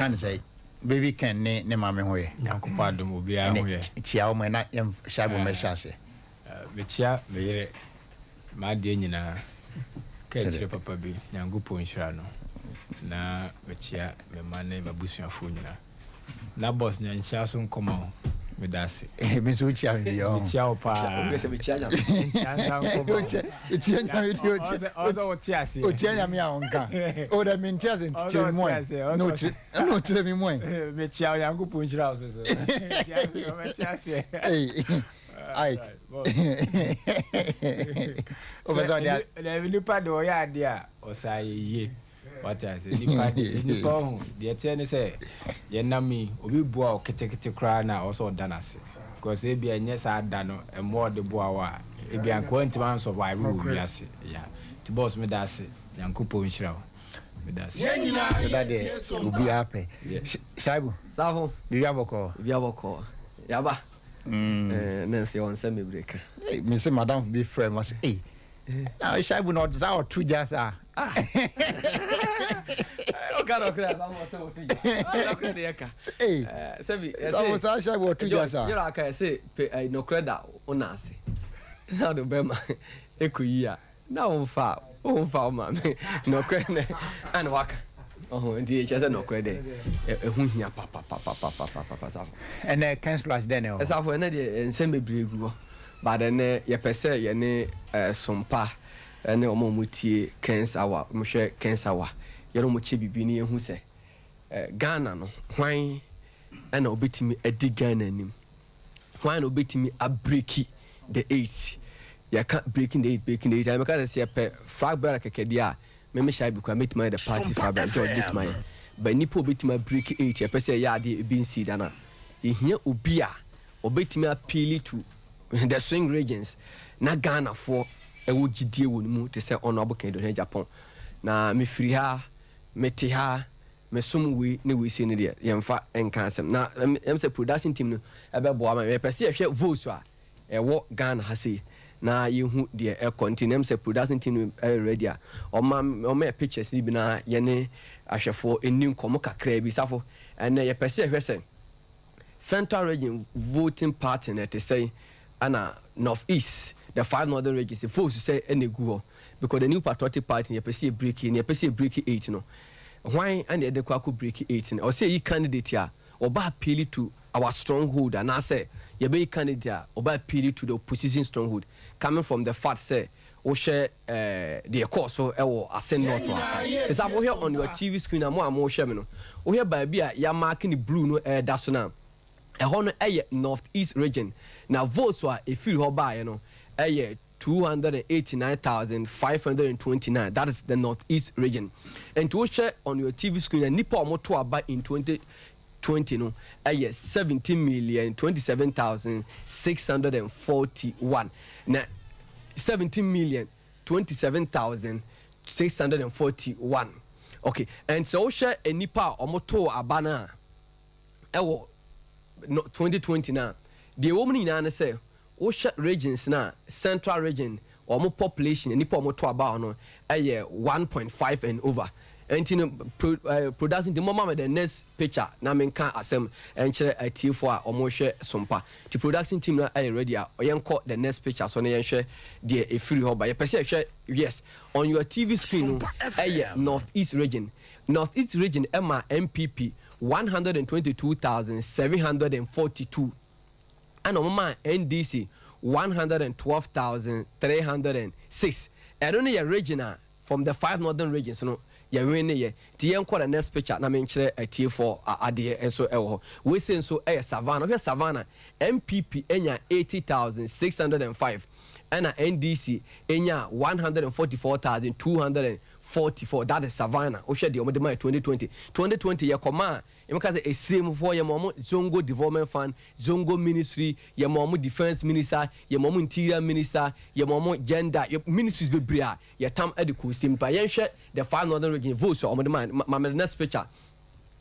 Yɛka ne sɛ Baby Ken ne ne maame ho yɛ. Nyankopɔn adom, obiara ho yɛ. Kyia wo ma na yɛnhyɛ abɔ mɛhyɛ ase. Mekyia me yere, m'adeɛ nyinaa ka akyire papa bi, Nyankopɔn nhyira no, na mekyia me mma ne m'abusuafoɔ nyinaa. Na boss, nyankyia so nkɔma wo, meda ase. Me nso wokyia me bia. Mekyia wo paa. Sɛ mekyia Nyame. Nkyia nsa nkɔma wo. Okyia Nyame di okyia. Ɔsɛ wote aseɛ. Okyia Nyame a ɔnka o dɛ mente ase nti kyerɛ me mu ɛ na okyerɛ ɛna okyerɛ me mu ɛ. Mekyia wo, Nyankopɔn nhyira wo so so mɛte aseɛ. Ike, wopɛ sɛ ɔde Dabi, nipa de ɔyɛ adeɛ a ɔsa yɛ yie, wate ase? Nipa de nipa ɔho deɛ teɛ ne sɛ yɛnam yi, obi boa wo ketekete koraa na ɔsɛ ɔda n'ase, because ebi ɛnyɛ saa da no ɛmmoa ɔde boa wo a, ebi anka wɔntumi ansɔvive wɔ wiase ya. Nti boss, meda ase, Nyankopɔn nhyira wo, meda ase. Sɛ da deɛ obiara pɛ. Shaibu. Safo. Biribi abɔkɔ. Biribi abɔkɔ, yaba ne nso yɛwɔ nsɛm bebree ka. Me sɛ madamfo bi frɛ me, ɔsɛ, "Ei, na Shaibu na ɔte saa ɔto gya saa." Ɔka nɔkorɛ aba ma ɔsɛ ɔto gya nɔkorɛ de yɛka. Ei, sɛbi. Safo, saa Shaibu ɔto gya saa. Yɛrɛ aka yɛ sɛ pe nɔkorɛ da wo na ase na wode bɛma ɛkɔ yi a na womfa wo maame nɔkorɛ ne ɛna waka ɔho, nti ɛkyerɛ sɛ nɔkorɛ dɛ ɛho hia papapapapapapa, Safo. Ɛnɛ Ken Splash dɛn ne hɔ? Safo, ɛnɛ deɛ nsɛm bebree gu hɔ, but ɛnɛ yɛpɛ sɛ yɛne Sompa ɛne ɔmo a ɔmo tie Ken's Hour, ɔmo hwɛ Ken's Hour, yɛne ɔmo kyɛ biribi ne yɛhu sɛ Ghana no, hwan ɛna obɛtumi adi Ghana anim? Hwan na obɛtumi abreak the eight? Yɛka breaking the eight, breaking the eight, ayɛmɛka sɛ yɛpɛ flag bearer kɛkɛ deɛ a, mɛmɛ hyɛ bi kora mɛtumi ayɛ the party flag bearer, George bɛtumi ayɛ, but nipa obɛtumi abreak eight, yɛpɛ sɛ yɛyɛ adeɛ ebi nsi da na yɛhia obi a obɛtumi appeal to the swing regions na Ghanafoɔ ɛwɔ gyidie wɔ ne mu te sɛ Honourable Kennedy Ohene Agyapong. Na mefiri ha, mete ha, mesom wei ne wei sei no deɛ, yɛmfa nka asɛm na ɛm sɛ production team no ɛbɛboa ma yɛpɛ sɛ yɛhwɛ votes a ɛwɔ Ghana ha sei na yɛhu deɛ ɛkɔ. Nti na ɛm sɛ production team no ɛyɛ ready a, ɔma yɛ pictures no bi na yɛne ahwɛfoɔ ɛni nkɔmmɔ kakraa bi. Safo, ɛnɛ yɛpɛ sɛ yɛhwɛ sɛ Central Region voting party no ɛte sɛn, ɛna North East, the five northern regions votes sɛ ɛna egu hɔ, because the New Patriotic Party yɛpɛ sɛ yɛ break ne yɛpɛ sɛ yɛ break eight no, hwan ɛna yɛde kɔ akɔ break eight no? Ɔsɛ yɛyi candidate a ɔba appeal to our stronghold anaasɛ yɛbɛyi candidate a ɔba appeal to the opposition stronghold, coming from the fact sɛ wohwɛ deɛ ɛkɔɔ so ɛwɔ Assin North a te sɛ wohwɛ on your TV screen a, mo a mohwɛ me no, wohwɛ baabi a yɛamark ne blue no ɛɛda so no a, ɛhɔ no ɛyɛ North East Region, na votes a ɛfiri hɔ baeɛ no ɛyɛ 289,529. That is the North East Region. Nti wohwɛ on your TV screen a, nipa a wɔto aba in 2020 no ɛyɛ 17,027,641, na 17,027,641, okay. And sɛ wohwɛ nipa a wɔto aba no a ɛwɔ no 2020 na deɛ ɛwɔ mu no nyinaa ne sɛ wohwɛ regions na Central Region, wɔn population, nipa a wɔto aba no ɛyɛ 1.5 and over. Nti no production nti mo ma the next picture na menka asɛm nkyerɛ atiefoɔ a wɔhwɛ Sompa. Ti production team no ɛyɛ ready a, yɛnkɔ the next picture so na yɛnhwɛ deɛ ɛfiri hɔ ba. Yɛpɛ sɛ yɛhwɛ, yes, on your TV screen no ɛyɛ North East Region. North East Region ɛma NPP 122,742, ɛna wɔn maa NDC 112,306. Ɛno no yɛ region a from the five northern regions no yɛwin ne yɛ. Nti yɛnkɔ the next picture na menkyerɛ atiefoɔ adeɛ nso ɛwɔ hɔ. Wei nso ɛyɛ Savannah. Wohwɛ Savannah, NPP anya 80,605, ɛna NDC anya 144,244. That is Savannah. Wohwɛ deɛ wɔde maa 2020, 2020 yɛ kɔma a yɛmɛka sɛ esiemufoɔ yɛ ma ɔmo Zongo Development Fund, Zongo Ministry, yɛ ma ɔmo Defence Minister, yɛ ma ɔmo Interior Minister, yɛ ma ɔmo gender ministries bebree a yɛtam ɛde kɔ esiem pa. Yɛnhwɛ the five northern region votes a ɔmo de ma. Ma the next picture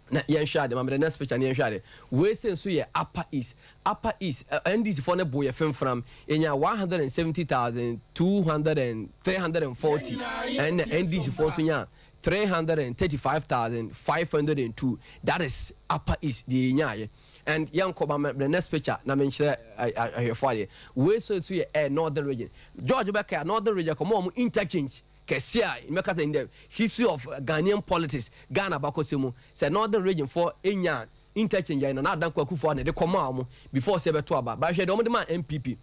na yɛnhwɛ ade. Ma the next picture na yɛnhwɛ ade. Wei sɛ nso yɛ Upper East. Upper East, NDC foɔ ne bo yɛ femfram, yɛnya 170,200 and 340, ɛna NDC foɔ nso nya 335,502. That is Upper East deɛ yɛnyaayɛ. And yɛnkɔ ma the next picture na menkyerɛ ahwɛfoɔ adeɛ. Wei so yɛ Northern Region. George, bɛka Northern Region kɔmɔ ɔmo interchange kɛse a mɛka sɛ in the history of Ghanaian politics, Ghana bakɔsɛ mu sɛ Northern Region foɔ enya interchange yɛn na Adanko Akufo na ɛde kɔma ɔmo before sɛ ɛbɛto aba. Bahwɛ deɛ ɔmo de ma NPP,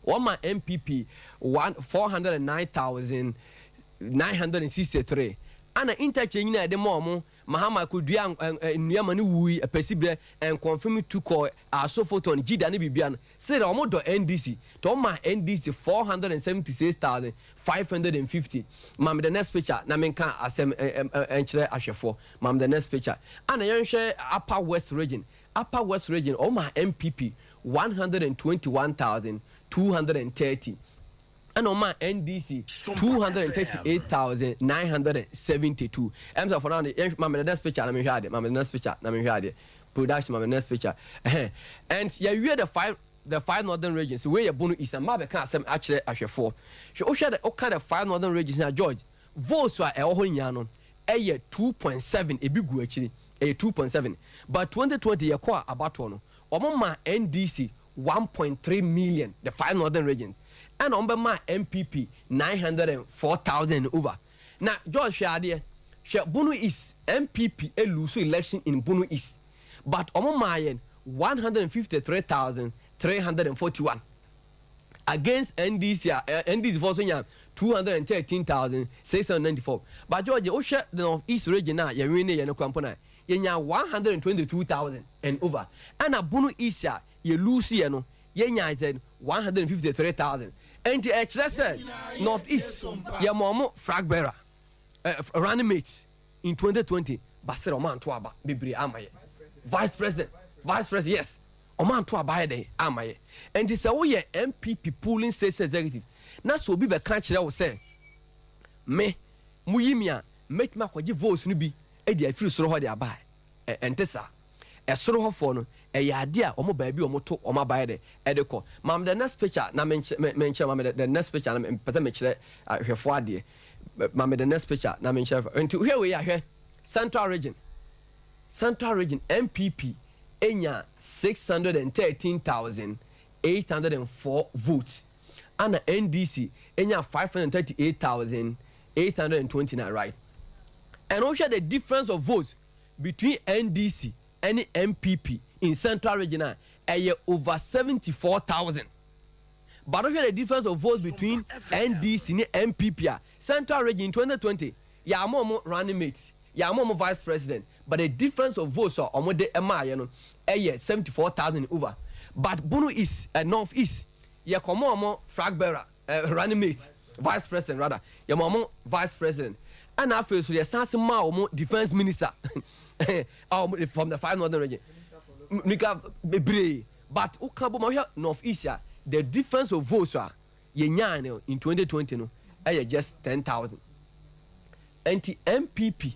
wɔn ma NPP one 409,963. Ana interchange na yɛde ma ɔmo, Mahama kodua nnua ma ne wui ɛpɛsi berɛ nkɔnfam tu kɔ asofoton gyida ne biribia no sɛ ɔmo dɔ NDC nti ɔmo ma NDC 476,550. Mam the next picture na menka asɛm nkyerɛ ahwɛfoɔ. Mam the next picture. Ana yɛnhwɛ Upper West Region. Upper West Region, ɔmo ma NPP 121,230, ɛna ɔma NDC 238,972. Ɛm sɛ for now yɛn ma me the next picture na mehwɛ adeɛ. Ma me the next picture na mehwɛ adeɛ. Production, ma me the next picture. Ɛhɛn, and yɛwie the five northern regions. Wei yɛ Bono East na mmaa bɛka asɛm akyerɛ ahwɛfoɔ. Hwɛ, wohwɛ the woka the five northern regions na, George, votes a ɛwɔ hɔ nyinaa no ɛyɛ 2.7, ebi gu akyiri, ɛyɛ 2.7. But 2020 yɛkɔ a abatoɔ no, wɔn ma NDC 1.3 million, the five northern regions, ɛna wɔn bɛ ma NPP 904,000 over. Na George, hwɛ adeɛ, hwɛ Bono East. NPP e lose election in Bono East, but wɔn maa yɛn 153,341 against NDC a NDC fo so nya 213,694. But George, wohwɛ the North East Region a yɛwin ne yɛn no kora mpo na yɛnya 122,000 and over, ɛna Bono East a yɛ lose yɛ no, yɛnya sɛ 153,000. Nti ɛkyerɛ sɛ North East yɛ mɔ ɔmo flag bearer, running mate in 2020, basere ɔmo anto aba bebree ama yɛ. Vice president, vice president, yes, ɔmo anto aba yɛ dɛ ama yɛ. Nti sɛ woyɛ NPP polling station executive na sɛ obi bɛka kyerɛ wo sɛ me muyi mi a mɛtumi akɔgye votes no bi de afiri soro hɔ de aba a, ɛnte saa. Ɛsoro hɔfoɔ no ɛyɛ adeɛ a ɔmo baabi a ɔmo to ɔmo aba yɛ dɛ ɛde kɔ. Maam the next picture na menkyerɛ. Maame the next picture na mpɛtɛ mekyerɛ ahwɛfoɔ adeɛ. Maame the next picture na menkyerɛ. Nti hwɛ wei, ahwɛ Central Region. Central Region, NPP enya 613,804 votes, ana NDC enya 538,829, right? And wohwɛ the difference of votes between NDC ɛne NPP in Central Region a, ɛyɛ over 74,000. But wohwɛ the difference of votes between NDC ne NPP a, Central Region in 2020, yɛama ɔmo running mate, yɛama ɔmo vice president, but the difference of votes a ɔmo de ɛmaayɛ no ɛyɛ 74,000 over. But Bono East, North East, yɛkɔmɔ ɔmo flag bearer, running mate, vice president rather, yɛmɔ ɔmo vice president, ɛna afei so yɛsan se maa ɔmo defence minister a ɔmo from the five northern region nika bebree. But woka bɔ ma wohwɛ North East a, the difference of votes a yɛnyaa no in 2020 no ɛyɛ just 10,000. Nti NPP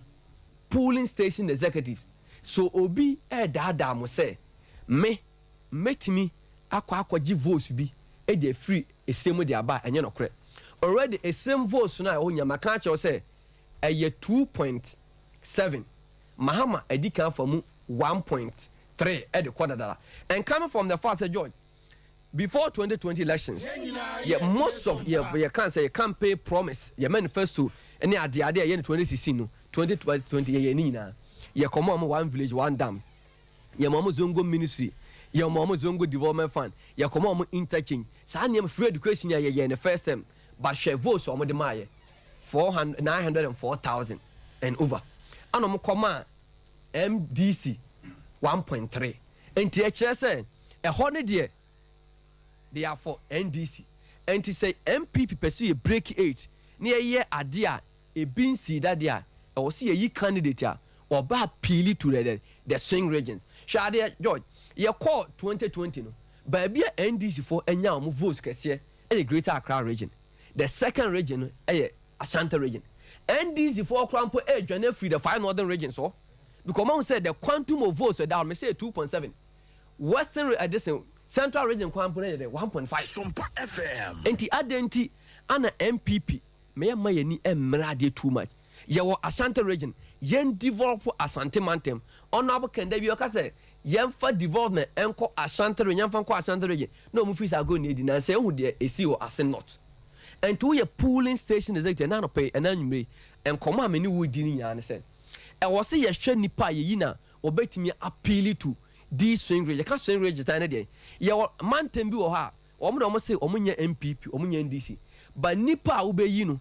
polling station executives, so obi ɛɛdaadaa mo sɛ me mɛtumi akɔ akɔgye votes bi ɛde afiri esiem de aba a, ɛnyɛ nokorɛ. Already esiem votes no a ɛwɔ nyama ka kyerɛw sɛ ɛyɛ 2.7, Mahama adi kan fa mu 1.3 ɛde kɔ dadara. And coming from the fact sɛ, George, before 2020 elections, yɛ most of yɛ kan sɛ yɛ campaign promise, yɛ manifesto ɛne adeade a yɛ no 2016 no, 2020 yɛ ne nyinaa, yɛ kɔmɔ ɔmo one village one dam, yɛ mɔ ɔmo zongo ministry, yɛ mɔ ɔmo Zongo Development Fund, yɛ kɔmɔ ɔmo interchange, saa nneɛma, free education yɛ yɛ ne first term. But hwɛ votes a ɔmo de maa yɛ, four hundred 904,000 and over, ɛna ɔmo kɔma NDC 1.3. Nti ɛkyerɛ sɛ ɛhɔ ne deɛ they are for NDC. Nti sɛ NPP pɛ so yɛ break eight ne yɛyɛ adeɛ a ebi nsi dadeɛ a ɛwɔ sɛ yɛyi candidate a ɔba appeal to the swing regions. Hwɛ adeɛ, George, yɛkɔɔ 2020 no, baabi a NDC foɔ anya wɔn votes kɛseɛ ɛyɛ Greater Accra Region. The second region no ɛyɛ Ashanti Region. NDC foɔ koraa mpo ɛredwane afiri the five northern regions hɔ because ɔmo sɛ the quantum of votes ɛda hɔ mɛ sɛ 2.7. Western edition, Central Region kwan mpo no yɛ dɛ 1.5. Sompa FM. Nti adan nti ana NPP mɛyɛ ma yɛni mmerɛ adeɛ too much. Yɛwɔ Ashanti Region, yɛn develop Asante mantam. Honourable Ken da bi ɔka sɛ yɛmfa development nkɔ Ashanti Region, yɛmfa nkɔ Ashanti Region, na ɔmo firi sɛ agorɔ na edi nansa ehu deɛ esi wɔ Assin North. Nti woyɛ polling station executive ɛna anɔpɛ yi, ɛna anwummerɛ yi, nkɔmɔ a me ne wo di ne nyinaa ne sɛ ɛwɔ sɛ yɛhwɛ nipa a yɛyi na wɔbɛtumi appeal to these swing regions. Yɛka swing regions ne deɛ, yɛwɔ mantam bi wɔ hɔ a wɔn de wɔn se wɔn nyɛ NPP, wɔn nyɛ NDC, but nipa a wobɛyi no,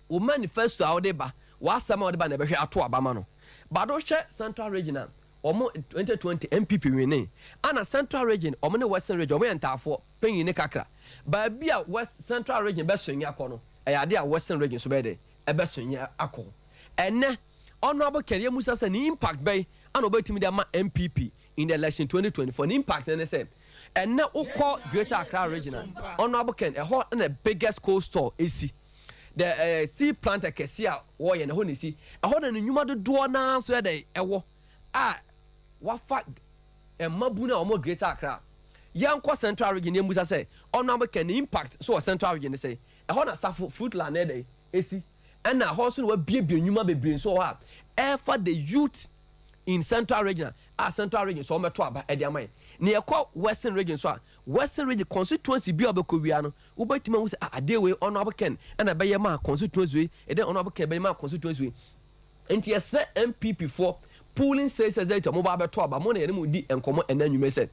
wo manifesto a wode ba, w'asɛm a wode ba na ɛbɛhwɛ ato aba ma no. But wohwɛ Central Region a, wɔn 2020 NPP win, ana Central Region wɔn ne Western Region wɔn yɛ ntaafoɔ panyin ne kakra. Baabi a West Central Region bɛsonye akɔ no, ɛyɛ ade a Western Region so bɛyɛ dɛ ɛbɛsonye akɔ. Ɛnɛ Honourable Ken, yɛmusa sɛ ne impact bɛyi ana obɛtumi de ama NPP in the election 2024? Ne impact ne sɛ ɛnɛ wokɔ Greater Accra Region a, Honourable Ken, ɛhɔ na biggest cold store esi, the steel plant kɛse a wɔyɛ no, ɛhɔ na esi. Ɛhɔ na ne nnwuma dodoɔ naa nso yɛ dɛ ɛwɔ a wafa mmabunu a wɔn Greater Accra. Yɛnkɔ Central Region, yɛn musa sɛ Honourable Ken ne impact so wɔ Central Region ne sɛ ɛhɔ na Safo Fruitland na ɛdɛ esi, ɛna ɛhɔ nso na wabiebie nnwuma bebree nso wɔ hɔ a ɛfa the youth in Central Region a Central Region so wɔn bɛto aba ɛde ama yɛn. Na yɛkɔ Western Region so a, Western Region constituency bi a wɔbɛkɔ wia no, wobɛtumi ahu sɛ, ah, adeɛ wei Honourable Ken ɛna ɛbɛyɛ maa constituency wei, ɛdɛ Honourable Ken ɛbɛyɛ maa constituency wei. Nti yɛsrɛ NPP foɔ polling station executive, mo ba abɛto aba, mo na yɛne mo di nkɔmɔ ɛna nnwuma sɛ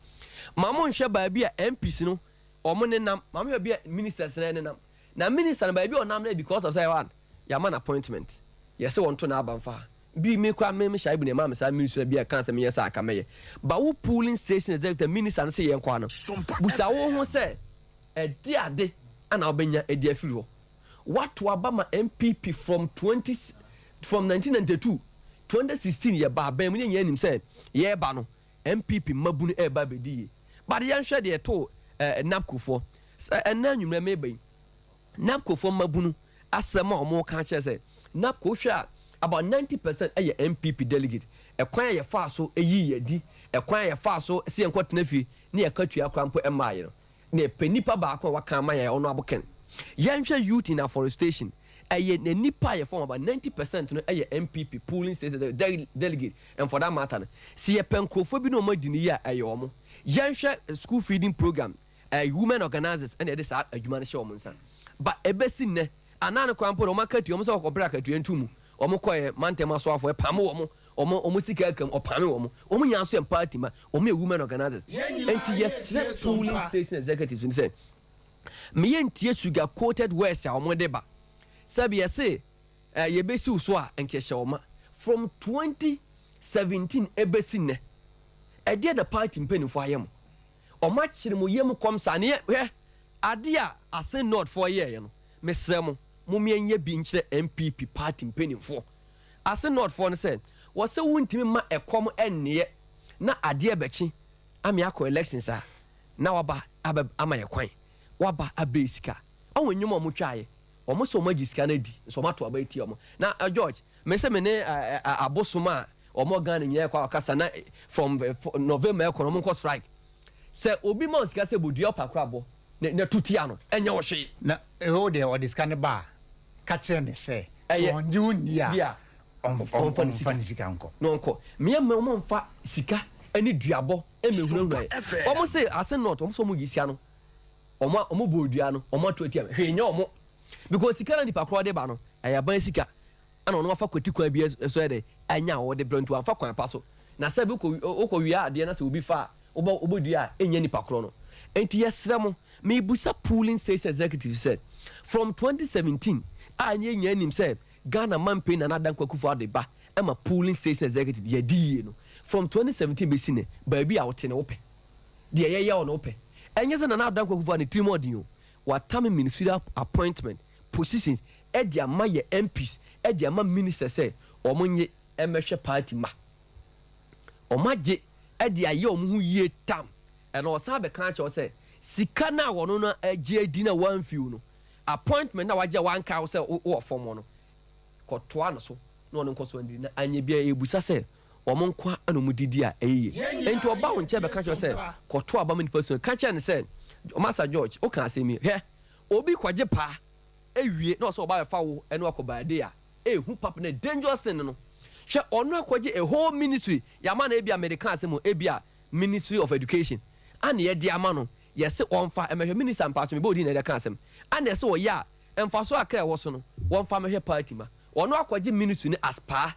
ma mo nhwɛ baabi a MPs no ɔmo nenam, ma mo hwɛ baabi a ministers no nenam. Na minister no, baabi a ɔnam no, because of sɛ one yɛama no appointment, yɛsɛ wɔn to n'aba mfa bi. Mi kora mi mi hyɛ ibu na ɛma mi saa minister bi a kan sɛ mi yɛ sɛ aka mɛyɛ ba. Wo polling station executive, minister no sɛ yɛn kɔ ano busa wo ho sɛ ɛdi ade ana wobɛnya ɛdi afiri hɔ. Wato aba ma NPP from 1992, 2016 yɛ ba abɛn mu ne nyɛ anim sɛ yɛreba no, NPP mmabunu ɛreba abɛdi yie. But yɛnhwɛ deɛ ɛto NABCO foɔ sɛ ɛnɛ anwummerɛ meba yi, NABCO foɔ mmabunu asɛm a wɔn ka kyerɛ sɛ NABCO hwɛ a, about 90% ɛyɛ NPP delegate. Ɛkwan a yɛfa so ɛyi yɛ di, ɛkwan a yɛfa so sɛ yɛn kɔ tena fie ne yɛka tua kora mpo ɛmaa yɛ no, na ɛpɛ nipa baako a waka ama yɛn, ɔno abokɛn. Yɛnhwɛ youth in afforestation, ɛyɛ na nipa a yɛfɔm about 90% no ɛyɛ NPP polling station delegate. And for that matter no, si yɛpɛ nkurɔfoɔ bi na wɔn adi ne yie a, ɛyɛ wɔn. Yɛnhwɛ school feeding program, women organizers ɛna yɛde saa adwuma no hyɛ wɔn nsa ba ɛbɛsi nnɛ anaa ne kwan mpo na wɔn akatua, wɔn sɛ wɔkɔbrɛ akatua ntu mu, wɔn kɔɛ mantam asoafoɔ ɛpam wɔn sika akam, ɔpam wɔn nyinaa nso yɛ party ma wɔn yɛ women organizers. Nti yɛsrɛ polling station executives ni sɛ meyɛ ntie sugar coated words a wɔn de ba sɛbi yɛse yɛbɛsi so a nkɛhyɛ wɔn from 2017 ɛbɛsi nnɛ. Ɛdeɛ na party mpanimfoɔ ayɛ mo, ɔmo akyerɛ mo yam kɔm saa ne hwɛ adeɛ a Assin North foɔ yɛɛyɛ no. Mesrɛ mo, mo mmiɛnyɛ bi nkyerɛ NPP party mpanimfoɔ. Assin North foɔ no sɛ wɔsɛ wontumi ma ɛkɔm ɛnneɛ na adeɛ bɛkye ame akɔ elections a na waba abɛ ama yɛ kwan, waba abɛɛ sika ɔwɔ nnwom a ɔmo twaeɛ. Ɔmo sɛ ɔmo agye sika no adi nso ɔmo ato aba etia ɔmo. Na George, me sɛ me ne abosom a ɔmo Ghana nyinaa kɔ akasa na from November ɛkɔ no, ɔmo nkɔ strike sɛ obi ma sika sɛ bodua ɔpa kora bɔ na tutia no, ɛnyɛ wɔ hwee. Na ɛhɔ deɛ, ɔde sika no ba a, ka kyerɛ ne sɛ sɛ ɔngye wo nni a, ɔmfa ne sika nkɔ. Na ɔnkɔ mmea mma ɔmo mfa sika ɛne duabɔ ɛmɛhunahuna yɛ. Ɔmo sɛ Assin North, ɔmo sɛ ɔmo yi sika no, ɔmo bɔ dua no, ɔmo ato atia hwee nyɛ ɔmo because sika na nipa korɔ de ba no ɛyɛ aban sika, ɛna ɔno afa kwati kwan bi so yɛ dɛ ɛnya a ɔde brɛ, nti wamfa kwan pa so. Na sɛ bi wokɔ wia adeɛ na sɛ obi fa a wobɔ dua a, ɛnyɛ nipa korɔ no. Nti yɛsrɛ mo, mebusa polling station executive sɛ from 2017 a nyɛ nyɛ anim sɛ Ghana mampanyin Nana Dankwa Akufo-Addo ba ɛma polling station executive yɛdi yie no, from 2017 bɛsi ne baabi a wote ne wopɛ deɛ yɛyɛ wɔ no wopɛ. Ɛnyɛ sɛ Nana Dankwa Akufo-Addo ne tirim ɔden o, watame ministerial appointment positions ɛde ama yɛ MPs, ɛde ama minister sɛ ɔmo nye ɛmɛhwɛ party ma ɔmo agye ɛde ayɛ ɔmo ho yie tam. Ɛna ɔsan bɛka akyerɛw sɛ sika no a wɔno no agye adi na wɔamfiw no appointment na wagye a wanka wo sɛ wowɔ fam no, kɔtoa no so na ɔno nkɔ so andi na anyɛ bia. Ebusa sɛ ɔmo nkwa ɛna ɔmo didi a ɛyɛ yie. Nti ɔba wo nkyɛn bɛka kyerɛ sɛ kɔto aba ma nipa so, ka kyerɛ no sɛ, Masa George, woka asɛm yi, hwɛ, obi kɔgye paa ewie na ɔsɛ ɔba bɛfa wo ɛne wakɔ baade a. Ehu papa na dangerous thing no. Hwɛ, ɔno akɔgye a whole ministry yɛama no. Ebi a mede ka asɛm o, ebi a Ministry of Education ana yɛde ama no, yɛsɛ wɔmfa ɛmɛhwɛ. Minister, mpaatwo, mebɛ odi na yɛde ka asɛm ana yɛsɛ wɔyɛ a mfaso akra ɛwɔ so no, wɔmfa mɛhwɛ party ma. Ɔno akɔgye ministry no as paa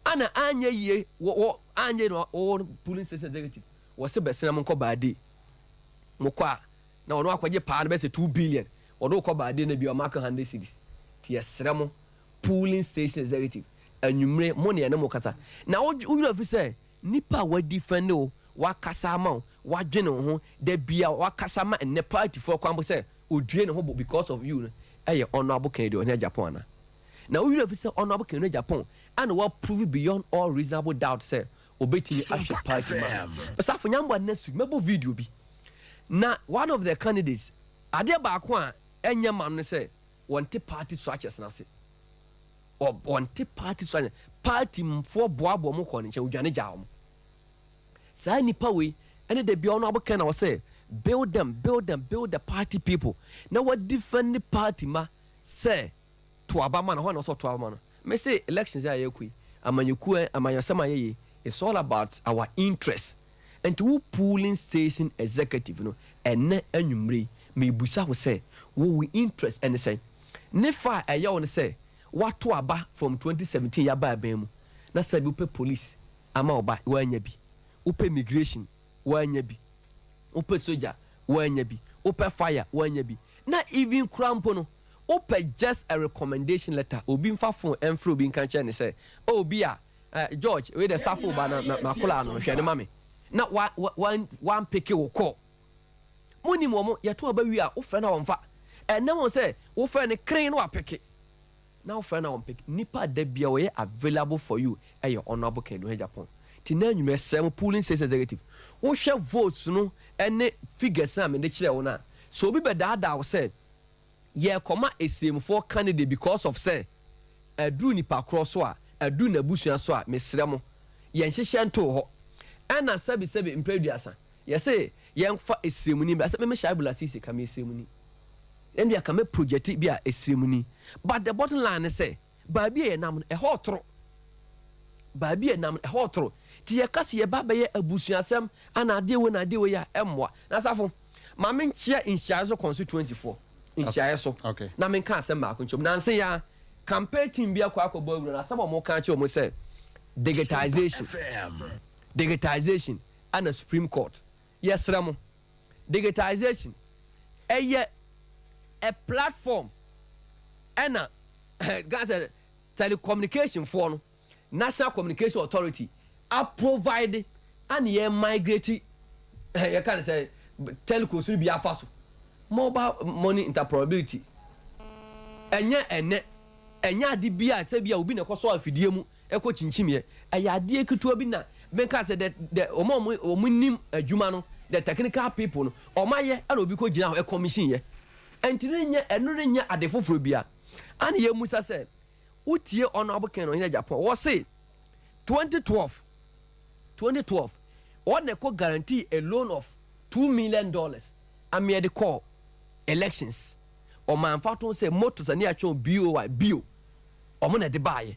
ana anyɛ yie wɔ anyɛ no, wɔwɔ polling station executive wɔsɛ bɛsena mo nkɔ baade mo kɔ a, na ɔno akɔgye paa no bɛsɛ 2 billion, ɔde wokɔ baade no bi ɔmo aka 100 cedis. Ti yɛsrɛ mo, polling station executive, anwummere mo ne ɛne mo kasa na wowura fi sɛ nipa a wadi fɛn o, wakasa ama wo, wadwene wo ho da bia, wakasa ma nnɛ partyfoɔ kwan bo sɛ odue ne ho bo because of you no, ɛyɛ Honourable Kennedy Ohene Agyapong ana na wowura fi sɛ Honourable Kennedy Agyapong ana wa prove beyond all reasonable doubt sɛ obetumi ahwɛ party ma Safo Nyambɔ. Next week mɛbɔ video bi na one of the candidates, adeɛ baako a ɛnyɛ ma no sɛ wɔnte party structures n'ase, wɔnte party structures. Party mfoɔ boaboa mo kɔ ne nkyɛn, odwane gyaa wɔn. Saa nipa wei ɛne da bia ɔno abɔkɛ na wɔsɛ build them, build them, build the party people na wɔ defend party ma sɛ to aba ma no hɔ na ɔsɛ to aba ma no. Me say elections a yɛkɔ yi, amanyɔkuo amanyɔsɛm a yɛyɛ, it's all about our interest. Nti wo polling station executive no, ɛnɛ anwummere yi mebusa wo sɛ wo interest ɛne sɛn? Ne fa a ɛyɛ wo no sɛ wato aba from 2017 yaba abɛn mu na sɛ bi wopɛ police ama wo ba, woanya bi, wopɛ immigration, woanya bi, wopɛ soja, woanya bi, wopɛ fire, woanya bi, na even kura mpo no wopɛ just a recommendation letter, obi nfa phone ɛmfrɛ obi nka nkyɛn ne sɛ, oh, obi a George wei de Safo ba na makola no hwɛ ne ma me na wa wa wa wan pick wo call. Mo nim wɔn yɛto aba wie a, wofrɛ na wɔmfa. Ɛnɛ wɔn sɛ wofrɛ ne kren na wa pick na wofrɛ na wɔn pick. Nipa da bia wɔyɛ available for you ɛyɛ Honourable Kennedy Ohene Agyapong. Ti na enyim ɛsɛ mo polling station executive, wohwɛ votes no ɛne figures na mede kyerɛ wo no a, so obi bɛ daadaa wo sɛ yɛkɔma esiemfoɔ candidate because of sɛ aduru nipa korɔ so a, aduru n'abusua so a, mesrɛ mo, yɛn hyehyɛ ntoo hɔ. Ɛna sɛbi sɛbi mpɛ 30 yɛsɛ yɛnfa esiemuni bɛ sɛ mɛmɛ hyɛ abula sisi kame esiemuni ɛnni akame project bi a esiemuni. But the bottom line ne sɛ baabi a yɛnam no ɛhɔ ɔtoro, baabi a yɛnam no ɛhɔ ɔtoro. Ti yɛka sɛ yɛba bɛyɛ abusuasɛm ana adeɛ wo na adeɛ wo yɛ a ɛmmoa. Na Asafo, maame nkyia Nhyiaeɛ so constituency foɔ, Nhyiaeɛ so na menka asɛm baako nkyɛn. Nanse ya campaign team bi akɔ akɔbɔ awura na asɛm a wɔn ka kyerɛ wɔn sɛ digitization, digitization ana Supreme Court. Yɛsrɛ mo, digitization ɛyɛ a platform ɛna Ghana telecommunication foɔ no, National Communication Authority a provide ana yɛ migrate, yɛka ne sɛ telcos no bi afa so, mobile money interoperability. Ɛnyɛ ɛnɛ, ɛnyɛ ade bi a sɛ bi a obi na ɛkɔ so afidie mu ɛkɔ kyinkyim yɛ. Ɛyɛ adeɛ ketewa bi na menka sɛ the ɔmo a ɔmo nim adwuma no, the technical people no, ɔmo ayɛ ɛna obi kɔ gyina hɔ ɛkɔ machine yɛ. Ɛnti ne nyɛ ɛno ne nyɛ ade foforɔ bi a ana yɛ musa sɛ wotie Honourable Ken Ohene Agyapong, wɔse 2012, 2012 ɔna ɛkɔ guarantee a loan of $2 million ameɛ de kɔɔ elections. Ɔmanfa to sɛ motors ani atwɛn boi bio, ɔmo na ɛde baayɛ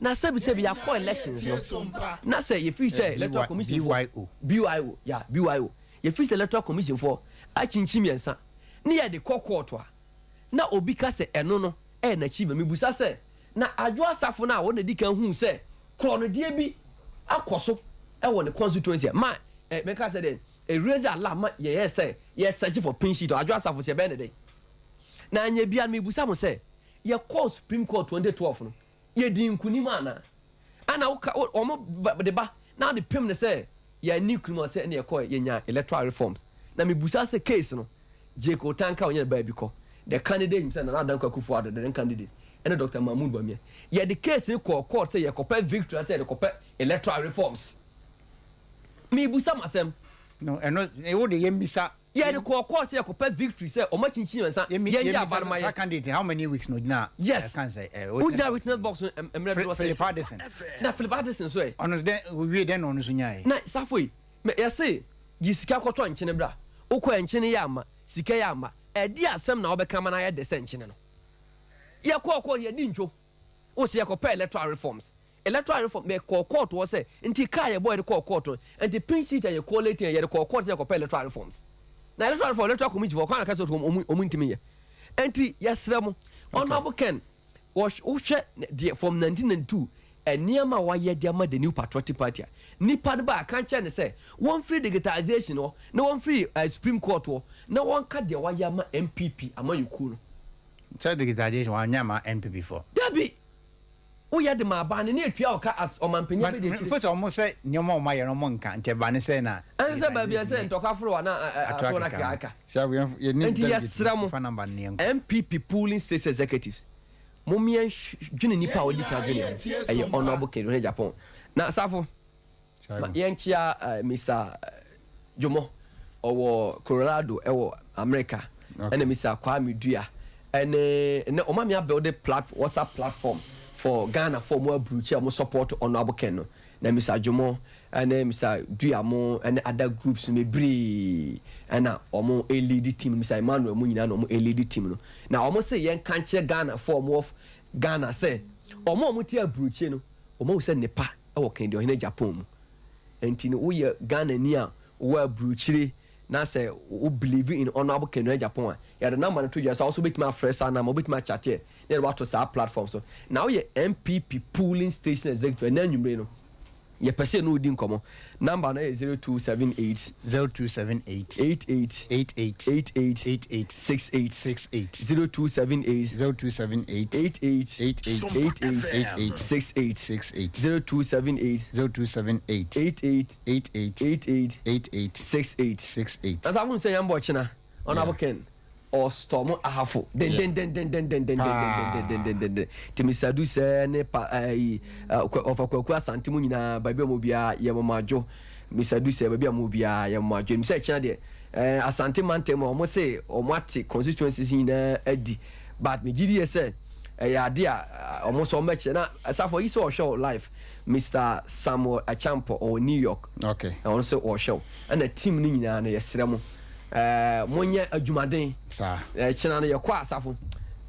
na sɛbisɛbi yɛakɔ elections no na sɛ yɛfiri sɛ Electoral Commission fo BYO, ya BYO, yɛfiri sɛ Electoral Commission fo akyinkyim mmiɛnsa ne yɛde kɔ court a, na obi ka sɛ ɛno no ɛyɛ n'achievement. Mibusa sɛ na Adwo Asafo no a wɔn na di kan hu sɛ korɔnodeɛ bi akɔ so ɛwɔ ne constituency ma ɛ mɛka sɛ dɛ erase alarm ma yɛyɛ sɛ yɛ search for pink sheet. Adwo Asafo sɛ ɛbɛyɛ ne dɛ na anya bia no, mibusa mo sɛ yɛkɔɔ Supreme Court 2012 no, yɛdi nkunim ana? Ana woka ɔmo de ba na de pem ne sɛ yɛni nkunim a sɛ ɛne yɛkɔɔ yɛnya electoral reforms. Na mibusa sɛ case no, Jake Otanka ɔnyɛ ne baabi kɔ, the candidate himself, Nana Dankwa Akufo-Addo, the then candidate, ɛne Dr Mahmood Bawumia, yɛde case no kɔɔ court sɛ yɛkɔpɛ victory sɛ yɛde kɔpɛ electoral reforms? Mibusa ma asɛm. No, ɛno ɛwo de yɛn bisa. Yɛde kɔɔ court sɛ yɛkɔpɛ victory sɛ ɔmo akyinkyin yɛn nsa yɛn yɛ abanoma yɛ candidate, how many weeks no gyina? Yes, wogyina witness box no mmerɛ dodoɔ. Philip Addison. Na Philip Addison so ɛ. Ɔno dɛ owie dɛn na ɔno so nyaayɛ? Na Safo yi yɛse gye sika kɔtɔ nkyene bra, wokɔ nkyene yɛ ama sika yɛ ama ɛde asɛm na wobɛka ma no ayɛ de sɛ nkyene no yɛkɔɔ kɔɔ yɛdi ntwo. O sɛ yɛkɔpɛ electoral reforms, electoral reform mɛ kɔɔ court wɔ sɛ nti kaa yɛ bɔ yɛde kɔɔ court no, nti pink sheet a yɛ collate yɛ yɛde kɔɔ court sɛ yɛkɔpɛ electoral reforms. Na electoral reform, Electoral Commission fɔ kwan na kɛsɛ ɔmo ntumi yɛ. Nti yɛsrɛ mo, Honourable Ken, wohwɛ deɛ from 1992 nneɛma a wayɛ de ama the New Patriotic Party a, nipa no ba aka nkyɛn ne sɛ wɔmfiri digitization hɔ na wɔmfiri Supreme Court hɔ na wɔnka deɛ wayɛ ama NPP amanyɔkuo no. Sɛ digitization wanyɛ ama NPP fɔ. Dabi, woyɛ de ma aban no ne etua ɔka as ɔmanpanyin But bi de akyire. Fo sɛ ɔmo sɛ nneɛma a ɔmo ayɛ no, ɔmo nka nti ɛba ne sɛ na. Ɛn sɛ baabi a sɛ ntɔkwa foro a na ato ato na akeka aka. Sɛ yɛni Nti yɛsrɛ mo, fa number no yɛnkɔ. NPP polling station executives, mommyɛ dwene nipa a ɔdi kan dwene ho, ɛyɛ Honourable Kennedy Ohene Agyapong. Na Safo, yɛnkyia Mr Jomo, ɔwɔ Colorado ɛwɔ America, ɛna Mr Kwame Dua ɛne ɛnɛ ɔma mi abuild plat WhatsApp platform for Ghana for mo aburukyi a mo support Honourable Ken no. Na Mr Jomo ɛne Mr Dua mo ɛne other groups bebree ɛna ɔmo lead team, Mr Emmanuel mo nyinaa na ɔmo lead team no. Na ɔmo sɛ yɛn ka nkyerɛ Ghana for ɔmo wɔ Ghana sɛ ɔmo a ɔmo te aburukyi no, ɔmo ahu sɛ nipa ɛwɔ Kennedy Ohene Agyapong mu. Nti no woyɛ Ghana ni a wowɔ aburukyire na sɛ wo believe in Honourable Kennedy Agyapong a, yɛde number no to dwa sɛ wo so wobɛtumi afrɛ saa number, wobɛtumi achateɛ na yɛde wato saa platform so. Na woyɛ NPP polling station executive, ɛna anwummere no yɛpɛ sɛ ne wodi nkɔmmɔ. Number no yɛ 0278 0278 88 88 88 88 68. 68. 0278 0278 88 88 88 88 68. 68. 0278 0278 88 88 88 88 68. 68. Na saa fún sɛ yɛn bɔ ɔkyena, Honourable Ken ɔstorm Ahafo dendendendendendendendendendendenden. Nti Mr Du sɛ ne pa ɛyi ɔfa Kwaku Asante mu nyinaa, baabi a mo biara yɛ mo adwo. Mr Du sɛ baabi a mo biara yɛ mo adwo. Sɛ ɛkyina deɛ Asante mantam a ɔmo se ɔmo ate constituencies nyinaa adi, but me gyi di yɛ sɛ ɛyɛ ade a ɔmo nso ɔmo bɛkyerɛ. Na Asafo yi sɛ ɔhwɛ o live, Mr Samuel Achampo, ɔwɔ New York. Na ɔno nso ɔhwɛ o. Ɛna team no nyinaa no, yɛsrɛ mo, monyɛ adwumaden. Saa. Ɛkyina no yɛkɔ Asafo,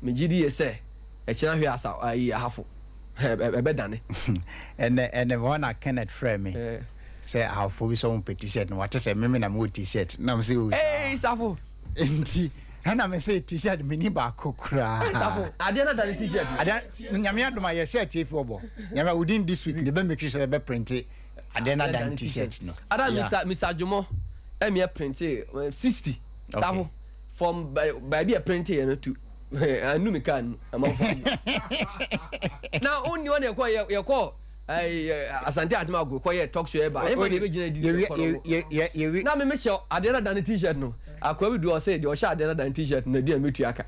megye di yɛ sɛ ɛkyina hwɛ asa ayi Ahafo ɛbɛdane. Ɛnɛ hɔ na Kenneth frɛ me sɛ ahafo bi sɛ ɔmo pɛ T-shirt no, wate sɛ meme na mewɔ T-shirt na me sɛ o saa. Ee, Safo. Nti ɛna me sɛ T-shirt meni baako koraa. Safo, adeɛ no dane T-shirt. Adeɛ Nyame adom a yɛhyɛ atiefi ɔbɔ Nyame a within this week ne bɛ make sure sɛ yɛbɛ print adeɛ no adan T-shirt no. Ada Mr Adwomo ɛmiɛ print 60. Safo, from baabi a print yɛ no to anu mi kaa no amanfo na onni hɔ na yɛkɔ yɛkɔ Asante Akyem Ago kɔ yɛ talk show, ɛba ɛfa deɛ ɛbɛgyina di kɔ no yɛwi na me mehyɛ adeɛ no dane T-shirt no, akoa bi du ɔsɛ deɛ ɔhyɛ adeɛ no dane T-shirt no deɛ metua ka.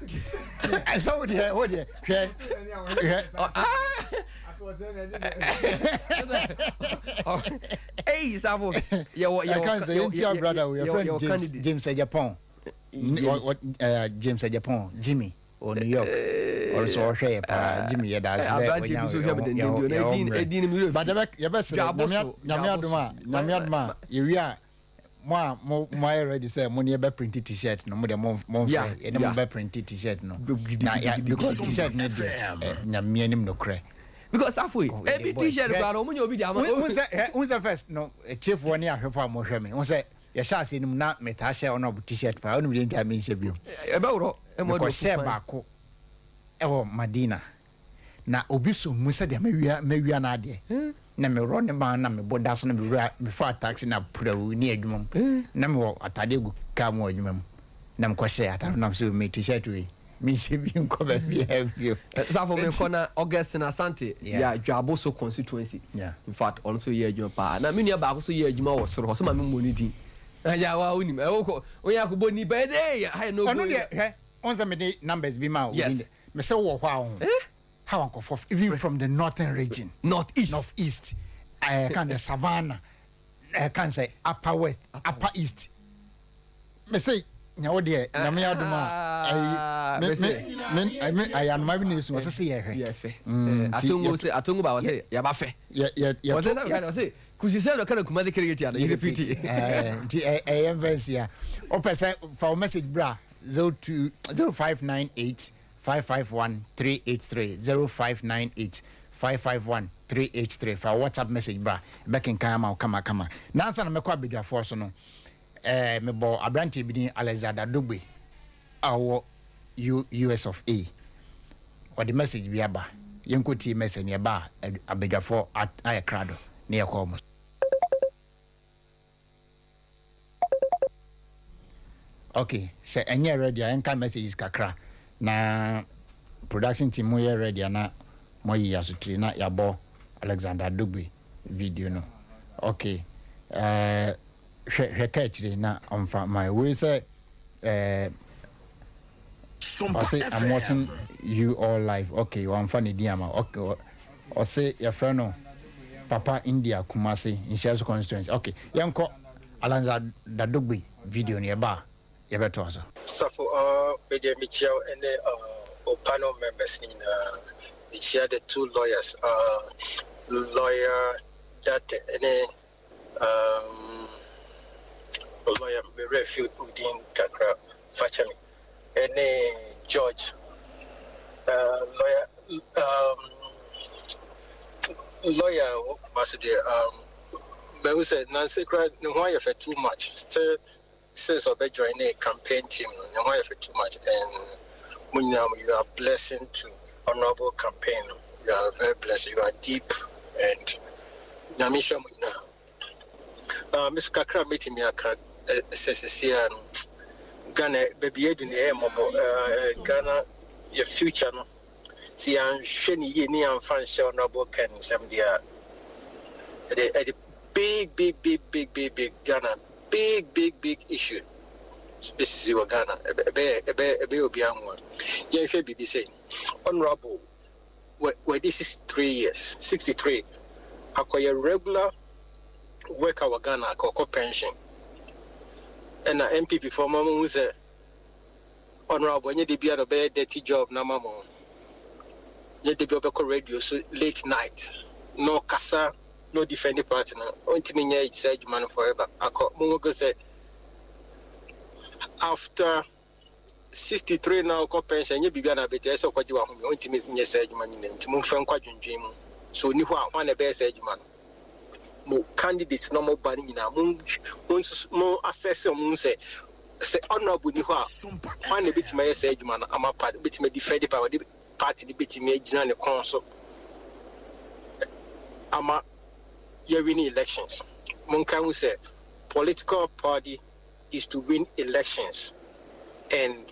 Ɛsɛ wo deɛ hwɛ hwɛ. Eyi Safo, yɛwɔ ɛka sɛ yɛntia brother wo yɛfrɛ no yɛwɔ James candidate. James Agyapong. James. James Agyapong Jimmy wɔ New York, ɔno nso ɔhwɛ yɛ paa. Jimmy, yɛ da ase sɛ Aberante bi so hwɛ me dendenden, na edin no mi werɛ but fi. yɛbɛsrɛ Dwabo Nyame so, Nyame dwabo adom a so. Nyame adom a yɛwie a, mo a mo ayɛ ready sɛ mo ne yɛbɛ print T-shirt no, mo deɛ mo mfrɛ yɛne mo bɛ print T-shirt no na ya because T-shirt no deɛ Nyame anim nokorɛ. Because Safo yi Oh, ebi boys. T-shirt koraa no, ɔmo nyɛ obi de ama. N sɛ first no, tiefoɔ ne ahwɛfoɔ a mohwɛ me n sɛ yɛhyɛ ase no mu na metaa hyɛ ɔno T-shirt paa. Wonim deɛ nti a menhyɛ bio? Ɛbɛworɔ ɛmɔ de. Mekɔhyɛ baako ɛwɔ Madina na obi so mu sɛdeɛ mawia no adeɛ na meworɔ ne ma na mebɔ da so na mewura mefa taxi na purawu ne adwuma mu na mewɔ atadeɛ gu kaa mu wɔ adwuma mu na mekɔhyɛ atade nam sɛ me T-shirt wei menhyɛ bi nkɔ baabiaa bio. Safo, mekɔ na Augustine Asante yɛ Dwabo so constituency. In fact, ɔno nso yɛ adwuma paa. Na me nua baako so yɛ adwuma wɔ soro hɔ so, ma me mmɔ ne din ɛyà wa wonim ɛwɔ kɔ woyɛ akɔbɔ nipa ɛdɛ ha no. Ɔno deɛ, hwɛ, ɔn sɛ mede numbers bi ma wo. Mesɛ wowɔ hɔ a wo how nkɔfɔ even from the northern region, North East, North East, kan sɛ Savannah, kan sɛ Upper West, Upper East, mese nya wo deɛ Nyame adom a ɛyi me ɛyɛ anoma bi na esu ɔsɛ sɛ yɛhwɛ. Yɛfɛ atongo sɛ atongo ba wɔ sɛ yaba fɛ yɛ wɔsɛ sɛ wɔsɛ kusi sɛ dɔ kana kuma de kirikiti ana yɛrɛ fiti. Nti ɛyɛ mfɛnsi a wopɛ sɛ fa wo message bra 02 0598. 551 383, 0598 551 383. Fa WhatsApp message bra, bɛkenkan ama wo kamakama. Nansa na mɛkɔ abadwafoɔ so no, mebɔ aberanteɛ bi din Alexander Dogbe a ɔwɔ US of A. Ɔde message bi aba. Yɛnkɔ tie message ne ɛba a, abadwafoɔ ayɛ krado ne yɛkɔ ɔmo. Ok, sɛ ɛnyɛ ready a, yɛnka messages kakra na production team mo yɛ ready a na moayi asotire na yɛabɔ Alexander Dogbe video no. Ok, hwɛ, hwɛ ka akyire na ɔmfa ma wei sɛ ɔse, "I'm watching you all live." Ok, wɔmfa ne din ama. Ok, ɔse yɛfrɛ no Papa India, Kumase Nhyia constituency. Ok, yɛnkɔ Alexander Dogbe video no, yɛba a yɛbɛtoa so. Safo, medeɛ mekyia wo ɛne o panel members ne nyinaa. Mekyia the two lawyers, Lawyer Date ɛne lawyer, mewerɛ fi odin kakra, fakyɛ me, ɛne George, lawyer, lawyer wɔ Kumase deɛ, mahu sɛ nanse koraa ne ho ayɛ fɛ too much. Still since ɔbɛ join ne campaign team no, ne ho ayɛ fɛ too much, and mo nyinaa you are blessing to honorable campaign no. You are very blessed, you are deep, and Nyame hyɛ mo nyinaa. Me so kakra mɛtumi aka sɛ sesia no Ghana baabi yɛadu no, ɛyɛ mmɔbɔ. Ghana yɛ future no, sɛ yɛanhwɛ ne yie ne yɛamfa nhyɛ Honorable Ken nsɛm deɛ a, ɛde big big big big big big Ghana, big big big issue bɛsisi wɔ Ghana. Ɛbɛyɛ obiara ho a yɛnhwɛ biribi sɛ Honorable wɔadi 63 years, 63, akɔyɛ regular worker wɔ Ghana, akɔkɔ pension, ɛna NPP foɔ ma mo hu sɛ Honorable ɛnyɛ de bia na ɔbɛyɛ dirty job na ma mo, nyɛ de bi ɔbɛkɔ radio so late night na ɔkasa na ɔdefend party no. Ɔntumi nyɛ saa adwuma no forever. Akɔ mo hu sɛ after 63 na ɔkɔ pension, nyɛ biribi a na abɛti ɛsɛ ɔkɔgye wahome. Ɔntumi nyɛ saa adwuma no nyinaa, nti momfɛ nkɔ adwendwen mu so ɔni hɔ a, hwan na ɛbɛyɛ saa adwuma no? Mo candidates na mo ba no nyinaa, mo assess ɔmo sɛ Honorable ni hɔ a, hwan na ebɛtumi ayɛ saa adwuma no ama party, ebɛtumi defend party, ɔde party no bɛtumi agyina ne kɔn so ama yɛwin elections? Monka ho sɛ political party is to win elections, and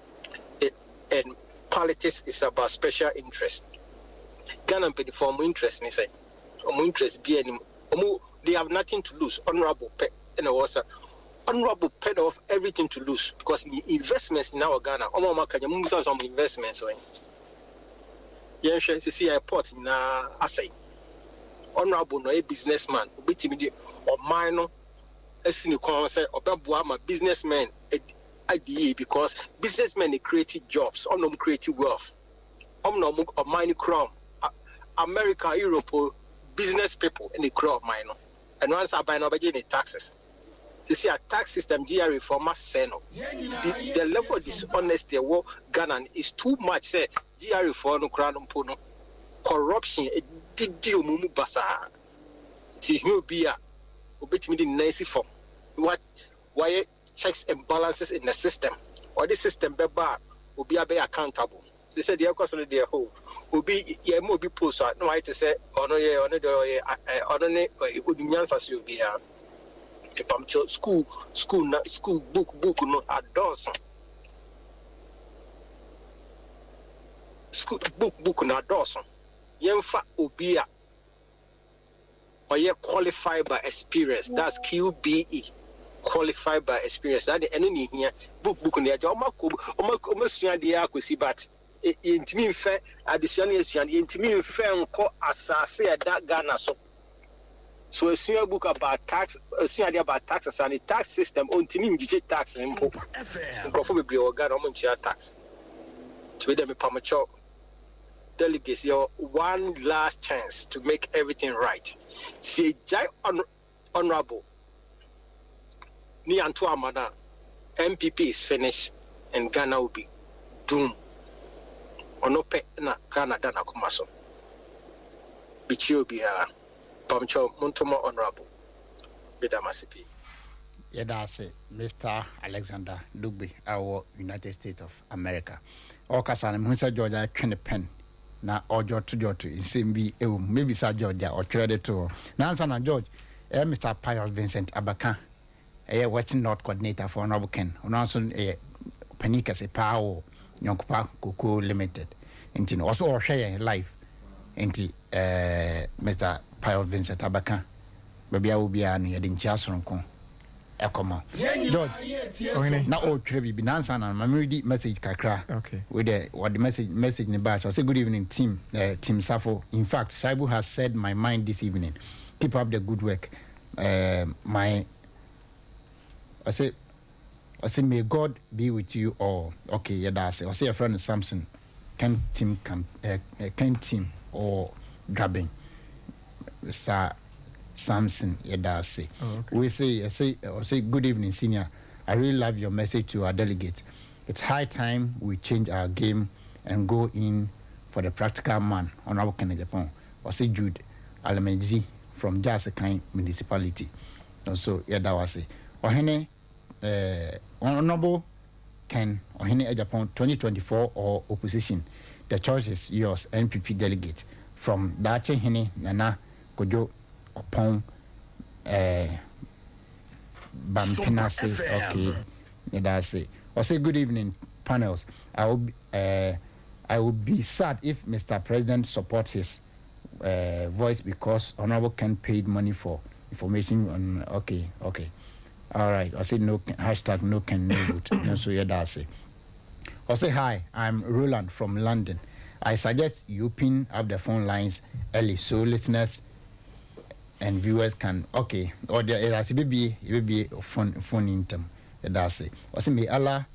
politics is about special interest. Ghana mpanyinfoɔ, ɔmo interest ne sɛ ɔmo interest bi anim, ɔmo they have nothing to lose. Honorable pɛ ɛna ɛwɔ sa, Honorable pɛ na of everything to lose, because the investments nyinaa wɔ Ghana. Ɔmo a ɔmo aka nyɛ mo musa sɛ ɔmo investments wɔ yɛnhwɛ sisi airport nyinaa asɛe. Honorable na ɔyɛ businessman, obetumi de ɔman no asi ne kɔn sɛ ɔbɛboa ama businessmen adi yie, because businessmen dey create jobs, ɔmo na ɔmo create wealth, ɔmo na ɔmo ɔman no kura ɔmo. America, Europe o, business people ɛna kura ɔman no. Ɛno ansa aban no ɔbɛgye ne taxes. Sisi a tax system, GRA foɔ asɛ no, the level of dishonesty ɛwɔ Ghana is too much sɛ GRA foɔ no kura no mpo no, corruption edidi ɔmo mu basaa. Nti ehia obi a obetumi de ne nan si fam wa wayɛ checks and balances in the system. Ɔde system bɛba a obi abɛyɛ accountable. Sɛ deɛ ɛkɔ so no deɛ ho obi yɛ ma obi post a na wayɛ te sɛ ɔno yɛ ɔno deɛ ɔyɛ ɛ ɔno ne ɔyɛ onim nyansa so obiara. Mpamkyɛ, school na school book no adɔɔso, school book no adɔɔso. Yɛmfa obi a ɔyɛ qualified by experience, that's QBE, qualified by experience. That ɛno ne ehia. Book no yɛgye ɔmo akɔ ɔmo asua deɛ akɔsi, but yɛntumi nfɛ adesua no yɛsua no, yɛntumi nfɛ nkɔ asase a ɛda Ghana so. So esua book about tax, esua adeɛ about taxes and the tax system, ɔntumi ngyegye tax mpo. Nkurɔfoɔ bebree wɔ Ghana, ɔmo ntua tax. Tumi dɛ mepamokyɛw, delegates, yɛ one last chance to make everything right. Si egyae Honorable ne yanto ama no a, NPP is finished and Ghana will be doomed. Ɔno pɛ na Ghana da n'akoma so. Mekyia obiara. Pamkyɛw, monto ma Honourable. Meda mo ase pii. Yɛda ase Mister Alexander Dugbe a ɔwɔ United States of America. Ɔrekasa no, mehu sɛ George atwe ne pen na ɔrejɔtojɔto nsɛm bi wɔ mu. Mɛbisa George deɛ ɔtwerɛ de too hɔ. Na ansa na George, ɛyɛ Mister Pius Vincent Abaka, ɛyɛ Western North Coordinator for Honourable Ken. Ɔno ara nso yɛ panin kɛse paa wɔ Nyɔnkopa Cocoa Limited. Nti no, ɔso ɔrehwɛ yɛn live. Nti eh, Mister Pius Vincent Abaka, baabi a wɔ biara no, yɛde nkyia soronko ɛkɔma. George, Ɔhene. na ɔretwerɛ biribi nansa na ma meredi message kakra. Okay. Wei deɛ wɔde message ne baa so. Ɔsɛ good evening team, team Safo. In fact, Shaibu has said my mind this evening. Keep up the good work. My ɔsɛ may God be with you all. Okay, yɛda ase. Ɔsɛ yɛfrɛ no Samson Ken team camp, Ken team or Drabin. Sir Samson, yɛda ase. Oh, okay. We say, ɔsɛ good evening senior. I really love your message to our delegate. It's high time we change our game and go in for the practical man. Honorable Ken Agyapong. Ɔsɛ Jude Alamedzi from Jasikan Municipality. So yɛda wase. Ɔhene, Honorable Ken Ohene Agyapong 2024 or opposition. The choice is yours, NPP delegate from Dache Hene Nana Kojo Opon Bampinase. Okay, that's it. I say good evening, panels. I will be sad if Mr. President support his voice because Honorable Ken paid money for information on. Okay, all right. I say no hashtag no Ken no vote. So yeah, that's it. I say hi. I'm Roland from London. I suggest you open up the phone lines early so listeners and viewers can okay. Or the it has be phone in them. That's it. I say may Allah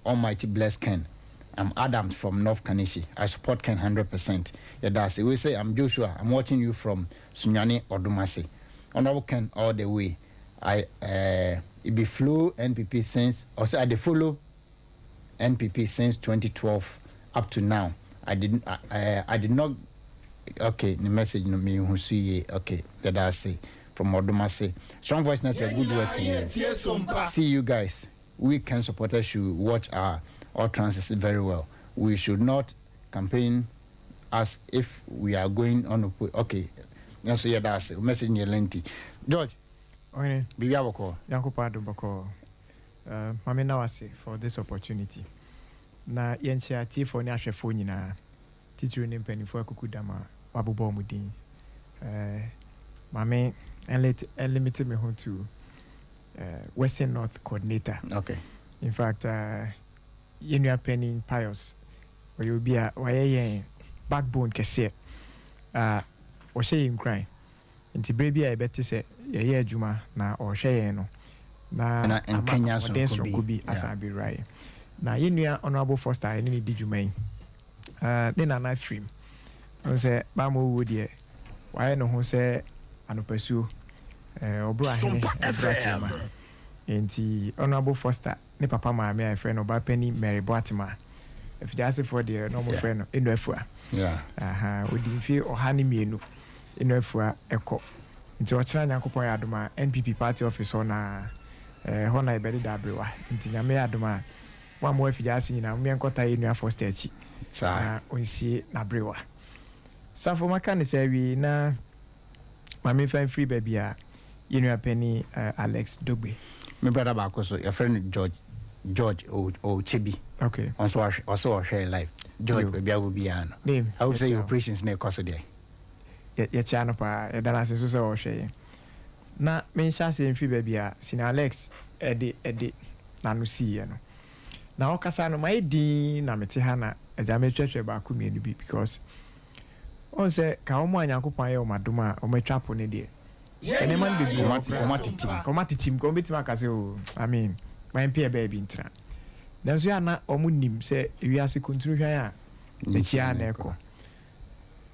Almighty bless Ken. I'm Adams from North Kaneshie. I support Ken 100%. Yeah, that's it. We say I'm Joshua. I'm watching you from Sunyani Odumase. Honorable Ken all the way. I it be flow NPP since or say I dey follow NPP since 2012 up to now. I didn't I did not okay the message no me who see okay that I say from Odumase. Strong Voice Network, good work. See you guys. We Ken supporters should watch our utterances very well. We should not campaign as if we are going on. Okay, so yeah, that's it. Message near lengthy. George, Ɔhene. Bibi abɔkɔ. Nyankopɔn adom bɔkɔɔ. Maame na wase for this opportunity. Na yɛnkyɛ atiefoɔ ne ahwɛfoɔ nyinaa. Titiri ne mpanimfoɔ akuku dam a wabobɔ wɔn din. Maame ɛnlimit me ho to Western North coordinator. Okay. In fact, yɛn nua panin Pius ɔyɛ obi a wayɛ yɛn backbone kɛseɛ a ɔhyɛ yɛn nkuran. Nti bere bi a yɛbɛte sɛ yɛyɛ adwuma na ɔrehwɛ yɛn no na Na ama nkanya ahoɔden sononko sononko bi asan abɛwura yɛn. Na yɛn nua Honourable Foster a yɛne ne di dwuma yi, ne nana firim ɔno sɛ baama owuo deɛ wayɛ ne ho sɛ anɔpasuo, ɔboro ahene ɔboro akyerɛma. Nti Honourable Foster ne papa maame a yɛfrɛ no ɔbaa panin Mary Boatema, afidie deɛ na ɔmo frɛ no Enu Afua. Aha, odi mfe 102 Enu Afua ɛkɔ. Nti ɔkyena Nyankopɔn yɛ adom a NPP party office hɔ na hɔ na yɛbɛdeda aberewa. Nti Nyame yɛ adom a mo a mowɔ afidie ase nyinaa mo yɛnkɔta yɛ nua Foster akyi Saa. na ɔnsie n'aberewa. Safo, maka ne sɛ awie na maame mfa mfiri baabi a yɛ nua panin Alex Dogbe. Me brother baako so yɛfrɛ no George Ochebi. Ɔnso ɔhwɛ ɔsɛ ɔhwɛ live. George, Yo. baabi a wɔ biara no. Name. I hope say Yɛkyia your wo. operations na ɛkɔ so deɛ. Yɛkyia no paa, yɛda no ase so sɛ ɔhwɛ yɛn. Na menhyɛ aseɛ mfiri baabi a sina Alex ɛde n'ano siiɛ no na ɔkasa no, mayɛ din na mete ha na agya metwɛtwɛ baako mmienu bi because ɔn sɛ ka wɔn a Nyankopɔn ayɛ wɔn adom a wɔn atwa po ne deɛ nneɛma no bebree wɔ hɔ koraa. Kɔma tetem. Kɔma tetem kɔma bɛtumi aka sɛ o, I mean, mampɛ baabi ntena, nanso yɛ ana ɔmo nim sɛ ewiase kuntunu hwan a n'akyi a na ɛkɔ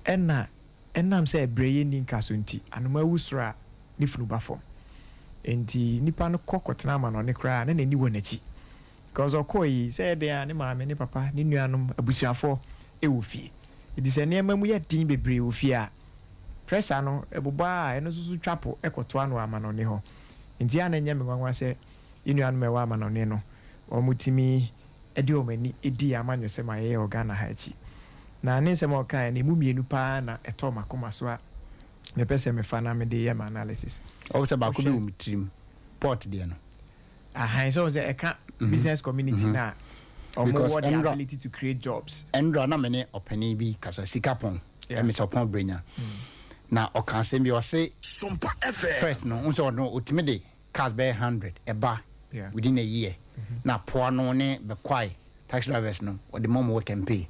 ɛna ɛnam sɛ ɛbrɛ yɛ ni nka so nti anoma awu soro a ne funu ba fam. Nti nipa no kɔ kɔtena ama no ɔne koraa na n'ani wɔ n'akyi because ɔkɔɔ yi sɛ ɛdɛn a ne maame ne papa ne nuanom abusuafoɔ wɔ fie. Enti sɛ nneɛma mu yɛ den bebree wɔ fie a, pressure no bobɔ a ɛno nso so twa po kɔtoa no wɔ amanɔne hɔ. Enti ɛyɛ a na ɛnyɛ me nwanwa sɛ yɛn nuanom a ɛwɔ amanɔne no, wɔtumi de wɔn ani di yɛn amanyɔsɛm a yɛyɛ wɔ Ghana ha akyi. Na ne nsɛm a ɔkaeɛ no, ɛmu mmienu pa ara na ɛtɔɔ m'akoma so a mepɛ sɛ mefa na mede yɛ m'analysis. Ɔwɔ sɛ baako bi Wohwɛ. wɔ me tirim, port deɛ no. Ahan, sɛ wohu sɛ ɛka business community no a, wɔn Because wɔ the ɛnra ability to create jobs. ɛnra na me ne ɔpanin bi kasa, sika pɔn, ɛmi sɛ ɔpɔn brenya. Na ɔka asɛm bi, ɔse Sompa FM. first no, n sɛ ɔno ɔtumi de cars bɛyɛ 100 ɛba within a year. Na poa no ne bɛkwae taxi drivers no, ɔde ma ɔmo wɔ campaign.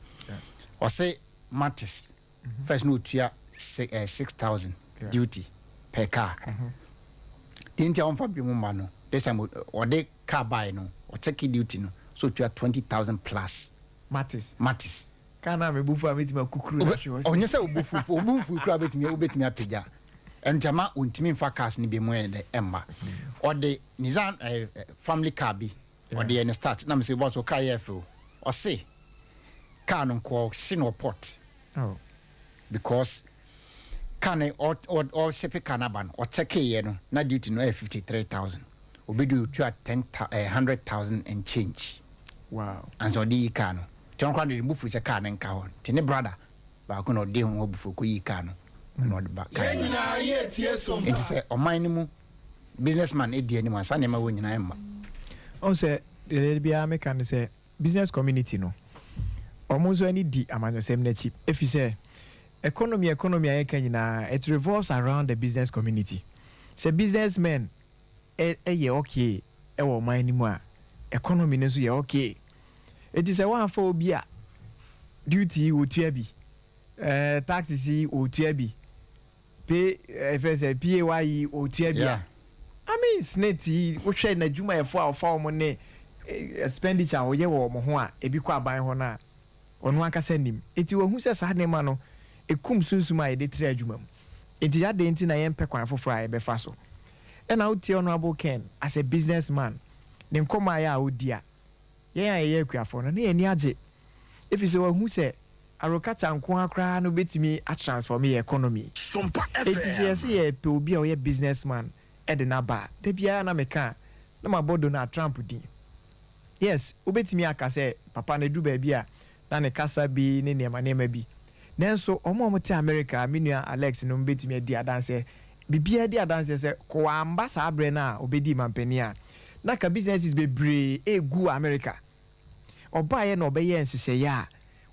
Ɔse Matiz, first no otua 6,000 duty per car. Deɛ nti a wɔmfa bi mu ma no, this time ɔde car bae no, ɔkyɛke duty no, so otua 20,000 plus. Matiz. Matiz. Car no a me bo fu a mɛtumi akukuru no ahwe hɔ. Ɔnyɛ sɛ obufu, obu mfu kura wobɛtumi apagya. Ɛno nti ama ɔntumi mfa cars no bi mu yɛ dɛ ɛmma. Ɔde Nissan family car bi, ɔde yɛ ne start na mesɛ bɔ so car yɛ fɛ o. Ɔse car no nkɔ hye no wɔ port because car no ɔhyɛpe car no aba no, ɔkyɛkeeɛ no na duty no ɛyɛ 53,000. Obi de otua ten 100,000 and change. Ansa ɔde yi car no. Nti ɔno koraa de ne bufu sɛ car no nka hɔ. Nti ne brother baako na ɔde ho abufuo kɔ yi car no na ɔde ba car no. Nyinaa yɛ tie Sompa. Nti sɛ ɔman no mu businessman edi anim a, saa nneɛma wɔ nyinaa mma. Ɔn sɛ deɛ biara meka ne sɛ business community no, ɔmo nso ani di amanyɔsɛm n'akyi, ɛfiri sɛ economy a yɛka nyinaa, it revolves around the business community. Sɛ businessmen ɛyɛ okay ɛwɔ ɔman no mu a, economy no nso yɛ okay. Eti sɛ wɔamfa obi a duty yi wɔtua bi, taxes yi wɔtua bi, pay ɛfɛ sɛ PAYE yi wɔtua bi a, I mean, SSNIT yi, wohwɛ n'adwumayɛfo a ɔfa wɔn ne expenditure a ɔyɛ wɔ wɔn ho a ebi kɔ aban hɔ no a, ɔno ankasa nim. Eti wɔhu sɛ saa nneɛma no ekum sunsum a yɛde tiri adwuma mu. Eti yade nti na yɛmpɛ kwan foforɔ a yɛbɛfa so. Ɛna wotie Honourable Ken as a businessman ne nkɔmɔ a yɛ a odi a, yɛn a yɛyɛ akuafoɔ no ne yɛn ani agye, efi sɛ wɔhu sɛ agriculture nko ara koraa no bɛtumi atransform yɛ economy. Sompa Eti sɛ FM. yɛsɛ yɛpɛ obi a ɔyɛ businessman ɛde n'aba a, da biara na meka a, na mabɔ Donald Trump din. Yes, wobɛtumi aka sɛ papa no duru baabi a na ne kasa bi ne nneɛma nneɛma bi, nanso ɔmo a ɔmo America, me nua Alex no bɛtumi adi adanseɛ, biribiara di adanseɛ sɛ kɔ saa berɛ no a ɔbɛdi mampanin a, na ka businesses bebree egu wɔ America. Ɔbaeɛ na ɔbɛyɛ nhyehyɛeɛ a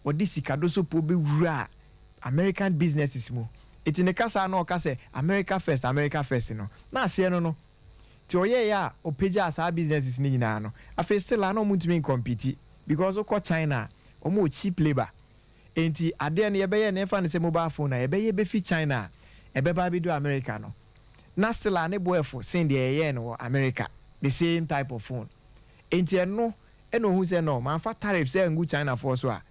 ɔde sika dosopo bɛwura American businesses mu. Eti ne kasa na ɔka sɛ "America first, America first" no, na aseɛ no nti ɔyɛeɛ a ɔpagyaa saa businesses no nyinaa no. Afei still a na ɔmo ntumi ncompete because wokɔ China a, ɔmo wɔ cheap labour. Enti adeɛ no yɛbɛyɛ no, yɛmfa no sɛ mobile phone a yɛbɛyɛ bɛfi China a ɛbɛba abɛdu America no, na still a ne bo ɛfo sen deɛ yɛyɛɛ no wɔ America, the same type of phone. Enti ɛno ɛna ohun sɛ no mamfa tariff sɛ ngu Chinafoɔ so a,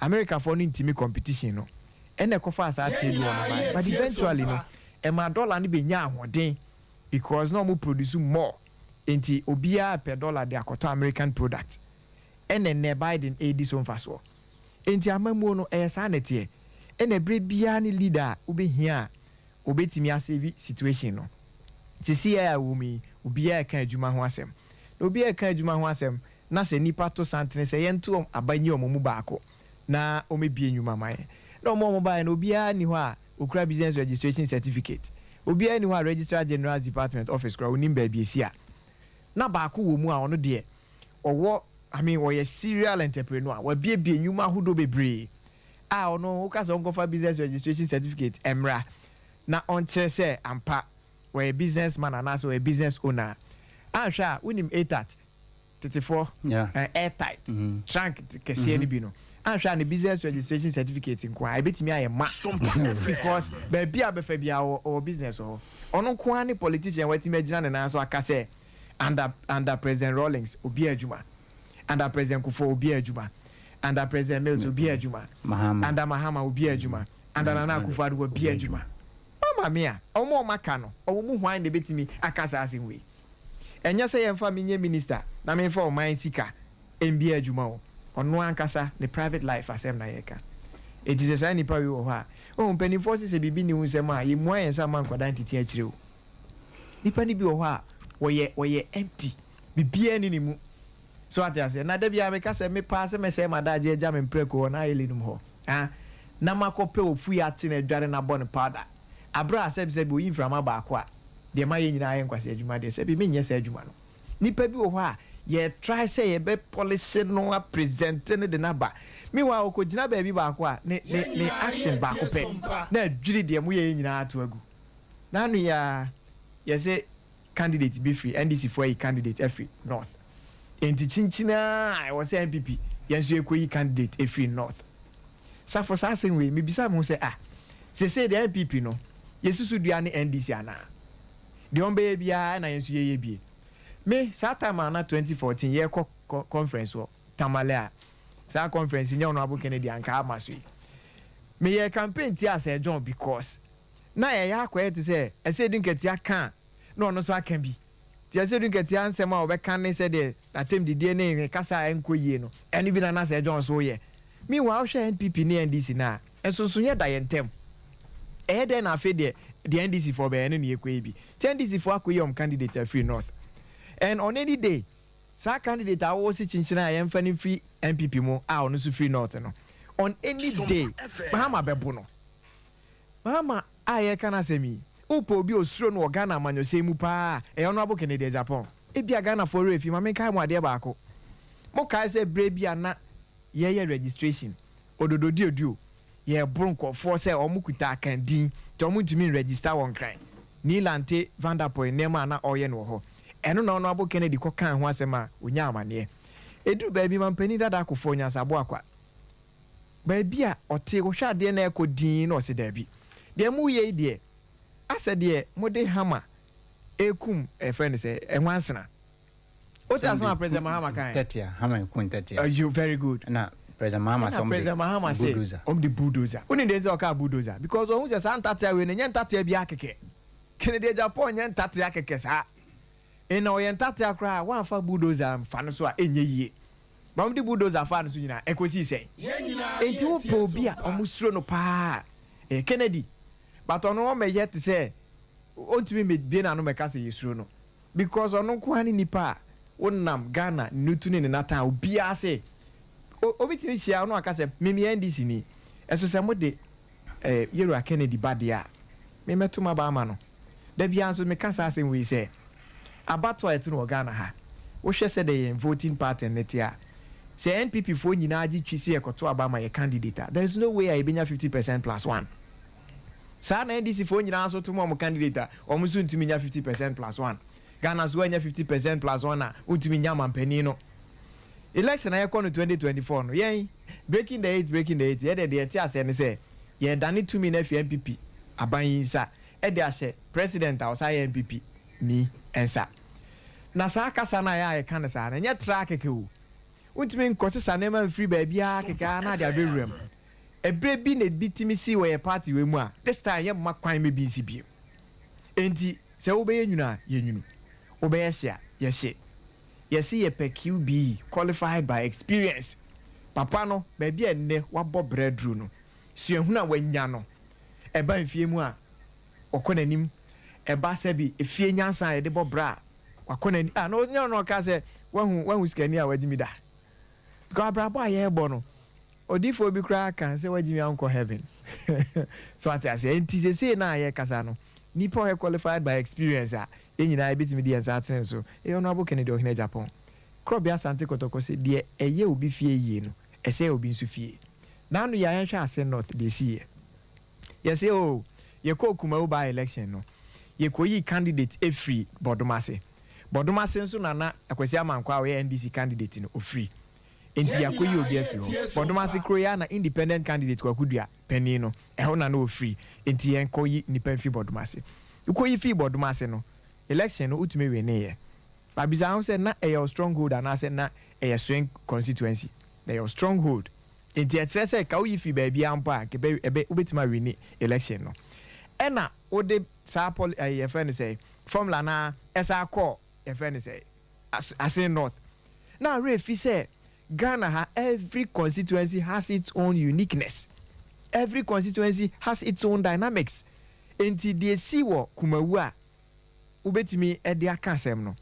Americafoɔ no ntumi competition no. Ɛna ɛkɔfa saa trade war no baeɛ. But eventually no, ɛma dollar no bɛnya ahoɔden because na ɔmo produce more, nti obiara pɛ dollar de akɔtɔ American product. Ɛna nnɛ Biden edi so mfasoɔ. Nti amammuo no ɛyɛ saa nɛteɛ. Ɛna ebere biara ne leader a wobɛhia a obetumi asave situation no. Sisi a ɛwɔ mu yi, obiara ɛka adwuma ho asɛm na obiara ɛka adwuma ho asɛm, na sɛ nipa to santene sɛ yɛnto aba nyi ɔmo mu baako na ɔmɛbie nnwuma ma yɛn, na ɔmo baeɛ no, obiara ni hɔ a okura business registration certificate, obiara ni hɔ a Registrar General's Department office kora onim baabi esi a, na baako wɔ mu a ɔno deɛ ɔwɔ, I mean, ɔyɛ serial entrepreneur, wabiebie nnwuma ahodoɔ bebree a ɔno woka sɛ ɔnkɔfa business registration certificate mmra na ɔnkyerɛ sɛ ampa wɔyɛ business man anaasɛ ɔyɛ business owner. Anhwɛ a, wonim atat tetefoɔ airtight trunk kɛseɛ no bi no, anhwɛ a ne business registration certificate nko a ebɛtumi ayɛ ma because baabi a bɛfa bi a ɔwɔ business wɔ hɔ. Ɔno nko ara ne politician watumi agyina ne nan so aka sɛ under President Rawlings obi adwuma, under President Kufuor obi adwuma, under President Mills obi adwuma, Mahama. Under Mahama obi adwuma, under Nana Akufo-Addo obi adwuma. Mama mia, ɔmo a ɔmo aka no, ɔmo mu hwan na ebɛtumi aka saa asɛm wei? Ɛnyɛ sɛ yɛmfa me nyɛ minister na memfa ɔman sika mbie adwuma o, ɔno ankasa ne private life asɛm na yɛka. Enti sɛ saa nnipa wei wɔ hɔ a, oh, mpanimfoɔ se sɛ biribi nni wo nsam a, yɛmmua yɛn nsa mma nkwadaa ntete akyire o. Nnipa no bi wɔ hɔ a, wɔyɛ, wɔyɛ empty. Biribiara nni ne mu. So ate aseɛ? Na da biara meka sɛ, me paa sɛ mɛsɛe m'adagyeɛ agya me mprako hɔ na ayɛ lenum hɔ, ah, na makɔpɛ ofui akye no adware no abɔ no powder. Aberɛ a sɛbisɛbi ɔyi mframa baako a, deɛ mayɛ nyinaa yɛ nkwasea adwuma deɛ, sɛbi menyɛ saa adwuma no. Nnipa bi wɔ hɔ a, yɛ try sɛ yɛbɛ polish no, a present no de no aba. Meanwhile, ɔkɔgyina baabi baako a, ne, ne, ne action baako pɛ, na adwiri deɛ moyɛeɛ nyinaa ato agu. N'ano yi ara, yɛse candidate bi firi, NDC foɔ ayi candidate afiri North. Enti kyinkyin ara a ɛwɔ sɛ NPP yɛn nso yɛkɔyi candidate firi North. Safo, saa asɛm wei, mebisa me ho sɛ, ah, seesei deɛ NPP no, yɛsusu dua ne NDC anaa? Deɛ wɔbɛyɛ biara ɛna yɛn nso yɛyɛ bie. Me, saa time a na 2014 yɛrekɔ conference wɔ Tamale a, saa conference yi nyɛ Honourable Kennedy anka ama so yi. Meyɛɛ campaign tiaa Sir John because na ɛyɛ akɔyɛ te sɛ Asiedu Nketia ka a na ɔno nso aka bi. Nti Asiedu Nketia nsɛm a ɔbɛka ne sɛdeɛ n'atɛmdidie ne ne kasa a ɛnkɔ yie no, ɛno bi na na Sir John nso reyɛ. Meanwhile wohwɛ NPP ne NDC no a, nsonsonoeɛ da yɛn ntam. Ɛyɛ dɛn na afei deɛ deɛ NDC foɔ bɛyɛ no na yɛkɔyɛ bi? Nti NDC foɔ akɔyi wɔn candidate afiri North. And on any day, saa candidate a wowɔ se kyinkyin a yɛmfa no mfiri NPP mu a ɔno nso firi North no, on any day, Mahama bɛbo no. Mahama a yɛreka n'asɛm yi, wopɛ obi a osuro no wɔ Ghana amanyɔsɛm mu paa a, ɛyɛ Honourable Kennedy Agyapong. Ebia Ghanafoɔ werɛ afi, ma menkae mo adeɛ baako. Mokae sɛ berɛ bi a na yɛreyɛ registration, Odododiodio, yɛreboro nkurɔfoɔ sɛ wɔkuta Akan din nti wɔntumi nregister wɔ Nkran. Nii Lante Vanderpuye nneɛma a na ɔreyɛ no wɔ hɔ. Ɛno na Honourable Kennedy kɔkaa ho asɛm a ɔnyaa amaneɛ. Ɛduru baabi, Mampanin Dada Kufuor Nyansaboakwa, Baabi a ɔte, ɔhwɛ adeɛ na ɛkɔ dinn na ɔse daabi. Deɛ moreyɛ yi deɛ, asɛ deɛ mode hammer rekum yɛfrɛ no sɛ nwansena. Wote asɛm a President Mahama kaeɛ? Ntɛtea, hammer reku ntɛtea. You very good. Ɛna President Mahama sɛ Ɛna President Mahama wɔn de se bulldozer. wɔn de bulldozer. Wonim deɛ nti a ɔkaa bulldozer? Because ɔhu sɛ saa ntatea wei no, ɛnyɛ ntatea biara kɛkɛ. Kennedy Agyapong nyɛ ntatea kɛkɛ saa. Nna ɔyɛ ntatea koraa a, woamfa bulldozer amfa no so a, ɛnyɛ yie. Ma wɔde bulldozer faa no so nyinaa, ɛkɔsii sɛn? Enti wopɛ obi a wɔsuro no paa a, ɛyɛ Kennedy. But ɔno ɔmmɛyɛ te sɛ, ɔntumi mmɛbue n'ano mmɛka sɛ yɛsuro no. Because ɔno nko ara ne nipa a wonam Ghana nnutu ne ne nata a obiara se, obi tumi hyia wo na waka sɛ, me meyɛ NDC ni. Ɛso sɛ mode eh, Yɛwura Kennedy ba deɛ a, me mɛto m'aba ama no. Da biara nso meka saa asɛm wei sɛ, abatoɔ a yɛto no wɔ Ghana ha, wohwɛ sɛdeɛ yɛn voting pattern no te a, sɛ NPP foɔ nyinaa gye twi sɛ yɛkɔto aba ma yɛ candidate a, there is no way a yɛbɛnya 50 percent plus one. Saa na NDC foɔ nyinaa nso to ma wɔn candidate a, wɔn nso ntumi nya 50 percent plus one. Ghana nso woannya 50 percent plus one a, wontumi nnya mampanin no. Election a yɛkɔ no 2024 no, yɛn breaking the eight, breaking the eight, yɛn deɛ deɛ yɛte aseɛ ne sɛ, yɛredane tumi no afi NPP aban yi nsa de ahyɛ president a ɔsan yɛ NPP ni nsa. Na saa kasa no a ɛyɛ a yɛka no saa no, ɛnyɛ tra kɛkɛ o. Wontumi nkɔsesa nneɛma mfiri baabiara kɛkɛ ara na ade abɛwura mu. Ɛberɛ bi na ebi tumi si wɔ yɛn party wei mu a, this time yɛmma kwan ma ebi nsi bio. Enti sɛ wobɛyɛ nwunu a, yɛ nwunu. Wobɛyɛ hye a, yɛ hye. Yɛse yɛpɛ QBE, qualified by experience. Papa no, baabi a nnɛ wabɔ bra aduru no, suahunu a wanya no, ɛba mfie mu a, ɔkɔ n'anim. Ɛba sɛbi efie nyansa a yɛde bɔ bra a, wakɔ n'anim. Ah, na ɔnyɛ ɔno ɔka sɛ, wahu, wahu sikani a wagye mi da. Because abrabɔ a yɛrebɔ no, odiyifoɔ bi koraa ka sɛ wagye mi ankɔ heaven. So ate aseɛ? Nti sesei no a yɛrekasa no, nipa a ɔyɛ qualified by experience a, yɛn nyinaa yɛbɛtumi de yɛn nsa atene no so. Ɛyɛ Honourable Kennedy Ɔhene Agyapong. Korɔbea Asante Kɔtɔkɔ se deɛ ɛyɛ obi fie yie no, ɛsɛe obi nso fie. N'ano yi a yɛnhwɛ Ase North deɛ ɛsiiɛ. Yɛse oh, yɛkɔɔ Kumawu by election no, yɛkɔyii candidate firi Bɔdomase. Bɔdomase nso na na Akwasi Amankwah a ɔyɛ NDC candidate no, ɔfiri. Enti yɛakɔyi obi afiri hɔ. Bɔdomase kuro yi ara na independent candidate Kwaku Dua panin no, ɛhɔ na na ɔfiri. Enti yɛnkɔyi nnipa mfiri Bɔdomase. Wokɔyi fii Bɔdomase no, election no wotumi winneeɛ. But bisa ho sɛ na ɛyɛ wo stronghold anaasɛ na ɛyɛ swing constituency? Na ɛyɛ wo stronghold. Enti ɛkyerɛ sɛ ka woyi firi baabiara mpo a, nka ɛbɛ, ɛbɛ, wobɛtumi awini election no. Ɛna wode saa poli, ɛɛ, yɛfrɛ no sɛ, formula no ara ɛsan kɔɔ, yɛfrɛ no sɛ, As, Asin North. Na awerɛ fi sɛ Ghana ha, every constituency has its own uniqueness. Every constituency has its own dynamics. Enti deɛ esi wɔ Kumawu a wobɛtumi de aka asɛm no,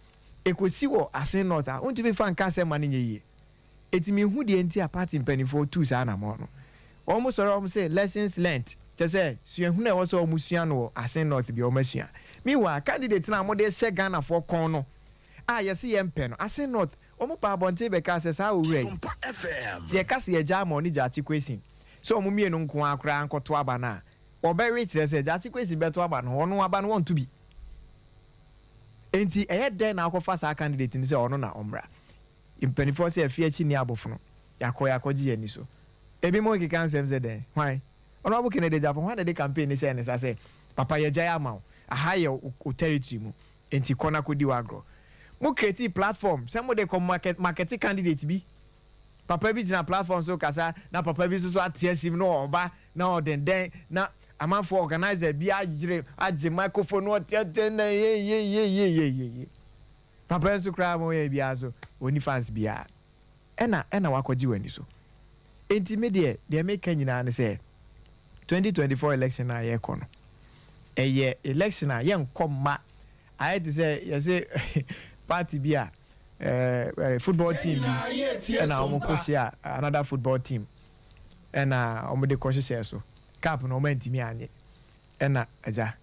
ɛkɔsi wɔ Asen North a, wontumi mfa nka asɛm ma no nyɛ yie. Enti menhu deɛ nti a party mpanimfoɔ tuu saa anammɔn no. Wɔn sɔre a wɔn se lessons learnt, kyerɛ sɛ suahunu a ɛwɔ sɛ wɔn sua no wɔ Asen North biara wɔn asua. Meanwhile, candidate no a wɔde rehyɛ Ghanafoɔ kɔn no a yɛse yɛmpɛ no, Asen North, wɔn baa abɔnten bɛkaa sɛ saa owura yi, sɛ yɛka sɛ yɛgyaa ma ɔne Gyakye Quayson sɛ wɔn mmienu nko ara koraa nkɔto aba no a, wɔbɛwe, kyerɛ sɛ Gyakye Quayson bɛto aba no, ɔno aba no wɔnto bi. Enti ɛyɛ dɛn na wokɔfa saa candidate no sɛ ɔno na ɔmmra? Mpaninfoɔ sɛ afie akyi nni abofono, yɛakɔ yɛakɔgye yɛn ani so. Ebinom rekeka nsɛm sɛ dɛn? Hwan? Honourable Kennedy Agyapong, hwan na ɛde campaign no hyɛɛ ne nsa sɛ papa yɛagyae ama wo, aha yɛ wo territory mu, enti kɔ na kɔdi w'agorɔ? Mo createe platform sɛ mode kɔ market markete candidate bi. Papa bi gyina platform so rekasa na papa bi nso so ate asim na ɔreba na ɔdendɛn na amanfoɔ organiser bi ayere agye microphone na ɔteatea na yeyeyeyeyeye. Papa yi nso koraa ma ɔyɛ biara nso ɔnni fans biara. Ɛna ɛna wakɔgye w'ani so. Enti me deɛ deɛ meka nyinaa ne sɛ 2024 election a yɛrekɔ no ɛyɛ election a yɛnkɔ mma ayɛ te sɛ yɛse party bi a eh, football team bi ɛna wɔn kɔ hyia another football team ɛna wɔn de kɔ hyehyɛ so cup no wɔn antumi anye ɛna agya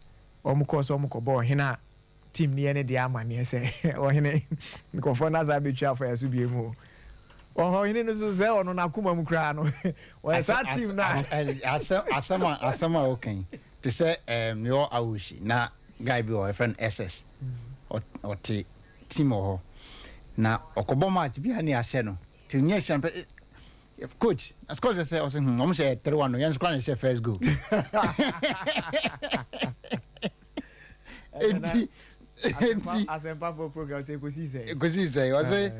wɔn kɔɔ sɛ wɔn kɔ bɔ ɔhene a team no yɛ ne deɛ amaneɛ sɛ ɔhene nkurɔfoɔ no asan abɛtwa afa yɛ so bio mu o ɔhene no so sɛ ɔno n'akoma mu koraa no ɔyɛ saa team no a asɛm a asɛm a woka yi te sɛ mewɔ awohyi na guy bi wɔ yɛfrɛ no ss ɔte team wɔ hɔ na ɔkɔbɔ match bi a ne ahyɛ no nti nyɛ hyɛ mpɛ coach coach sɛ ɔsɛ hmm ɔmo hyɛ 3-1 no yɛn nso koraa na yɛhyɛ first goal enti enti asɛmpafo program sɛ ekosi sɛ ekosi sɛ ɔsɛ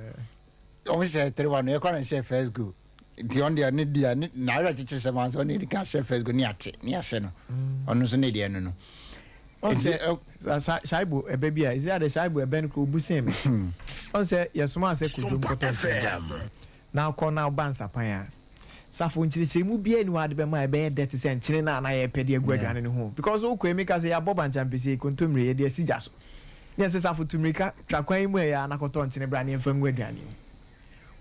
ɔmo hyɛ 3-1 no yɛ koraa na yɛhyɛ first goal nti ɔno deɛ ne deɛ ne n'awerɛ kyekyere sɛ maa sɛ ɔno de ka hyɛ first goal ne ate ne ahyɛ no ɔno nso ne deɛ no no nti shaibu ɛbɛ bi a ɛsɛ ade shaibu ɛbɛ no kò obu sen mi ɔn sɛ yɛsoma sɛ kodwom kɔtɔ nkyɛn Na wokɔ na woba nsapan a, safo nkyerɛkyerɛmu biara nni hɔ a wode bɛma a ɛbɛyɛ dɛ te sɛ nkyene no a na yɛpɛ de agu aduane no ho. Because wokɔ yi meka sɛ yɛabɔ bankye ampesie, kontommire, yɛde asi gya so. Ne yɛse safo tu mmirika twa kwan yi mu ɛyɛ a na kɔtɔ nkyene bra na yɛmfa ngu aduane yi mu.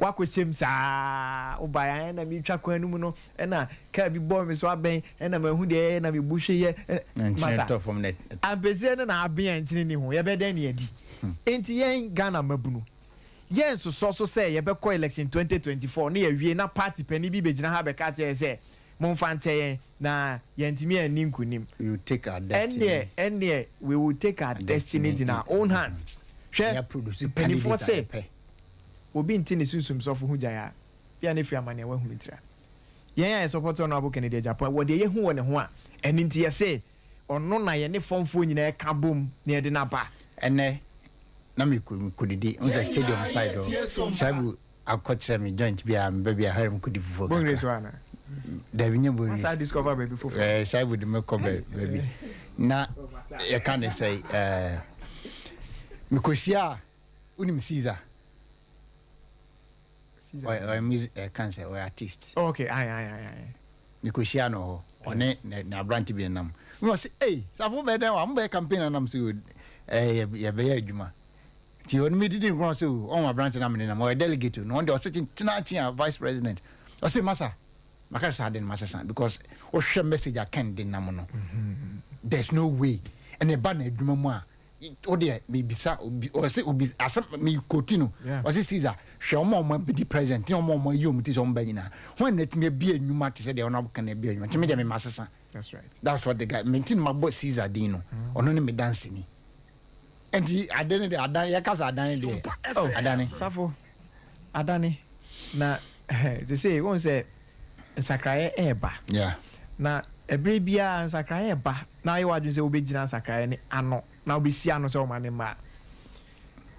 Woakɔhyɛm saa, wobaeɛ a ɛna meretwa kwan no mu no ɛna kaa bi bɔɔ me so abɛn ɛna mahu deɛ ɛyɛ na mebu hweeɛ. Nkyene tɔ fam na. Ampesie no na aben a nkyene nni ho, yɛbɛyɛ dɛn na yɛadi? Enti yɛn Ghana mmabunu, Yɛnsosɔ so sɛ yɛbɛkɔ election 2024 na yɛawie na party panin bi bɛgyina ha abɛka akyerɛ yɛn sɛ momfa nkyɛ yɛn na yɛantumi anni nkunim. We will take our destiny. Ɛnneɛ, ɛnneɛ we will take our destinies in our own hands. Hwɛ, mpanimfoɔ se obi nte ne sunsum sɔfo ho gyae a, bia na ɛfiri amane a wahunu tira. Yɛn a yɛsɔpɔte Honourable Kennedy Agyapong wɔ deɛ yɛhu wɔ ne ho a, ɛno nti yɛse ɔno na yɛne fɔmfoɔ nyinaa ka bom na yɛde no aba. Ɛnnɛ na mekɔdidi n sɛ stadium side hɔ Shaibu akɔkyerɛ me joint bi a meba bi a hɛrɛ mekɔdi fufuo kakra dabi nyɛ Bongres eh, Shaibu de mekɔ baabi na yɛka ne sɛ eh, mekɔhyia a wonim Caesar ɔyɛ music ɛka sɛ ɔyɛ artist. Oh, okay ayi ayi ayi ayi. Mekɔhyia no hɔ ɔne ne aberante bi nenam na ɔse ei safo bɛyɛ dɛn wa mobɛyɛ campaign anam sɛ ɛɛ yɛbɛyɛ adwuma nti ɔno medidi nkorɔ sɛ ɔn aberante na mene nam ɔyɛ delegate no ɔno deɛ ɔse tena akyi a vice president ɔse masa maka sɛ ade no masesa because wohwɛ message a Ken de nam no there's no way ɛna ɛba na adwuma mu a wo deɛ mebisa obi ɔse obi asɛm mekoti no ɔse Caesar hwɛ ɔma ɔma bɛdi president ne ɔma ɔma yi ɔmo ti sɛ ɔmo ba nyinaa wɔn na atumi abie nnwuma te sɛ deɛ ɔno abɛka na abie nnwuma nti me deɛ mema sesa. That's right. That's what the guy menti no mabɔ Caesar din no ɔno ne me danseni nti ade no deɛ adan yɛka sɛ adane deɛ oh, adane safo adane na te sɛ wɔn sɛ nsakraeɛ ɛɛba yeah. Na ɛberɛ biara nsakraeɛ reba na woayɛ w'adwene sɛ wobɛgyina nsakraeɛ no ano na wobɛsi ano sɛ woma no mma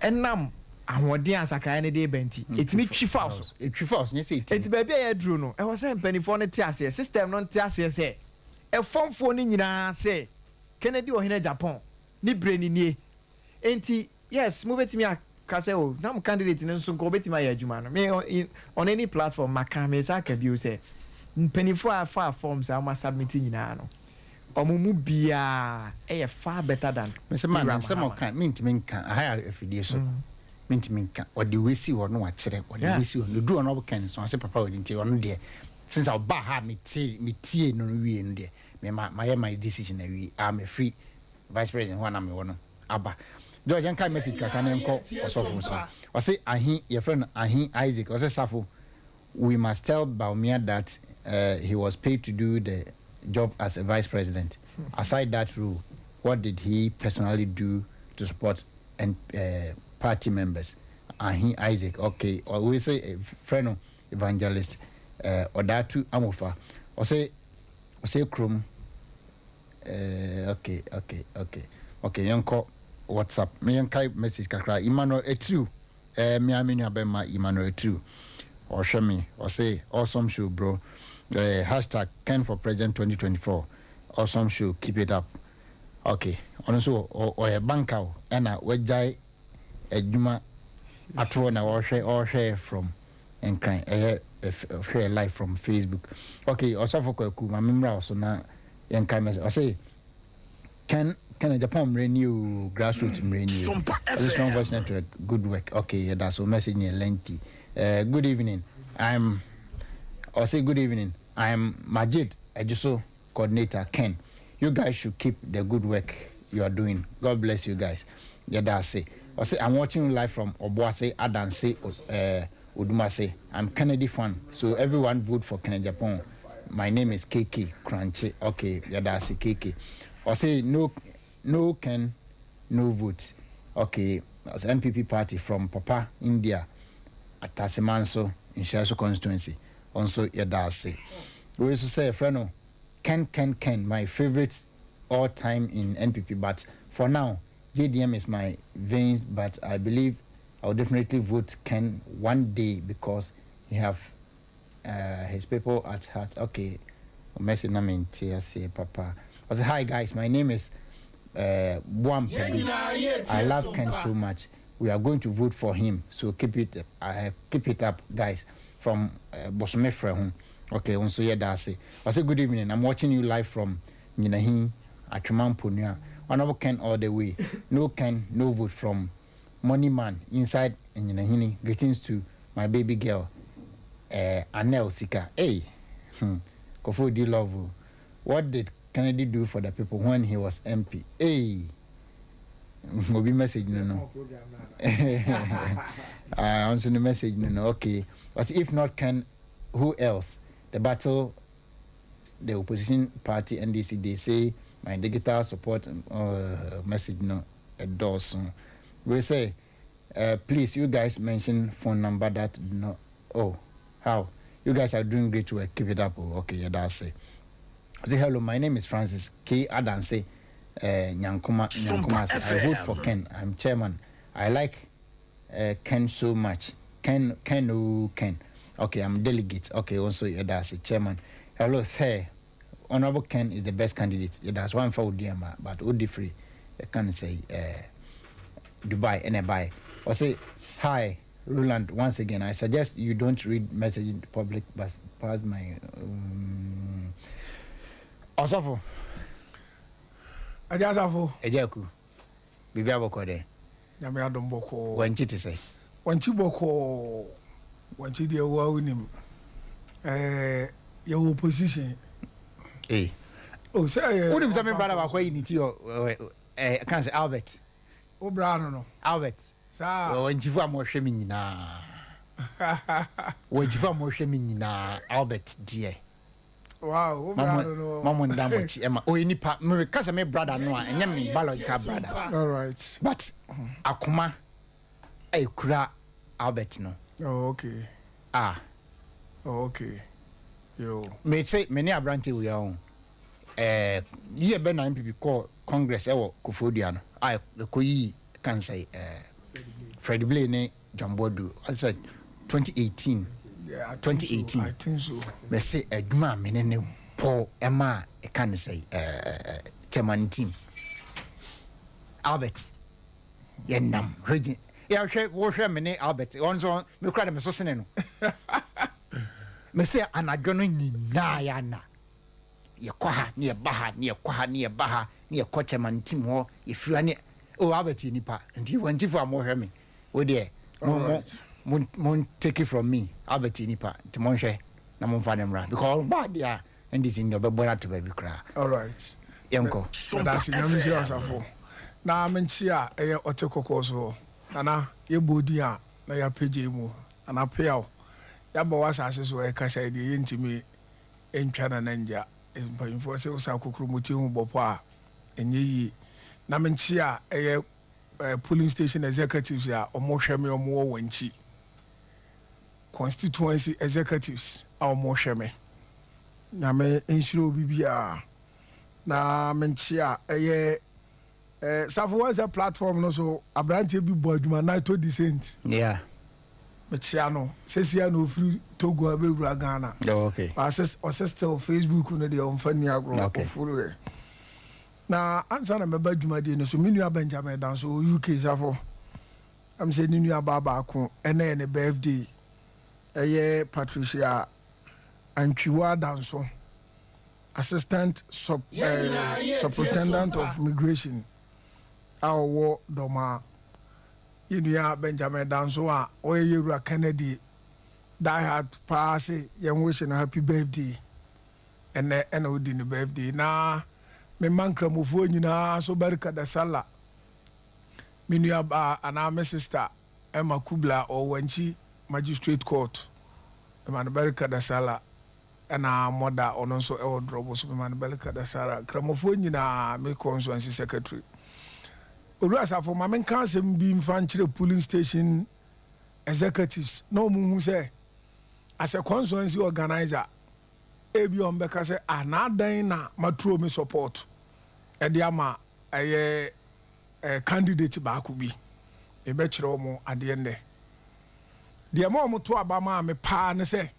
a, ɛnam ahoɔden a nsakraeɛ no de reba nti, ɛtumi twi fa wo so. Ɛtwi fa wo so, nyɛ sɛ ɛtumi. Enti baabi a yɛaduru no, ɛwɔ sɛ mpanimfoɔ no te aseɛ, system no nte aseɛ sɛ, ɛfamfoɔ no nyinaa sɛ Kennedy Ɔhene Agyapong ne berɛ no nie. Enti Yes, mobɛtumi aka sɛ oh, na mo candidate no nso nka ɔbɛtumi ayɛ adwuma no. Me on any platform maka, mesan aka bio sɛ, Mpanimfoɔ a afa forms a wɔn asubmit nyinaa no, wɔn mu biara ɛyɛ far better than Mesɛ ma ne Ewura nsɛm Mahama. ɔka, mentumi nka aha yɛ afidie so, mentumi nka. Ɔde wei si hɔ no, wakyerɛ ɔde wei si hɔ no, duru ɔno ɔbɛka ne so ɔsɛ papa wɔde, nti ɔno deɛ, since ɔba ha a metie metie no no wie no deɛ, mema mayɛ my decision awie a mefiri vice president hɔ a na mewɔ no aba. George, yɛnka message kakra ne nkɔ ɔsɔfo so. Ɔse ahe yɛfrɛ no Ahe Isaac, ɔsɛ, "Safo, we must tell Bawumia that he was paid to do the job as a vice president. Aside that role, what did he personally do to support and party members?" Ahi Isaac, okay. Or we say friend evangelist Odatu Amofa. Or say Krum. Okay. Yɛnkɔ WhatsApp. Me yɛnka message kakra. Emmanuel Etriu. Me ame nua bɛma Emmanuel Etriu. Ɔhwɛ me. Ɔse, "Awesome show, bro. #KenForPresident 2024. Awesome show. Keep it up." Okay. Ɔno nso ɔyɛ banker o, ɛna wagyae adwuma atoɔ na ɔhwɛ from Nkran, ɛyɛ ɔhwɛ live from Facebook. Okay, Ɔsɔfo Kwaku, maame mmra wo so na yɛnka message. Ɔse Ken Agyapong mmerɛ ni o, grassroots mmerɛ ni o. Sompa Ɔse, "Strong FM. Voice Network, good work." Okay, yɛda so. Message nyɛ lengthy. Good evening, I'm ɔse, "Good evening, I'm Majid Ejiso, coordinator Ken. You guys should keep the good work you are doing. God bless you guys." Yɛda ase. Ɔse, "I'm watching you live from Obuase Adanse, Odumase. I'm Kennedy fan, so everyone vote for Kennedy Agyapong. My name is KK Crunchy." Okay, yɛda ase, KK. Ɔse, "No, no Ken, no vote." Okay, that's NPP party from Papa India Atasemanso Nhyɛso constituency. Ɔnso yɛda ase. Wei nso sɛ yɛfrɛ no Ken Ken Ken, my favourite all time in NPP, but for now JDM is my veins, but I believe I will definitely vote Ken one day because he have his people at heart. Okay, message na mente ase papa. I say, "Hi guys, my name is Buam Pedu. I love Ken so much. We are going to vote for him. So keep it up, guys." From Bosome Frehun. Okay, nso yɛda ase. I say, "Good evening. I'm watching you live from Nyinahin, Atwima Mponua. Honorable Ken all the way. No Ken, no vote from Money Man inside Nyinahini. Greetings to my baby girl, Anel Sika." Hey, Kofo do love you. "What did Kennedy do for the people when he was MP?" Hey, obi message no. Answer the message no. Okay. But if not Ken, who else? The battle, the opposition party NDC, they say my digital support message no endorse. We say, "Please, you guys mention phone number that no. Oh, how you guys are doing great work. Keep it up." Oh, okay, yeah, that's it. Say, "Hello, my name is Francis K. Adanse Nyankoma Nyankoma. I vote for Ken. I'm chairman. I like Ken so much. Ken, Ken, oh, Ken." Okay, I'm delegate. Okay, also, yeah, that's it. Chairman. "Hello, sir. Honorable Ken is the best candidate." Yeah, that's one for Odiama, but Odi free. I can say Dubai and buy. Or say, "Hi, Roland. Once again, I suggest you don't read message in public, but pass my." Osofo. Agya Asafo. Ejaku. Bibi abɔkɔ dɛ? Nyame adom, bɔkɔɔ. Wankyi te sɛ? Wankyi bɔkɔɔ. Wankyi deɛ, wo a wonim yɛwɔ opposition. Ee. O sɛ yɛ Wonim sɛ me brother baako ayi ne ti ɔ ɛ kan sɛ Albert. Wo bra no. Albert. Saa. Wankyifo a mohwɛ me nyinaa, wankyifo a mohwɛ me nyinaa, Albert deɛ. Wow, wo bra no. Mamo nda mo akyi ɛma ɔyɛ nipa. Meka sɛ me brother no a, ɛnyɛ me biological brother. All right. But akoma a ɛkura Albert no. Oh, okay. A. Oh, okay, yo. Mese me ne aberante wei ho yie bɛ na NPP kɔɔ congress ɛwɔ Koforidua no a ɛkɔyii kan sɛ Fred Blay ne John Boadu, ɔsɛ 2018. Yeah, I think 2018. So. I think so. Mɛsɛ adwuma a mene ne bɔ ɛma a ɛka ne sɛ chairman team Albert, yɛnam region, yɛhwɛ, wohwɛ me ne Albert, ɔno nso mekura de me so sene no. Mese anadwo no nyinaa yɛ ana yɛkɔ ha ne yɛba ha ne yɛkɔ ha ne yɛba ha ne yɛkɔ Kyɛmantim hɔ, yɛfiri ha ne o Albert yɛ nipa nti Wankyifo a mohwɛ me wo deɛ mo mo mo mo take it from me, Albert yɛ nipa nti monhwɛ na momfa ne mmra because ɔba deɛ a NDC no deɛ ɔbɛbɔ no ato baabi koraa. Alright. Yɛnkɔ. Meda ase, Nyame nhyira Ɔsafo. Na menkyea a ɛyɛ ɔte kɔkɔɔ so hɔ. Nana, yɛbɔ din a na yɛapagya mu. Nana Peaw, yɛaba w'asase so ɛrekasa yi deɛ yɛntumi ntwa Nana ngya. Mpanyinfoɔ sɛ wosa kokromoti ho bɔpɔ a, ɛnyɛ yie. Na menkyea a ɛyɛ polling station executives a wɔhwɛ me, wɔwɔ wɔn akyi. Constituency executives a wɔhwɛ me. Nyame nhyira obi biara. Na menkyea a ɛyɛ Eh, Safo wɔn sɛ platform no so aberanteɛ bi bɔ adwuma Naito Decent. Yeah. Mekyea no sesia na ofiri Togo abɛwura Ghana. Oh, okay. Ɔse ɔse still Facebook no deɛ ɔmfa nni agorɔ. Okay. Ɔfollow yɛ. Na ansa na mɛba dwumadie no so, me nua Benjamin Danso wɔ UK, Safo. Ɛm sɛ ne nua baa baako ɛnɛ yɛ ne birthday. Ɛyɛ Patricia Antwiwa Danso. Assistant Sup eh, Superintendent of Migration a ɔwɔ Dɔmaa, yɛn nua Benjamin Danso a ɔyɛ Yɛwura Kennedy die hard paa se yɛn wish no happy birthday. Ɛnɛ ɛna odi ne birthday. Na me mma nkramofoɔ nyinaa nso barika da sallah. Me nua baa anaa me sister Emma Kubla ɔwɔ Wankyi Magistrate Court, mema no barika da sallah. Ɛna mɔda ɔno nso ɛwɔ drɔbo so mema no Belika Dasara. Kramofoɔ nyinaa me constituency secretary. Owura Asafo, ma menka asɛm bi mfa nkyerɛ polling station executives na wɔn hu sɛ as a constituency organizer ebi wɔn bɛka sɛ ah na adɛn na maturo me support ɛde ama ɛyɛ eh, candidate baako bi. Mebɛkyerɛ wɔn adeɛ nnɛ. Deɛ ma wɔn to aba maa me paa ne sɛ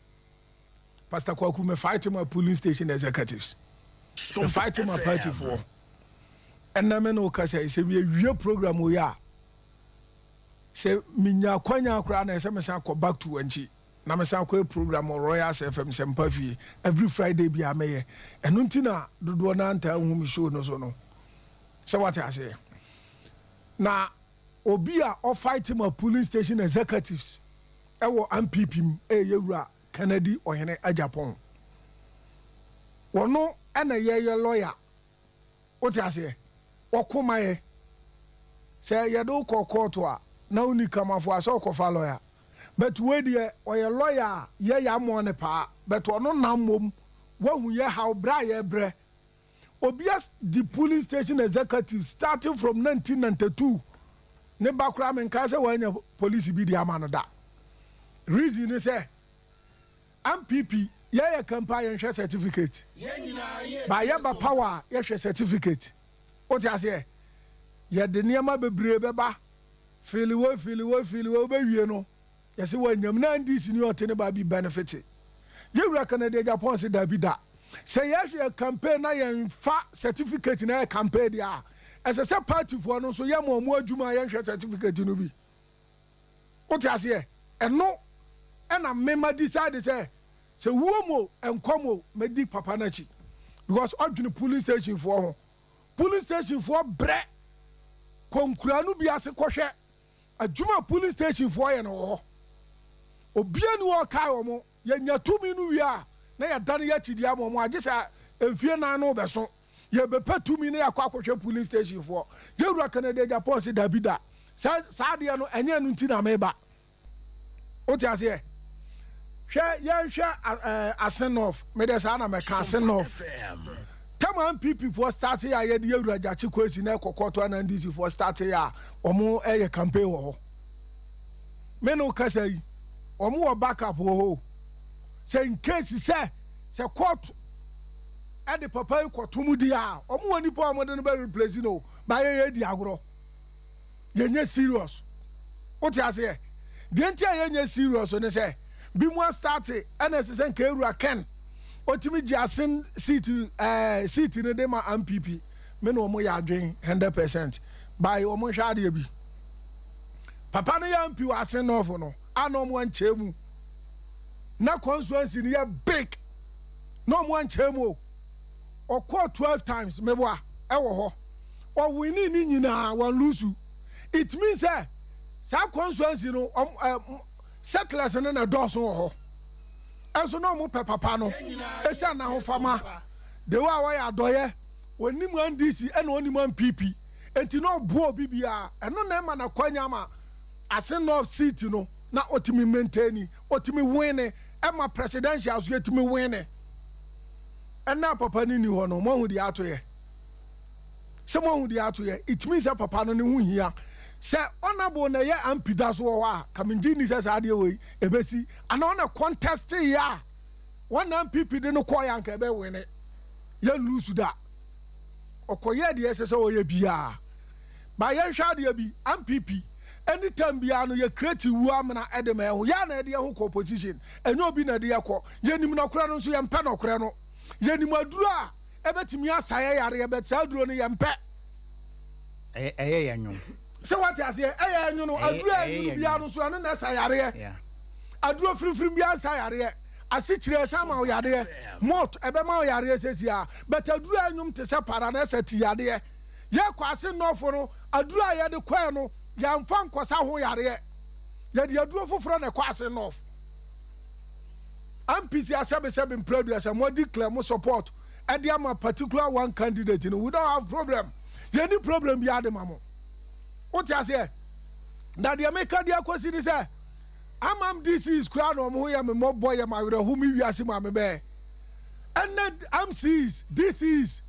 Pastor Kwaku me fight ma polling station executives, me fight ma party foɔ. Ɛnna me ne wo kasa yi, sɛ yɛwie program wei a, sɛ menya akwanya koraa na ɛsɛ mesan kɔ back to Wankyi na mesan kɔyɛ program wɔ Royals FM Sɛmpa fie every Friday bi a mɛyɛ. Ɛno nti na dodoɔ no antaa nhu me show no so no, sɛ wate aseɛ. Na obi a ɔfight ma polling station executives ɛwɔ NPP mu ɛyɛ Yɛwura Kennedy Ɔhene Agyapong. Wɔno ɛna yɛyɛ lawyer. Wote aseɛ? Wɔko ma yɛ. Sɛ yɛde wo kɔ court a, na wonni kamafo a, sɛ wokɔfa lawyer. But wei deɛ, ɔyɛ lawyer a yɛyɛ amoa no paa. But ɔno nam mmom, wahu yɛ haw, brɛ a yɛbrɛ. Obia di polling station executive starting from 1992 ne ba koraa menkae sɛ wanya police bi de ama no da. Reason ne sɛ NPP yɛyɛ kampa a yɛnhwɛ certificate, ba yɛba power a yɛhwɛ certificate. Wote aseɛ? Yɛde nneɛma bebree bɛba, fili wei fili wei fili wei, wobɛwie no Yɛse wanyam na NDC ni ɔte ne ba bi benefit. Yɛwura Kennedy Agyapong se dabi da. Sɛ yɛhwɛ campaign na yɛnfa certificate na yɛ campaign deɛ a, ɛsɛ sɛ party foɔ no nso yɛma ɔmo adwuma a yɛnhwɛ certificate no bi. Wote aseɛ? Ɛno ɛna me ma decide sɛ, sɛ wuo mu o, nkwa mu o, mɛdi papa no akyi. Because ɔdwene polling station foɔ ho. Polling station foɔ brɛ. Kɔ nkuraa no bi ase kɔhwɛ. Adwuma a polling station foɔ yɛ no wɔ hɔ. Obia ni hɔ ɔkae wɔn. Yɛnya tumi no wie a, na yɛdane yɛn akyi de ama wɔn, agye sɛ mfie nan no rebɛso. Yɛbɛpɛ tumi na yɛakɔ akɔhwɛ polling station foɔ. Yɛwura Kennedy Agyapong se dabi da. Sɛ saa adeɛ no, ɛnyɛ ɛno nti na meba. Wote aseɛ? Hwɛ, yɛnhwɛ ɛɛ Asen North. Me deɛ saa na mɛka, Asen North. Tɛm a NPP foɔ start yɛ a yɛde yɛwura Gyakye Kwesi na ɛkɔ kɔɔto ana NDC foɔ start yɛ a wɔn ɛyɛ campaign wɔ hɔ. Me ne wo kasa yi, wɔn wɔ backup wɔ hɔ o. Sɛ in case sɛ sɛ court ɛde papa yi kɔto mu di a, wɔn wɔ nipa a wɔn de no bɛ replace no o. Ba yɛ yɛ di agorɔ. Yɛnyɛ serious. Wote aseɛ? Deɛ nti a yɛnyɛ serious ne sɛ, bi mu astarte ɛna ɛsɛ sɛ nka Ewura Ken ɔtumi gye asen seat ɛɛ seat no de ma NPP. Me ne wɔn yɛ adwen 100%. By wɔn nhwɛ adeɛ bi. Papa no yɛ MP wɔ Asen North no, a na wɔn ankyɛ mu. Na constituency no yɛ big na ɔmo ankyɛn mu o. Ɔkɔɔ 12 times, meboa, ɛwɔ hɔ. Ɔwini ne nyinaa, wɔn lose. It means sɛ saa constituency no ɔm settlers no na dɔɔso wɔ hɔ. Ɛnso na ɔmo pɛ papa no esi anahofama de wo a wɔyɛ adɔyɛ, onim NDC ɛna onim NPP, nti na ɔboa obi biara. Ɛno na ɛma na kwanya ma Assin North seat no na otumi maintain, otumi win, ɛma presidential so yɛtumi win. Ɛna papa no ni hɔ no, mo ahu deɛ ato yɛ sɛ mo ahu deɛ ato yɛ. It means sɛ papa no ne ho hia sɛ Honourable na ɛyɛ MP da so wɔ hɔ a, kamingye ni sɛ saa adeɛ wɔ yi ebesi ana ɔna contest yɛ a wɔn na NPP de no kɔɔ yɛ anka ɛbɛ win, yɛ lose da. Ɔkɔyɛ deɛ ɛsɛ sɛ ɔyɛ biara ba. Yɛnhwɛ adeɛ bi, NPP anytime biara no yɛ create wu amena ɛde ma ɛho yɛa na ɛde ɛho kɔ opposition. Ɛnyɛ obi na ɛde yɛ kɔ. Yɛnim nɔkorɛ no nso, yɛmpɛ nɔkorɛ no. Yɛnim aduro a ɛbɛtumi asa yɛ yareɛ bɛ saa aduro no yɛmpɛ. Ɛyɛ yɛ nwom. Sɛ wate aseɛ, ɛyɛ ɛnwono. Aduro a ɛyɛ ɛnwono biara no nso, ɛno na ɛsa yareɛ. Aduro firimfirim biara nsa yareɛ. Asikyire ɛsan ma wo yareɛ, malt ɛbɛma wo yareɛ sɛsi a, but aduro a ɛnwom te sɛ para na ɛsɛ ti yareɛ. Yɛkɔ Assin North no, aduro a yɛde kɔɛ no, yɛmfa nkɔsa ho yareɛ. Yɛde aduro foforɔ na ɛkɔ Assin North. MPC, asɛbesɛbe mpredua sɛ mo declare mo support ɛde ama particular one candidate no, we don't have problem. Yɛni problem bi ade ma mo. Wote aseɛ? Na deɛ meka deɛ akɔsi ne sɛ amam DCs koraa na ɔmo ho yɛ me mmɔbɔ, yɛ ma awerɛho me wiase mu a mebɛɛ. Ɛnɛ MCs, DCs,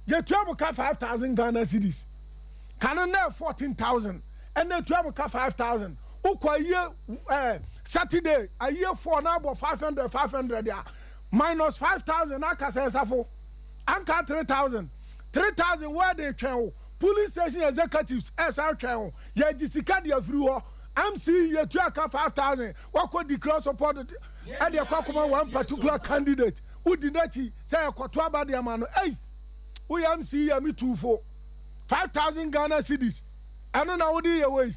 yɛtua mo ka 5,000 Ghana cedis. Kane na 14,000, ɛnɛ tua mo ka 5,000. Wokɔ ayie Saturday ayie four na abɔ 500 500 a, minus 5,000 aka sɛ nsafo anka 3,000 3,000. Wɔde twɛn o, police station executives ɛsan twɛn o, yɛgye sika de afiri hɔ. MC, yɛtua ka 5,000, wakɔ declare support ɛde ɛkɔ akɔma one particular candidate, wodi n'akyi sɛ yɛkɔto aba de ama no. Ei, woyɛ MC yɛ mi tuufo, 5,000 Ghana cedis ɛno na wode yɛ wei.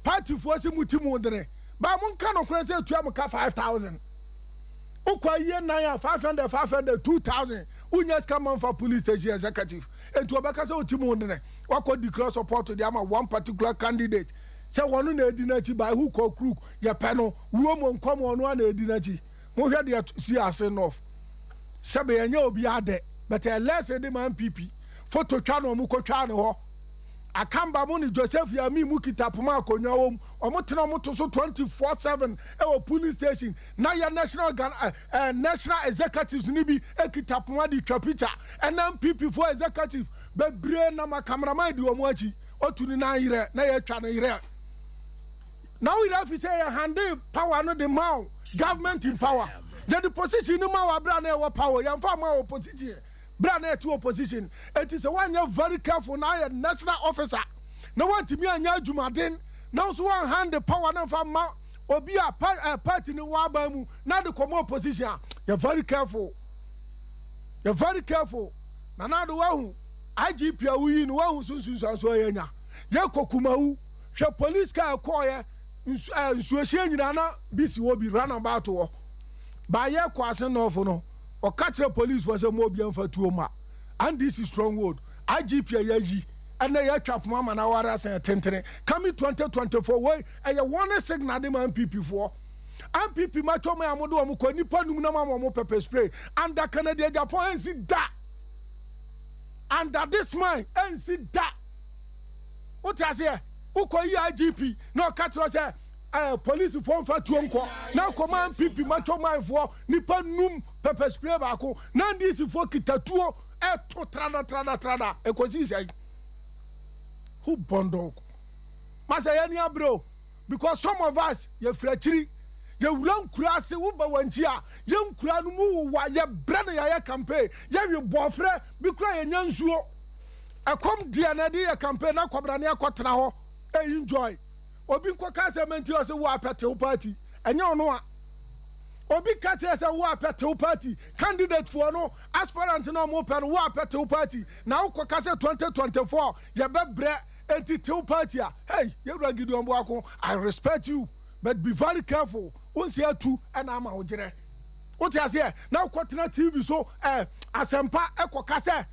Partyfoɔ si mu ti mu dene ba mo nka no korɛ sɛ etua mo ka 5,000. Wokɔ ayie nan a, 500 500, 2,000. Wonya sika ma nfa police station executive etu ɔbɛka sɛ oti mu dene, wakɔ declare support de ama one particular candidate sɛ wɔn na edi n'akyi by hook or crook. Yɛpɛ no wuo mu nkɔm, ɔno a na edi n'akyi. Mohwɛ deɛ si Assin North sɛbɛ yɛnyɛ obi adɛ, but ɛlɛsɛ de ma NPP photo twa na ɔmo kɔ twa ne hɔ. Akamba mu ne Joseph Yami mu kita poma akonnwa wɔ mu, ɔmo tena ɔmo to so 24/7 ɛwɔ police station. Na yɛ national Ghana national executives ni bi ekita poma de twa picture. Ɛna NPP fo executive bebree nam a cameraman di wɔn akyi, otu ne nan yerɛ na yɛtwa ne yerɛ na wo yerɛ afi sɛ yɛ hand power no de ma wo. Government in power, yɛde position no ma wo abira na ɛwɔ power, yɛnfa ma opposition bere a na ɛte opposition. Eti sɛ woanyɛ very careful na ayɛ national officer na woantumi anyɛ adwumaden na nso wɔn hand power na nfa ma obi a pa party no wɔ aban mu na de kɔmɔ opposition a, yɛ very careful, yɛ very careful. Na na de wahu IGP a woyi no, wahu so nsunsuanso a yɛnya. Yɛkɔ Kumawu, hwɛ police car ɛkɔɔyɛ nsu nsuohyia nyinaa na bi si hɔ bi roundabout hɔ baayɛ kɔ Assin North no, ɔka kyerɛ police fo sɛ mo obi mfa tuo ma NDC stronghold. IGP a yɛyi ɛnɛ, yɛatwa poma ama na aware asɛn tentene. Coming 2024 wei ɛyɛ warning signal de ma NPP foɔ. NPP matwa mu a mode wɔn kɔ nipa num na ma wɔn pepper spray under Kennedy Agyapong, ɛnsi da. Under this man, ɛnsi da. Wote aseɛ? Wokɔ yi IGP na ɔka kyerɛ sɛ polisifoɔ mfa tuo nkɔ na kɔma NPP matwa manfoɔ nipa num pepper spray baako na NDC foɔ kita tuo ɛto trada trada trada, ekosi sɛn? Who born dog? Masa yɛn ni abere o, because some of us yɛfiri akyiri, yɛwura nkura ase. Woba wɔn akyi a, yɛn nkura no mu wowa, yɛbrɛ no, yɛayɛ campaign, yɛwe bɔɔfrɛ bi kura, yɛnya nsuo, ɛkɔm deɛ na ɛde yɛ campaign na akɔbrane akɔtena hɔ ɛyi enjoy. Obi nkɔka sɛ mɛnti ɔsɛ wo apɛtew party, ɛnyɛ ɔno a obi ka kyerɛ sɛ wo apɛtew party candidate foɔ no, aspirant na ɔmo pɛ no, wo apɛtew party na wokɔka sɛ 2024 yɛbɛbrɛ enti tew party a. Hey, yɛwura Gideon Boako, I respect you, but be very careful. Wo nse atu na ama wo gyerɛ. Wote aseɛ? Na wokɔtena TV so ɛ, asɛmpa kɔka sɛ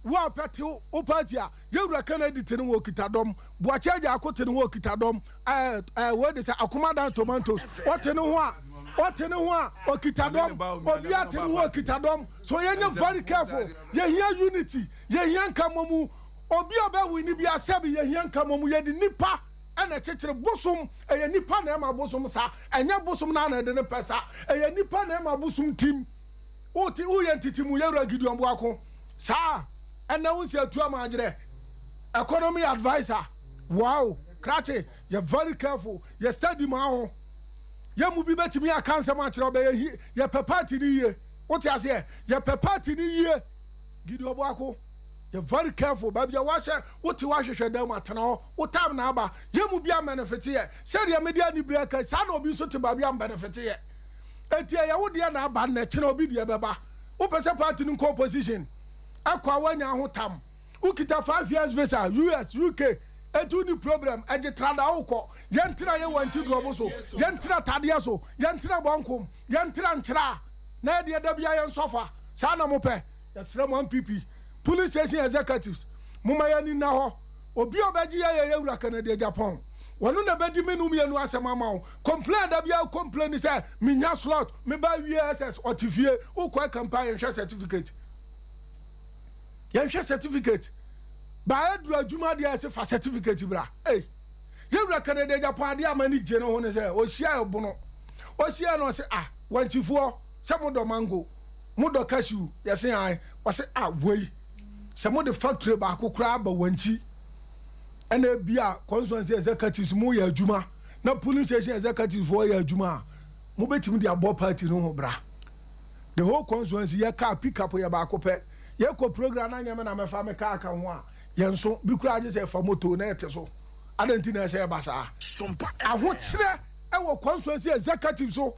wo a wopɛ te wo party a, Yɛwura Kennedy te ne ho ɔkita dɔm, Boakye Agyarko te ne ho ɔkita dɔm, ɛ, ɛ, wei de sɛ Akomadan Tomatoes, ɔte ne ho a, ɔte ne ho a ɔkita dɔm, obiara te ne ho ɔkita dɔm. So yɛnyɛ very careful. Yɛhia unity, yɛhia nkamomu. Obi a ɔbɛ wini biara sɛbi yɛhia nkamomu, yɛde nipa na ɛkyekyere bosom, ɛyɛ nipa na ɛma bosom sa, ɛnyɛ bosom no ara na ɛde no pɛ sa, ɛyɛ nipa na ɛma bosom tim. Wote, woyɛ ntete mu, Yɛwura Gideon Boako, saa, ɛnɛ wo nsi atu ama agyerɛ, economy adviser, wow, krakye, yɛ very careful, yɛ steady ma ho, yɛ mu bi bɛtumi aka nsɛm akyerɛ wo, bɛ yɛ, yɛpɛ party no yie, wote aseɛ, yɛpɛ party no yie, Gideon Boako. Yɛ very careful baabi a wahyɛ wo te wahwehwɛ dan mu atena hɔ wo time na aba yɛ mu bi amɛnefete yɛ sɛdeɛ mede anibere ɛka yi saa na obi nso te baabi ambɛnefete yɛ eti ɛyɛ wo deɛ na aba nnɛ kyena obi deɛ bɛba wopɛ sɛ party no nkɔ opposition ɛkɔ a woanya ho tam wokita 5 years visa US UK eti woni problem ɛgye trada wokɔ yɛntena yɛ wankyi drɔbo so yɛntena tadeɛ so yɛntena bɔnkom yɛntena nkyera na yɛdeɛ da bia yɛnsɔfa saa na mopɛ. Yɛsrɛ mo NPP polling station executives momma yɛn ani nna hɔ. Obi a ɔbɛgye yɛn yɛ Yɛwura Kennedy Agyapong. Ɔno na ɛbɛdi me ne wo mmienu asɛm ama wo. Complain a da biara wo complain ne sɛ mennya slot, me ba awie SS, ɔte fie, wokɔ campaign yɛnhwɛ certificate. Yɛnhwɛ certificate. Ba aduru adwuma deɛ ɛse fa certificate bra. Ei. Yɛwura Kennedy Agyapong adeɛ a m'ani gye ne ho ne sɛ ɔhyia ɛbono. Ɔhyia no ɔse ah wankyifoɔ sɛ modɔ mango. Mo dɔ cashew? Yɛse ae. Ɔse ah wei sɛ mo de factory baako koraa ba wankyi ɛna ebia constituency executives mo yɛ adwuma na polling station executives foɔ yɛ adwuma a mo bɛtumi de abɔ party no ho bra. The whole constituency yɛ car pick up yɛ baako pɛ. Yɛkɔ program na nyɛ me na mɛfa me car ka ho a yɛnso bi koraa gye sɛ ɛfa moto na ɛte so. Adɛn nti na ɛsɛ ɛba saa? Ahokyerɛ ɛwɔ constituency executive so.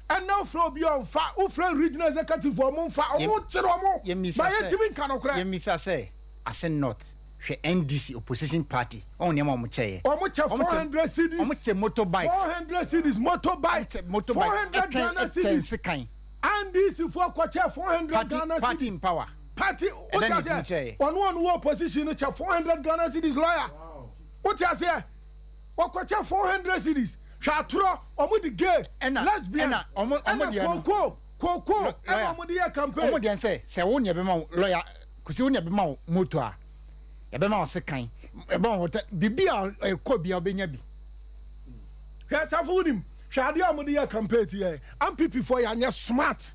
Ɛnna wofrɛ obi a ɔmfa, wofrɛ regional executive ɔmo mfa, ɔmo kyere ɔmo, ba yɛntumi nka nokorɛ. Yɛmmisa sɛ, Asin North, hwɛ NDC opposition party, wɔn nneɛma a wɔn kyɛeɛ. Wɔn kyɛ 400 cedis. Wɔn kyɛ motor bikes. 400 cedis motor bike. Wɔn kyɛ motor bike. 400 Ghana cedis. Ɛkyɛn sekan. NDC foɔ kɔkyɛ 400 Ghana cedis. Party in power. Party, wote aseɛ, ɔno ɔno wɔ opposition no kyɛ 400 Ghana cedis lawyer, wote aseɛ. Wɔkɔkyɛ 400 cedis hwɛ atorɔ ɔmo de gay, lesbian ɛna kookoo kookoo ɛna ɔmo de yɛ campaign. Ɔmo deɛ sɛ sɛ wo na yɛbɛma wo lawyer kusi wo na yɛbɛma wo moto a yɛbɛma wo sekan yɛbɛma wo hotel bibi a ɛkɔ bia ɔbɛnya bi. Hwɛ safo wonim hwɛ adeɛ a ɔmo de yɛ campaign ti yɛ NPP foɔ yɛanyɛ smart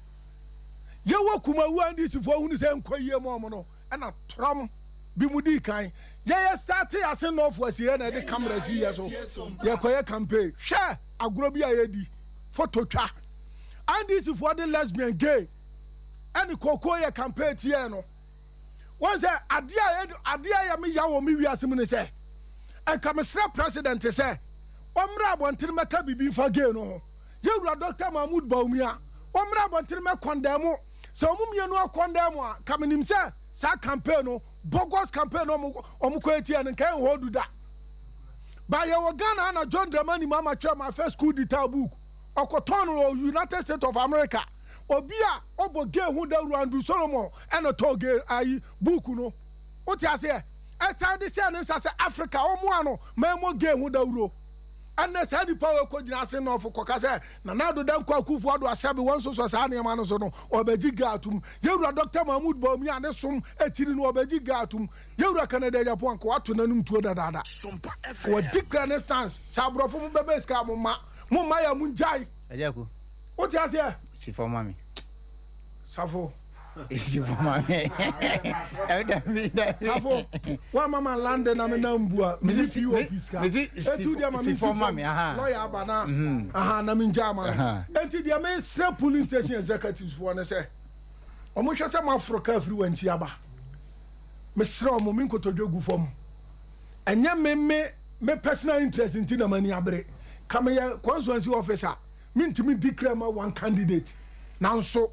yɛwɔ kumawu NDC foɔ hunu sɛ nkɔ yie ma ɔmo no ɛna trɔm bi mu dii kan yɛyɛ starte ase nɔɔfo asieɛ na yɛde camera si yɛ so yɛkɔyɛ campaign hwɛ agorɔ bi a yɛdi photo twa NDC foɔ de lesbian gay ɛne koko yɛ campaign tiɛ no wɔn sɛ adeɛ a adeɛ a yɛ me ya wɔ me wiase mu ne sɛ ɛnka mesrɛ president sɛ ɔmmra abɔntene mɛka biribi mfa gay no ho yɛwura Dr. Mahmoud Bawumia ɔmmra abɔntene mɛkɔndɛn mo Sɛ ɔmo mienu akɔndɛm a, nka menim sɛ saa campaign no, bogus campaign no ɔmo ɔmo kɔ etia no, nka ɛnhɔ du da. But yɛwɔ Ghana ha na John Dramani Mahama twerɛ my first coup d'etat book, ɔkɔtɔn no wɔ United States of America. Obi a ɔbɔ gay ho dawuro Andrew Solomon ɛna tɔɔ gay ayi book no. Wote aseɛ? Ɛsan de hyɛɛ ne nsa sɛ Africa ɔmoa no ma ɛmmɔ gay ho dawuro. Ɛnnɛ saa nipa wei kɔgyina ase nɔɔfo kɔka sɛ Nana Addo Dankwa Akufo Addo asɛbe wɔn sosɔ saa nneɛma no so no, ɔbɛgye ga atom. Yɛwura Dɔkta Mahmood Bawumia ne som akyiri no ɔbɛgye ga atom. Yɛwura Kennedy Agyapong anka wato n'anom tuo dadaada. Wadi kra ne stance sɛ aborɔfo mo bɛbɛ sika a mo ma, mo mma yɛ a mo ngyae. Agya Ku. Wote aseɛ? Si fam ma me. Safo. Si fam ma me. Dabi dabi. Safo, wa ma ma lande na me na mbua. Me ni POP sika. Etu deɛ ma me si fam. Lawyer aba na. Aha na me ngya ma no. Enti deɛ me srɛ polling station executives foɔ ne sɛ, wɔn hwɛ sɛ mo aforo kaa firi wɔn akyi aba. Me srɛ wɔn, me nkotodwe gu fam. Ɛnyɛ me me me personal interest nti na m'ani abere. Ka me yɛ constituency officer. Mentumi declare ma one candidate nanso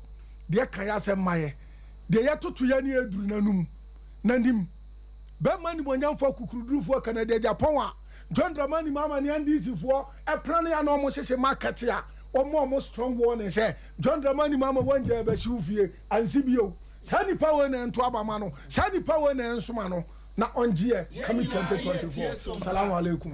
deɛ ɛka yɛ asɛm ma yɛ deɛ yɛtoto yɛ ne aduru n'anum n'anim bɛrima animuonyamfoɔ akukurudurufoɔ Kennedy Agyapong a John Dramani Mahama ne NDC foɔ ɛpra ne a na ɔmo hyehye market a ɔmo ɔmo strong warning sɛ John Dramani Mahama wangya ɛbɛhye wo fie ansi bio. Saa nipa wei na ɛnto aba ma no, saa nipa wei na ɛnsoma no na ɔngyeɛ coming 2024. Salamu alaikum.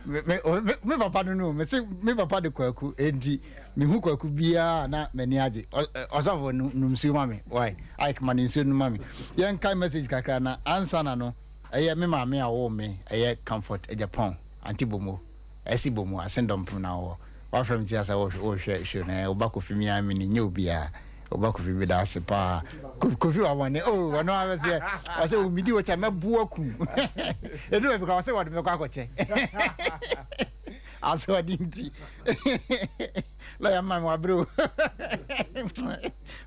Me, me, me papa no no, me se me papa de Kwaku, enti mehu Kwaku biara na m'ani agye. Ɔsɔfo no nom nsuo ma me, why? Ike ma ne nsuo no ma me. Yɛnkae message kakra na ansa na no, ɛyɛ me maame a ɔwoo me, ɛyɛ Comfort Agyapong, Auntie Bomo. Ɛsi bɔ mu asen dɔmpem na wowɔ. Wafrɛ me tia sɛ wohwɛ show no wo ba Kofi me ara mini nyɛ obiara. Wo ba Kofi meda ase paa. Kofi wa bɔne oh ɔno ara bɛsɛ ɔsɛ wo midi wo kyɛ mɛbo aku. Edu baabi koraa ɔsɛ wɔde mɛkɔ akɔkyɛ. Asoɔde nti. Lɔya mma me wabere o.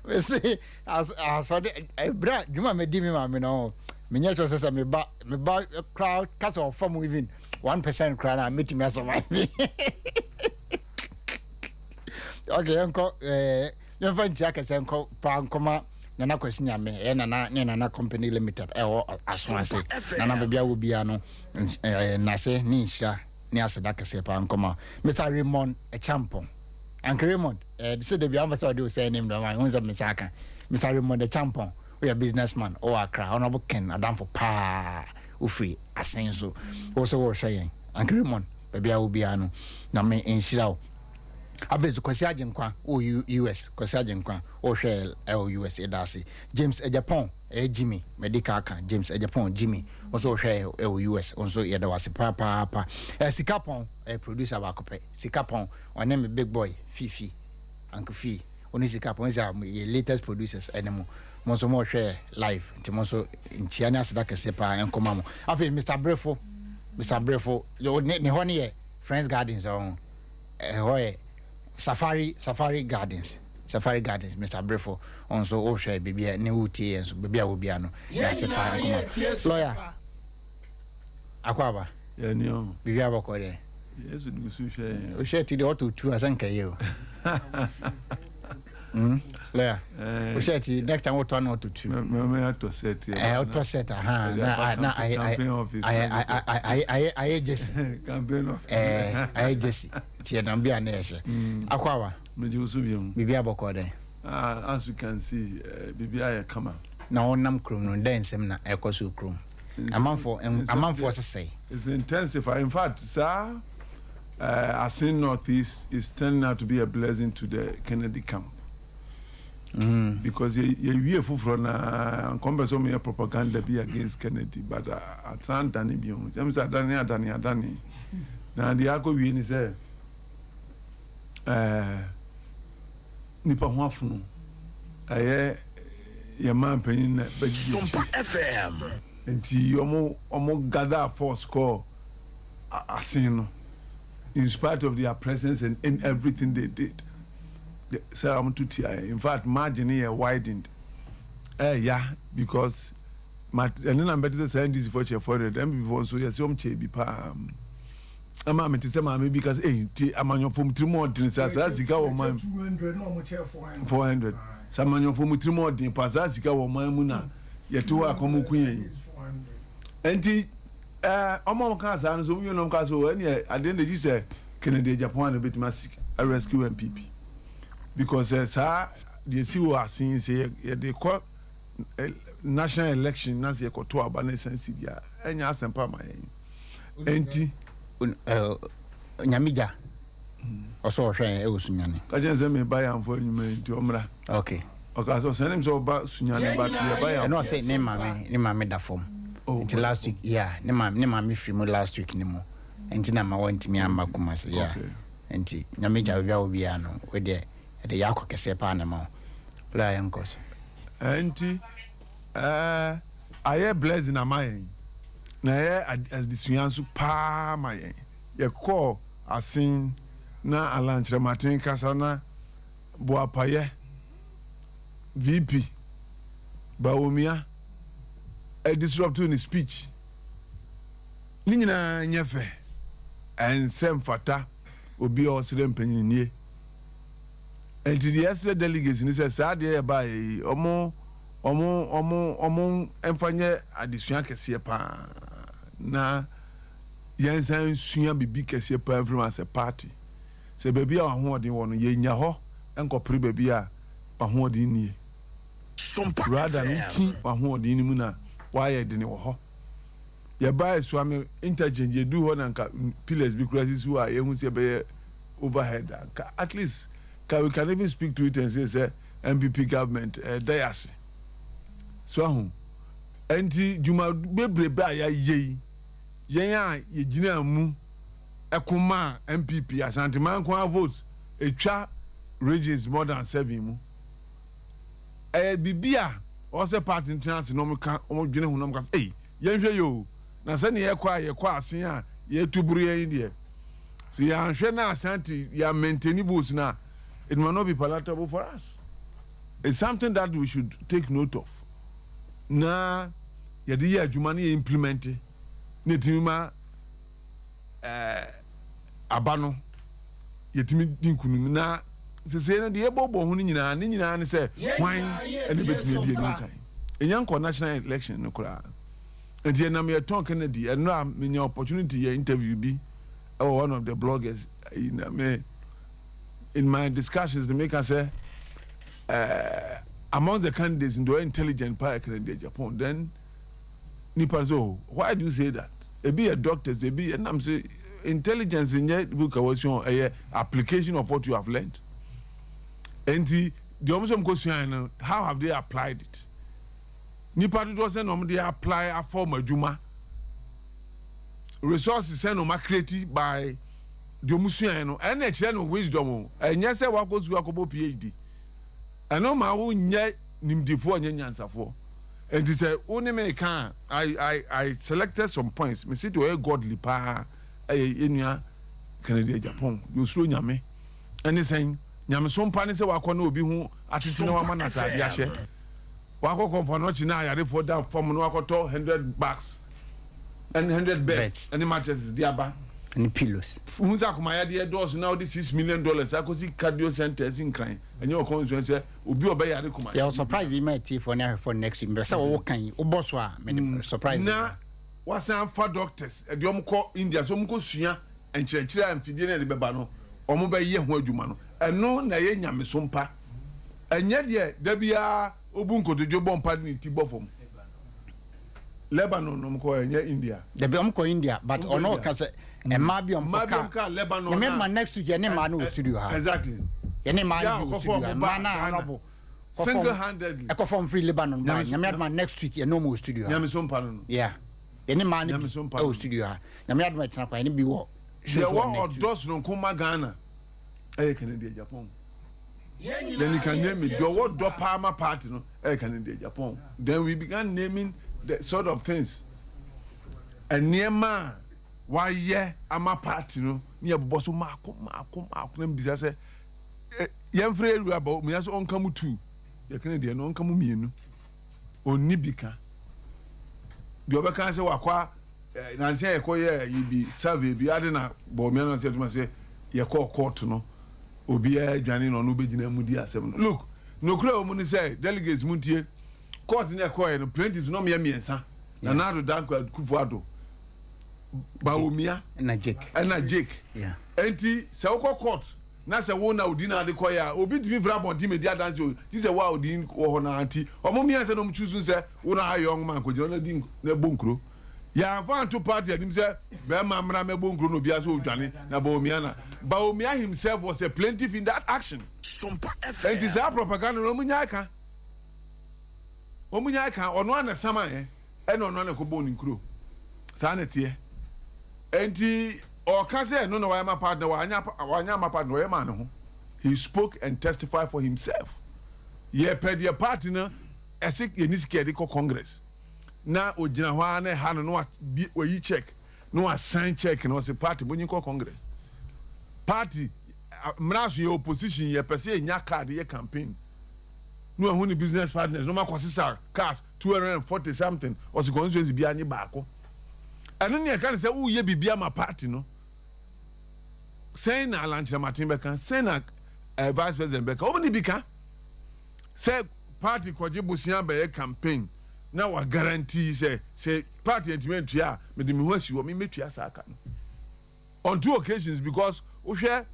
Mese asɔde ɛberɛ a dwuma madi me maame no menyɛ sure sɛ sɛ me ba me ba koraa ka sɛ ɔfa mu even 1% koraa na mɛtumi asurvive. Okay, yɛnkɔ eh, yɛmfa nkyia kɛsɛ nkɔ paa nkɔma Nana Kwasi Nyame, ɛyɛ Nana ne Nana Company Limited ɛwɔ aso ase. Nana baabi a wɔ biara no, eh, nase ne nhyira ne aseda kɛseɛ paa nkɔma Mr. Raymond Acheampong. Uncle Raymond, eh, sɛ dabi amfa sɛ ɔde wo surname no ma, hu sɛ me nsa aka. Mr. Raymond Acheampong, woyɛ businessman, wowɔ Accra, Honorable Ken adamfo paa, wofiri Asen so. Wo nso wohwɛ yɛn. Uncle Raymond, baabi a wɔ biara no, Nyame nhyira wo. Afei nso Kwasi Agyenkwa wɔ US, Kwasi Agyenkwa wohwɛ ɛwɔ US, yɛda ase. James Agyapong, ɛyɛ Jimmy, madi ka aka, James Agyapong, Jimmy, wo nso wohwɛ ɛwɔ US, wo nso yɛda wo ase papaapa. Sika Pɔn, ɛyɛ producer baako pɛ, Sika Pɔn, ɔne me big boy Fifi, Uncle Fi, wo ne Sika Pɔn, sɛ yɛ latest producers ɛne mo, mo nso mo hwɛ live, nti mo nso nkyia ne aseda kɛseɛ paa ɛnkɔma mo. Afei Mr. Brefo, Mr. Brefo, ne hɔ ne yɛ Friends Gardens ɔho, ɛhɔ yɛ Safari, Safari Gardens, Safari Gardens, Mr. Brefo, ɔno nso wohwɛ baabi a ne wotie yɛn nso, baabi a wɔ biara no, yɛase paa nkɔma. Lawyer, akɔ aba. Yɛni o. Biribi abɔkɔ dɛ. Yesu de so hwɛ yɛn. Wohwɛ ti deɛ ɔtɔ tu asɛ nka yɛ o. Lawyer, wohwɛ ti next time wotɔ na ɔtɔ tu. Mɛ atɔ set yɛ. Ɛ ɔtɔ set aha na na ayɛ ayɛ ayɛ ayɛ jesi. Campaign office. Ɛɛ ayɛ jesi ti yɛ nam bi a na yɛ hyɛ. Akɔ aba. Megye wo so bi ho. Biribi abɔkɔ dɛ. Ah, as you can see, biribi ayɛ kama. Na wɔnam kurom no dɛ nsɛm na ɛkɔ so kurom. Amanfoɔ amanfoɔ sesɛe. It's intensify. In fact, sir, Asin Northeast is turning out to be a blessing to the Kennedy camp. Because yɛwie foforɔ na nkɔmpɛ sɛ ɔmyɛ propaganda bi against Kennedy, but asan dane bi ho. Kyɛm sɛ adane adane adane. Na deɛ akɔ wie ni sɛ nipa ho afono ɛyɛ yɛ maa mpanyin na bɛgye akyi. Nti ɔmo gather force kɔ Asen no in spite of their presence and in everything they did sɛ ɔmo to tia yɛn. In fact, margin yɛ widened ɛɛya because ma ɛne na mbɛte sɛ saa NDC fo kyɛ 400, NPP fo nso yɛsɛ ɔmo kyɛ bi paa. Ɛma mete sɛ maame bi ka sɛ ɛyi ti amanyɔfo mu tirim ɔden sɛ saa sika wɔ man 400 sɛ amanyɔfo mu tirim ɔden pa saa sika wɔ man mu na yɛte hɔ akɔm ko yɛn. Nti ɔmo a ɔmo saa no so ɔmo wie na ɔmo ka so ɛneɛ adeɛ na egyi sɛ Kennedy Agyapong na ebetumi asi rescue NPP because saa deɛ si wɔ asen sɛ yɛde kɔ national election na sɛ yɛkɔto aba na ɛsan si deɛ ɛnyɛ asɛmpa ma yɛn. Nti Nyame gya ɔsɛ ɔhwɛ yɛn ɛwɔ Sunyani. Ka kyerɛ sɛ meba yɛnfo anwuma yi nti ɔmmra. Okay. Ɔka sɛ ɔsɛne m sɛ ɔba Sunyani ba te yɛba yɛnfo. Ɛna ɔsɛ ne maame da fam. Oh, nti last week, yeah, ne maame firi mu last week ne mu. Nti na ma wɔntumi amma Kumasi, yeah. Okay. Nti Nyame gya baabi a wɔ biara no, wo deɛ ɛde yɛ akɔ kɛseɛ paa na ma wo. Lawyer yɛnkɔ so. Nti ayɛ blessing ama yɛn na ɛyɛ adesua nso paa ma yɛn. Yɛkɔɔ Asen na Alan Kyerematen kasa na Boapayɛ VP Bawumia disrupt ne speech. Ne nyinaa nyɛ fɛ, ɛnsɛ mfata obi a ɔsrɛ mpanyinnie. Nti deɛ ɛsrɛ delegates ni sɛ saa deɛ yɛbaeɛ yi ɔmo ɔmo ɔmo ɔmo mfa nyɛ adesua kɛseɛ paa na. Yɛnsan nsua biribi kɛseɛ paa mfiri mu as a party. Sɛ baabi a w'ahoɔden wɔ no, yɛnnya hɔ nkɔpere baabi a w'ahoɔden nnie. Rather no, woti w'ahoɔden no mu na woayɛ dene wɔ hɔ. Yɛbaeɛ Suame interchange, yɛduu hɔ na nka pillars bi koraa sisi hɔ a yɛhu sɛ ɛbɛyɛ overhead a, nka at least nka we can even speak to it and say sɛ NPP government ɛda yɛn ase. So ahu? Ɛnti dwuma bebrebe a yɛayɛ yi, yɛn a yɛgyinaa mu ko maa NPP, Asanteman nko ara votes ɛtwa regions more than seven mu. Ɛyɛ biribi a ɔwɔ sɛ party no tena ase na wɔka, wɔdwene ho na wɔka sɛ, ei, yɛnhwɛ yɛ o, na sɛnea yɛkɔ a yɛkɔ asen a yɛtu boro yɛn yi deɛ, sɛ yɛanhwɛ na Asante yɛ maintain votes no a, it might not be palatable for us. It's something that we should take note of. Na yɛde yɛ adwuma na yɛ implement na ɛtumi ma ɛɛ aba no yɛtumi di nkunim. Na sesei no deɛ yɛbɔbɔ ho no nyinaa ne nyinaa ne sɛ hwan ɛna ɛbɛtumi adi anim kan. Ɛnya nkɔ national election no koraa nti yɛnam yɛtɔn Kennedy. Ɛnora menya opportunity yɛ interview bi ɛwɔ one of the bloggers ayi na me in my discussions no meka sɛ among the candidates deɛ ɔyɛ intelligent paa yɛ Kennedy Agyapong. Then nipa no sɛ, oh, why do you say that? Ebi yɛ doctors, ebi yɛ nam sɛ intelligence nyɛ book a wasua, ɛyɛ application of what you have learned. Nti deɛ wɔn sɛ wɔn kɔ sua no, how have they applied it? Nipa dodoɔ sɛ na wɔn de apply afɔ wɔn adwuma, resources sɛ na wɔn acreate by deɛ wɔn sua no, ɛna ɛkyerɛ no wisdom o. Ɛnyɛ sɛ wakɔ sukuu akɔbɔ PhD ɛno ma wo nyɛ nimdifoɔ, nyɛ nyansafoɔ. Nti sɛ wo ne me ka a, I selected some points. Me si deɛ ɔyɛ godly paa ɛyɛ yɛnua Kennedy Agyapong, deɛ osuro Nyame. Ɛne sɛn nyameso mpa ne sɛ wakɔ ne obi ho atete na wama no atade ahyɛ, wakɔ Kɔmfo Anɔkye na ayarefoɔ da fam na wakɔtɔ 100 bags ɛne 100 beds ɛne mattresses de aba. Ne pillows. Hu sɛ akomayadeɛ dɔɔso na wode $6 million akɔsi cardio center asi Nkran. Ɛnyɛ ɔkɔn nsuo sɛ obi a ɔbɛyare koma. Yɛwɔ surprise bi ma atiefoɔ ne ahwɛfoɔ next week. Mpɛ sɛ wɔwɔ kan wobɔ so a mede surprise. Na wasan fa doctors ɛde wɔn kɔ India so wɔn kɔ sua nkyerɛkyerɛ a mfidie no yɛde bɛba no wɔn bɛyɛ ho adwuma no. Ɛno na ɛyɛ nyameso mpa. Ɛnyɛ deɛ da biara obu nkotodwe bɔ mpa de ne ti bɔ fam. Lebanon nom kɔ, ɛnyɛ India. Dabi, ɔmo kɔ India, but ɔno ɔka sɛ mmaa bi ɔmo kɔ kaa kaa Lebanon. Nyame ma next week yɛne mmaa no wɔ studio ha. Yɛne mmaa no bi wɔ studio ha, mmaa no a honorable single handedly ɛkɔ fam firi Lebanon ba. Nyame adoma, next week yɛne ɔmo wɔ studio ha. Nyameso mpa no. Yeah, yɛne mmaa no bi ɛwɔ studio ha. Nyame adoma, ɛtena kwan yɛne bi wɔ show so next week. Deɛ wɔ ɔdɔ sononko ma Ghana ɛyɛ Kennedy Agyapong. Then you can name it. Deɛ ɔwɔ dɔ paa ma party no ɛyɛ Kennedy Agyapong. Then we began naming the sort of things, nneɛma a wayɛ ama party no, ne yɛ bobɔ so maako maako maako na mbisa sɛ yɛmfrɛ ewura ba mu yɛ sɛ ɔnka mu tu yɛ Kennedy no ɔnka mu mmienu ɔnni bi ka. Deɛ ɔbɛka sɛ wakɔ nansi a yɛkɔ yɛ yi bi survey bi ade na bɔ mmea no sɛ ɛtuma sɛ yɛkɔɔ court no, obiara adwane na ɔno bɛgyina mu di asɛm no. Look, nokura wɔ mu ne sɛ delegates mu ntie court ne ɛkɔɛ no, plaintiffs no ɔmo yɛ mmiɛnsa: Nana Addo Dankwa Akufo Addo, Bawumia ɛna Jake. Ɛna Jake. Enti sɛ wokɔ court na sɛ wo na odi na ade kɔyɛ a, obi ntumi mfiri abɔnten medi adanse o, ti sɛ wo a odi wɔ hɔ na nti ɔmo mmiɛnsa na ɔmo choose sɛ wo na ayɛ ɔmo nkɔgyina na di na ɛbɔ nkuro. Yɛamfa anto party anim sɛ bɛrima mmra mɛbɔ nkuro na obiara sɛ odwane na Bawumia na Bawumia himself was a plaintiff in that action. Enti saa propaganda no, ɔmo nyaa ka, ɔmo nyaa ka. Ɔno ana sama yɛ ɛna ɔno ana kɔbɔ ne nkuro. Saa na ɛteɛ. Enti ɔka sɛ ɛno na wayɛ ma party na wanya ama party na ɔyɛ maa ne ho. He spoke and testified for himself. Yɛpɛ deɛ party no ɛsɛ yɛni sika yɛde kɔ congress na ogyina hɔ ara na ɛha no na wayi check na wasan check na ɔsɛ party mo nyi kɔ congress. Party mmara so yɛ opposition, yɛpɛ sɛ yɛnya card yɛ campaign na wahu ne business partners na ɔma kɔ sisa cars 240 something. Ɔsɛ constituency bi anye baako. Ɛno ne ɛka ne sɛ woyɛ biribi ama party no. Sɛn na Alan Kyerematen bɛka? Sɛn na vice president bɛka? Wɔn ne bi ka sɛ party kɔgye bosia bɛyɛ campaign. Na wa guarantee sɛ sɛ party antumi antua a, mede me ho asi hɔ, me mɛtua saa ka no on two occasions, because wohwɛ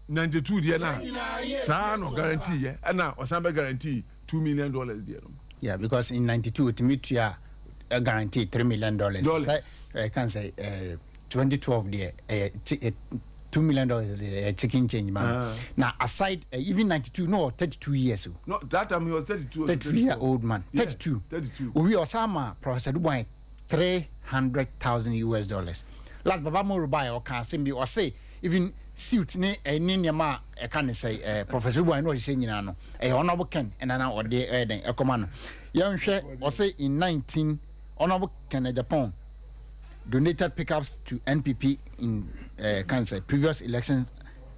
92 deɛ no a, saa na ɔguarantee yɛ, ɛna ɔsan bɛ guarantee $2 million deɛ no. Yeah, because in 92 otumi tua guarantee $3 million. Dollars. Sɛ ɛka sɛ 2012 deɛ, ɛyɛ $2 million deɛ, ɛyɛ chicken change ma no. Na aside even 92 no, 32 years o. No, that time he was 32 or 32 year old man. Yeah, 32. 32. Owi ɔsan ma Professor Adu-Boahene $300,000 US. Last Baba Moro ba yɛ, ɔka asɛm bi, ɔse even suit ne ɛne nneɛma a ɛka ne sɛ Professor Adu-Boahene na ɔhyehyɛ nyinaa no, ɛyɛ Honourable Ken ɛna na ɔde ɛyɛ dɛn ɛkɔma no. Yɛnhwɛ, ɔse in 19 Honourable Ken Agyapong donated pickups to NPP in kan sɛ previous elections,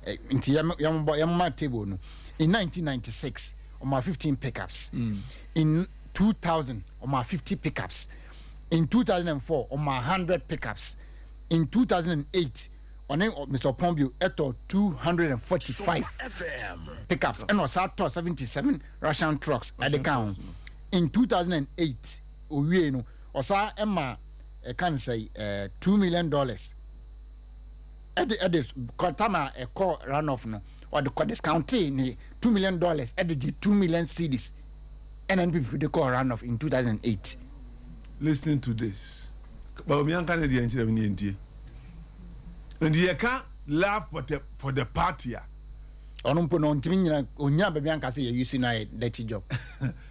nti yɛmbɔ yɛmma table no. In 1996 ɔma 15 pickups, in 2000 ɔma 50 pickups, in 2004 ɔma 100 pickups, in 2008 ɔne Mr Pombio ɛtɔ 245 pickups, ɛna ɔsan tɔ 77 Russian trucks ɛde ka ho. In 2008 owie no, ɔsan ɛma ɛka ne sɛ $2 million ɛde kɔtam a ɛkɔ runoff no, ɔde kɔ discount ne $2 million ɛde gye 2 million cedis, ɛna NPP de kɔ runoff in 2008. Listen to this, bawumia nka ne deɛ nkyerɛ mi ne ntie. Nti yɛka love for the party a, ɔno mpo no ɔntumi nyina, onyina baabi anka sɛ yɛyi si no ayɛ dirty job.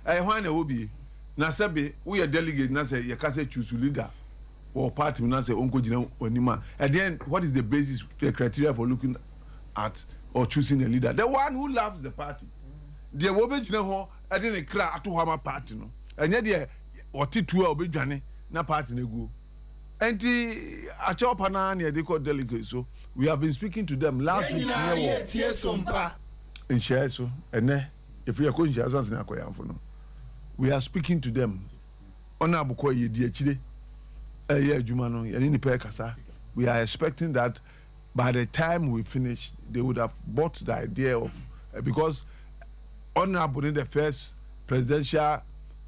Ɛyɛ hwan na ɛwɔ bie na sɛbe woyɛ delegate na sɛ yɛka sɛ choose leader wɔ party mu na sɛ ɔnkɔ gyina anim a, ɛdeɛn, what is the basis, the criteria for looking at or choosing a leader? The one who loves the party, deɛ wɔbɛgyina hɔ ɛde ne kra ato hɔ ama party no, ɛnyɛ deɛ ɔte tuo a ɔbɛdwane na party no aguo. Nti akyɛw pa naa na yɛde kɔ delegate. So we have been speaking to them last week, nyɛ wɔ nhyɛɛ so, ɛnɛ efiri ɛkɔ nhyɛɛ so asene akɔyanfo no. We are speaking to them. Ɔna abokɔ yɛ di akyire ɛyɛ adwuma no, yɛne nipa ɛkasa. We are expecting that by the time we finish, they would have bought the idea of because Honourable ne the first presidential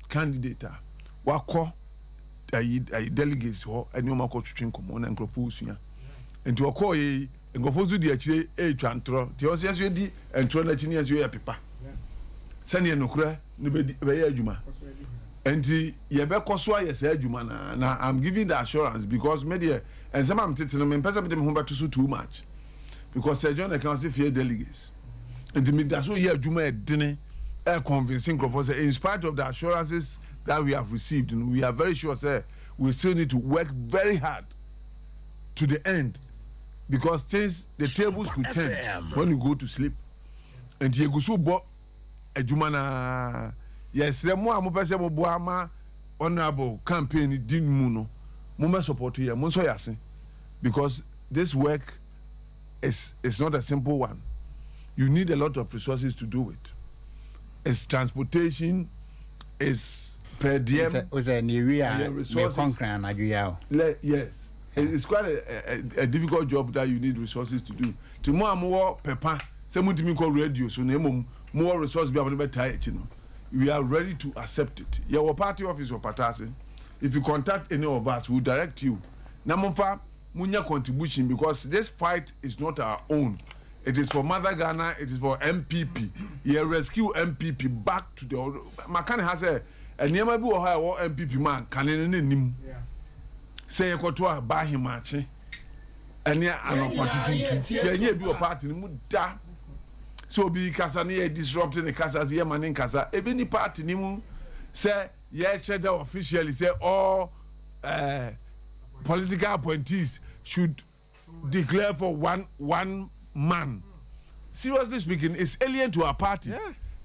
candidate a wakɔ ayi delegates hɔ ɛne wɔn akɔ twitwi nkɔmɔ na nkurɔfoɔ sua. Nti ɔkɔɔ yɛ yi, nkurɔfoɔ nso di akyire ɛretwa ntorɔ, nti ɔsɛ yɛsɛ di ntorɔ n'akyi ne yɛsɛ yɛ pepa sɛnea nokorɛ no bɛdi bɛyɛ adwuma. Nti yɛbɛkɔ so ayɛ saa adwuma na I'm giving the assurance because me deɛ, nsɛm a metete no, mempɛ sɛ mede me ho bɛto so too much, because Sir John ɛka sɛ fear delegates. Nti meda so yɛ adwuma ɛdene ɛ convincing nkurɔfoɔ sɛ in spite of the assurances that we have received, we are very sure say we still need to work very hard to the end, because things, the tables could turn when you go to sleep. Nti egu so bɔ adwuma naa. Yɛsrɛ mo a mopɛ sɛ moboa ama Honourable campaign di mu no, mo support yɛ, mo nsɔ yɛ ase, because this work is not a simple one. You need a lot of resources to do it. It's transportation, it's per diem. O sɛ ne ewi a Ɛyɛ resources. mekɔ Nkran anadwo yi a o. Yes, it's quite a difficult job that you need resources to do. Ti mo a mowɔ pɛpa sɛ motumi nkɔ radio so na mmom mowɔ resource bi a mode bɛtaa akyi no, we are ready to accept it. Yɛwɔ party office wɔ Patase. If you contact any of us, we will direct you na momfa munya contribution, because this fight is not our own. It is for Mother Ghana, it is for NPP. Yɛ rescue NPP back to the maka ne ha sɛ nneɛma bi wɔ hɔ a ɛwɔ NPP mu a kane no ne nim sɛ yɛkɔto a ba ahemakye ɛne anɔpa tututu, yɛnyɛ bi wɔ party no mu da sɛ obi kasa ne yɛ disrupt ne kasa sɛ yɛma ne nkasa. Ebi ni party ne mu sɛ yɛkyerɛ dɛ officially sɛ all political appointees should declare for one man. Seriously speaking, it's alien to our party.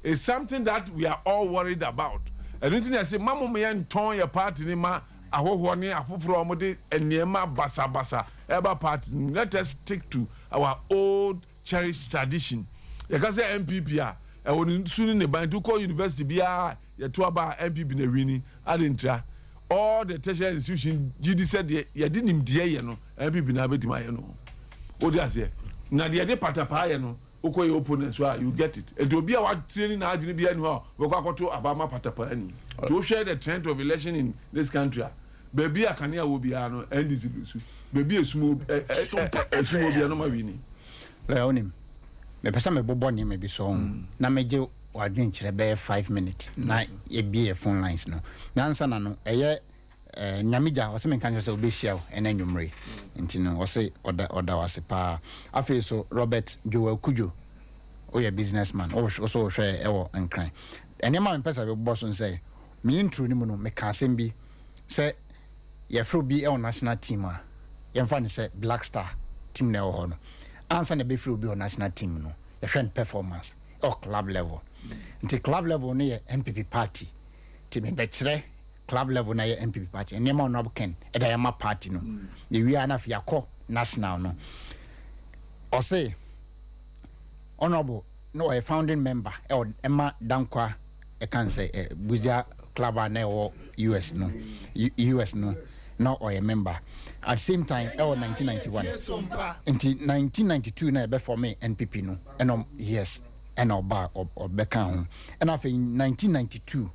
It's something that we are all worried about. Ɛno nti na yɛsɛ ma mo yɛn ntɔn yɛ party ne ma ahɔhoɔ ne afoforɔ a wɔde nneɛma basabasa ɛba party no. Let us stick to our old cherished tradition. Yɛka sɛ NPP a, ɛwɔ ne su ne ne ban. Nti kɔ university biara, yɛto aba a, NPP na wini ade ntira. All the tertiary institution gyi di sɛ deɛ yɛde nimdeɛ yɛ no, NPP na abɛtumi ayɛ no. O de aseɛ na deɛ yɛde patapaa yɛ no. Wokɔ yɛ opponent so a, you get it. Nti obi a watraining n'adwene biara ni hɔ a ɔbɛkɔ akɔto aba ama patapaani. Nti wohwɛ the trend of election in this country a, baabi a kanea wɔ biara no NDC lusu, baabi a esum wɔ esum wɔ biara no ma wini. Lawyer wonim, mepɛ sɛ mebobɔ nneɛma bi so na megye w'adwenkyerɛ bɛyɛ 5 minutes na yɛbie yɛ phone lines no. Na ansa na no ɛyɛ Nyame gya ɔsɛ menka nkyerɛ sɛ wobɛhyia wo ɛna anwummere, nti no ɔse ɔda wo ase paa. Afei so Robert Joel Kudwo, woyɛ businessman, wo so wohwɛ ɛwɔ Nkran. Nneɛma a mepɛ sɛ mebobɔ so nsɛ me intro no mu no, meka asɛm bi sɛ yɛfrɛ obi ɛwɔ national team a, yɛmfa no sɛ Black Star team na ɛwɔ hɔ no, ansa na ɛbɛfiri obi wɔ national team no, yɛhwɛ no performance ɛwɔ club level. Nti club level no yɛ NPP party, nti mebɛkyerɛ club level na yɛ NPP party nneɛma Honorable Ken ɛda yɛama party no. Yɛwie a, na afei yɛakɔ national no. Ɔse Honorable na ɔyɛ founding member ɛwɔ ɛma Dankwa ɛka sɛ Buzia club a na ɛwɔ US no, US no na ɔyɛ member at the same time ɛwɔ 1991. Nti 1992 na yɛbɛform NPP no, ɛna yes, ɛna ɔba ɔbɛka ho. Ɛna afei 1992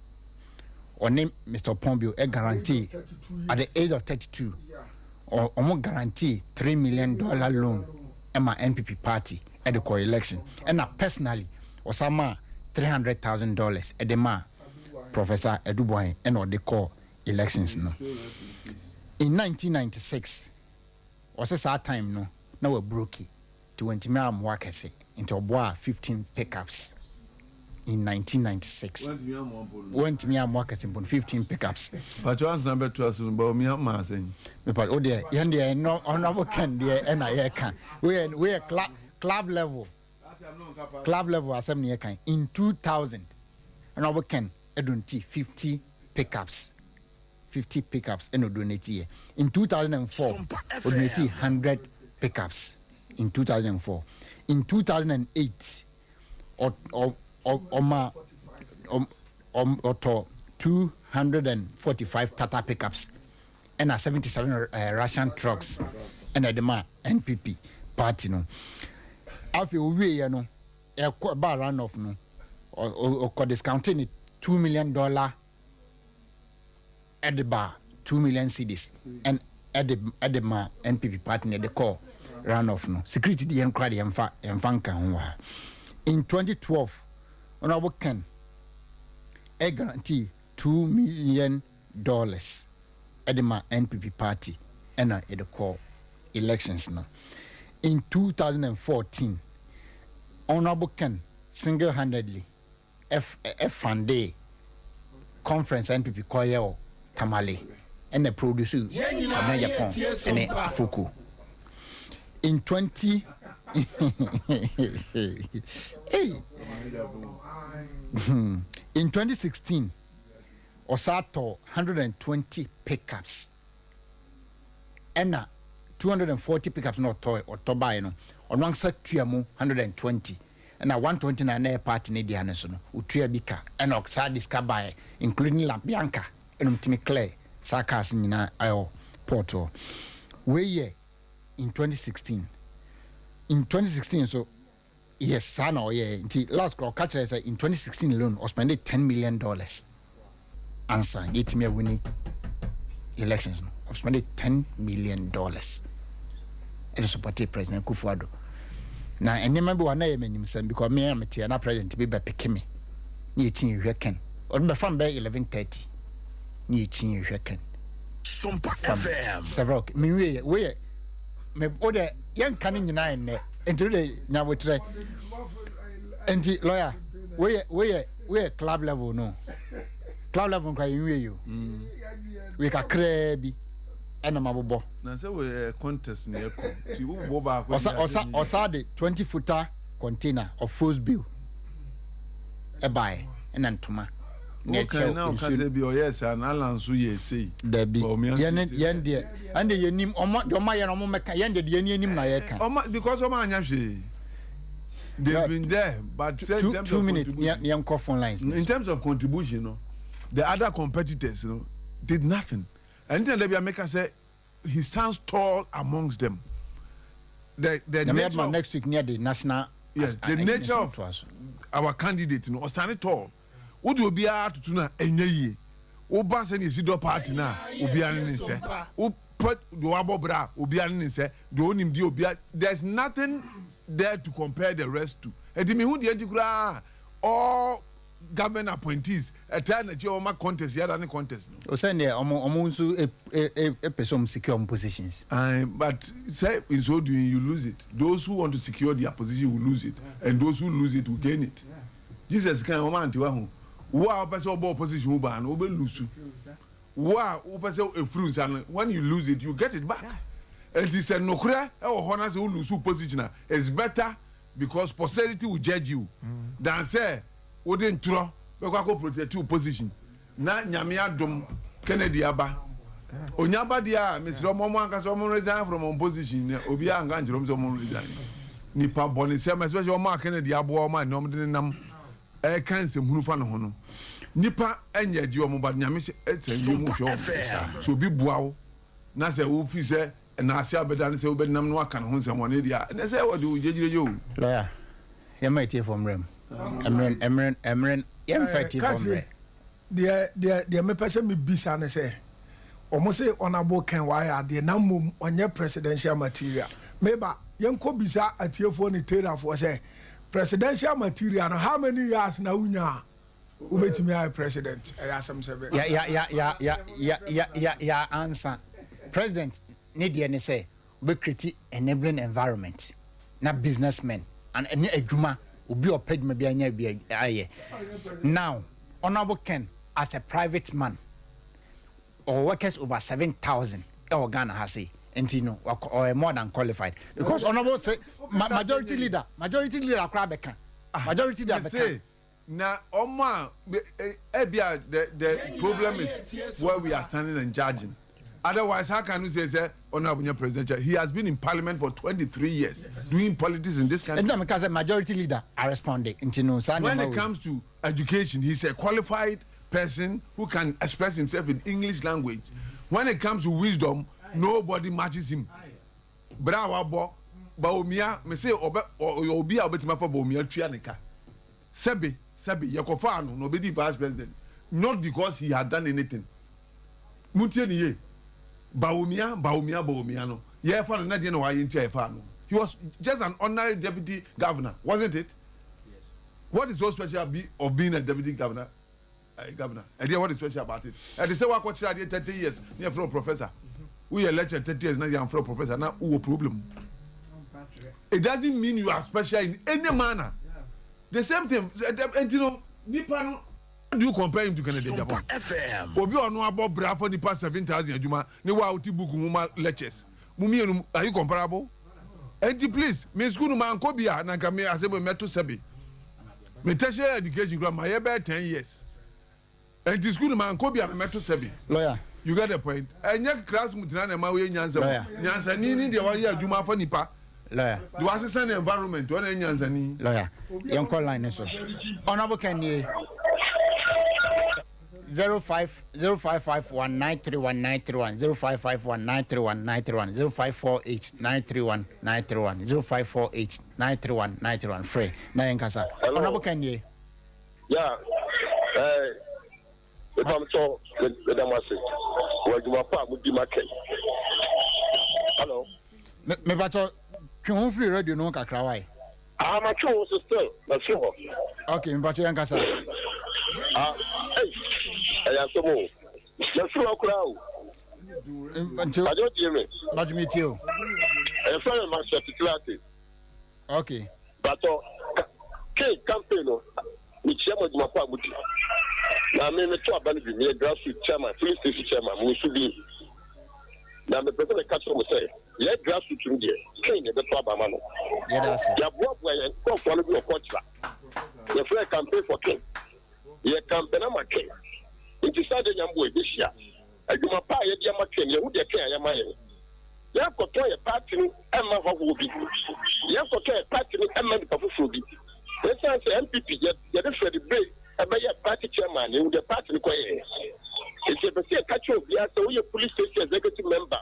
ɔne Mr Pombio ɛ guarantee at the age of 32, ɔmo guarantee $3 million loan ɛma NPP party ɛde kɔ election. Ɛna personally ɔsan ma $300,000 ɛde ma Professor Adu Boahen ɛna ɔde kɔ elections no. In 1996 ɔsɛ saa time no na wabroke, nti wɔntumi amoa kɛse, nti ɔboa 15 pickups in 1996. Wɔntumi amoa kɛse mpo no, 15 pickups. Pàtó ansa bɛto aso no, bawumia ama asɛn. Mepa o deɛ, yɛn deɛ ɛnɔ Honourable Ken deɛ ɛna yɛka woyɛ club level asɛm ne yɛka. In 2000 Honourable Ken ɛdonate 50 pickups, 50 pickups ɛna ɔdonate yɛ. In 2004 ɔdonate 100 pickups in 2004. In 2008 ɔma ɔtɔ 245 Tata pickups ɛna 77 Russian trucks ɛna ɛde ma NPP party no. Afei owieɛ no, ɛkɔ ɛba run off no, ɔkɔ discount ne $2 million ɛde ba 2 million cedis ɛn ɛde ma NPP party na ɛde kɔ run off no. Security de yɛn kora de yɛmfa nka ho wɔ ha. In 2012 Honourable Ken ɛ guarantee $2 million ɛde ma NPP party ɛna ɛde kɔ elections no. In 2014 Honourable Ken single-handedly ɛfund conference NPP kɔyɛ wɔ Tamale ɛna produce Kwabena Agyapong ɛne Afoko. In 20 hey. In 2016 ɔsaa tɔ 120 pickups ɛna 240 pickups na ɔtɔ baeɛ no, ɔno ankasa tua mu 120 ɛna 120 na ɛyɛ party ne deɛ no so no otua bi ka ɛna ɔsaa de sika baeɛ, including La Bianca, ɛna ɔmtumi clear saa cars nyinaa ɛwɔ port hɔ. Wei yɛ in 2016. In 2016 so, yes, saa na ɔyɛ. Nti last kora ɔka kyerɛ sɛ in 2016 alone ɔspend $10 million ansa yɛtumi awin elections no. Ɔspend $10 million ɛde support President Akufo-Addo. Na nneɛma bi wɔ na yɛ m'anim sɛm because me a meteɛ na president bi bɛpick me ne yɛkyi yɛhwɛ Ken, ɔde bɛfa me bɛyɛ 11:30 ne yɛkyi yɛhwɛ Ken. Sompa Fam FM. Several menwie weyɛ me wo de yɛnka no nyinaa nnɛ, nti wode nyabotrɛ. Nti lawyer, woyɛ club level no, club level nkora yɛnwie yi o, wei kakraa bi ɛna mabobɔ. Na sɛ wɔyɛ contest na yɛkɔ nti wobobɔ baako. Ɔsa de 20 footer container of Fos bill ɛbaeɛ ɛna ntoma na wokan na ɛkyɛw ɔka nsuo. Sɛ bi ɔyɛ saa na Alan nso yɛ sei. Dabi. Bawumia nso Yɛn yɛ sei. Yɛn deɛ ɛn de yɛnim ɔmo deɛ ɔmo ayɛ no, ɔmo mɛka. Yɛn deɛ yɛn anim na yɛka. Ɔma because ɔma anya hwee, they been there but say in two terms two of minutes contribution yɛn kɔ phone lines. In terms of contribution no, the other competitors no did nothing. Ɛnti na dabi ameka sɛ he stands tall amongst them, the Nyame nature aduma of next week near the national Yes, the nature of our candidate no, ɔstand tall. Wode obiara toto no a, ɛnyɛ yie. Woba sɛnea esi dɔ party no a, obiara ne ne nsɛ. Wopɛ deɛ wabɔ bra a, obiara ne ne nsɛ. Deɛ onim deɛ obiara, there's nothing there to compare the rest to. Enti mehu deɛ nti koraa all government appointees ɛtaa n'akyi a wɔma contest yada ne contest no. O sɛ deɛ ɔmo ɔmo nso e pɛ sɛ ɔmo secure ɔmo positions. But say in so doing you lose it. Those who want to secure their position will lose it, and those who lose it will gain it. Jesus kan wɔn ante wa ho. Wo a wopɛ sɛ ɔbɔ opposition ho ban no, wobɛ lose. Wo a wopɛ sɛ efuru nsa no, when you lose it, you get it back. Nti sɛ nokorɛ ɛwɔ hɔ na sɛ wo lose position a, it's better because posterity will judge you than sɛ wode ntorɔ bɛkɔ akɔ protect your position. Na Nyame adom, Kennedy aba, onya ba deɛ a, mesrɛ ɔmo ankasa ɔmo resign from ɔmo position na obiara nka nkyerɛ ɔmo sɛ ɔmo resign. Nipa bɔne sɛm, especially ɔmo a Kennedy aboa ɔmo a ne ɔmo de ne nam ɛka nsɛmhunu fa ne ho no, nipa ɛnyɛ gye ɔmo ba. Nyame hyɛ ɛsɛ wiem hwɛ ɔmo so. Obi boa wo na sɛ wofi sɛ ɛnaase abɛda ne sɛ wobɛnam no aka ne ho nsɛm wɔne deɛ a, ɛnɛ sɛ wɔde wo gyegyegye o. Lawyer, yɛma etiefoɔ mmerɛ mu, mmerɛ mmerɛ mmerɛ, yɛmfa etiefoɔ mmerɛ. Deɛ mepɛ sɛ mebisa ne sɛ, ɔmo se Honourable Ken wayɛ adeɛ na mmom ɔnyɛ presidential material. Meba, yɛnkɔ bisa atiefoɔ ne terafoɔ sɛ presidential material no, how many years na wonya a wobɛtumi ayɛ president? Ɛyɛ asɛm sɛ bɛ ya ya ya ya ya ya ya ya ya ansa president ne deɛ ne sɛ wobɛ create enabling environment na businessmen and ɛne adwuma, obi a ɔpɛ adwuma bi anya bi ayɛ. Now, Honourable Ken as a private man or workers over 7,000 ɛwɔ Ghana ha sei, nti no ɔyɛ more than qualified because Honourable say majority leader akora bɛka, majority leader bɛka. Say na ɔmo a ebia the problem is where we are standing and judging. Otherwise, how can you say Honourable nyɛ presidential? He has been in parliament for 23 years doing politics in this country. Nti na meka sɛ majority leader a respond, nti no saa When nneɛma it wei. comes to education, he's a qualified person who can express himself in English language. When it comes to wisdom, nobody matches him. Bra wabɔ Bawumia, me say ɔbɛ ɔyɛ obi a ɔbɛtumi afa Bawumia tua ne ka. Sɛbi sɛbi, yɛkɔfa ano na ɔbɛdi vice president, not because he had done anything. Muntie ni ye. Bawumia, Bawumia, Bawumia no, yɛfa no na deɛ na wayɛ nti a yɛfa no, he was just an ordinary deputy governor, wasn't it? What is so special of being a deputy governor? Governor ɛdeɛ, what is special about it? Ɛde sɛ wakɔkyerɛ adeɛ 30 years ne yɛfrɛ wo professor. Woyɛ lecture 30 years na yɛamfrɛ wo professor na wowɔ problem. It doesn't mean you are special in any manner. The same thing, ɛnti no nipa no, how do you compare him to Kennedy Sompa Agyapong? FM. Obi a ɔno abɔ bra for nipa 7,000 adwuma ne wa a wote book nwoma lectures mu mmienu, are you comparable? Ɛnti please, me school no ma nkɔ bi a na nka me asɛm mɛto. Sɛbi, me tertiary education kura ma yɛ bɛyɛ 10 years, ɛnti school no ma nkɔ bi a mɛto sɛbi. Lawyer. You get the point? Ɛnyɛ classroom tena na ɛma woyɛ nyansa. Lawyer. Nyansani ni deɛ wayɛ adwuma afa nipa Lawyer. deɛ wasesa ne environment, ɔna yɛ nyansani. Lawyer, yɛnkɔ line ne so. Honourable Ken nie, 05 0551931931, 0551931931, 0548931931, 0548931931. Frɛ na yɛnkasa. Hello. Honourable Ken nie. Ya, mepamtɔ, meda mo ase wɔ adwuma pa a modi ma kɛn. Hello. Mepatɔ, twe ho firi radio no ho kakra wae. Ah, matwe wo so still, mafiri hɔ. Ok, mepatɔ, yɛnkasa. Ah, ei, ɛyɛ asɛm o. Mafiri hɔ koraa o. Nti Ade wotie me? Batwe, metie o. Ɛyɛfrɛ me Master Titilate. Ok. Batɔ, ke campaign no, mekyia mo adwuma pa a modi. Na me meto aba no bi, meyɛ grassroot chairman, filling station chairman, mewɔ so bi. Na mepɛ sɛ meka kyerɛ mo sɛ, yɛ grassroot no deɛ, Ken na ɛbɛto aba ma no. Yɛda ase. Yɛaboaboa yɛn nkurɔfoɔ no bi wɔ kɔkyera. Yɛfrɛ campaign for Ken. Yɛ campaign ama Ken. Nti saa deɛ Nyamboa yɛbɛhyia. Adwuma pa a yɛde ama Ken, yɛhu deɛ Ken ayɛ ma yɛn. Yɛnkɔtɔn yɛ party no ɛmma hɔhoɔ bi. Yɛnkɔtɔn yɛ party no ɛmma nipa foforɔ bi. Yɛsan sɛ NPP yɛde Freddie Blay ɛbɛyɛ party chairman, yɛhu deɛ party no kɔyɛɛ. Nti yɛpɛ sɛ yɛka kyerɛ obiara sɛ woyɛ polling station executive member,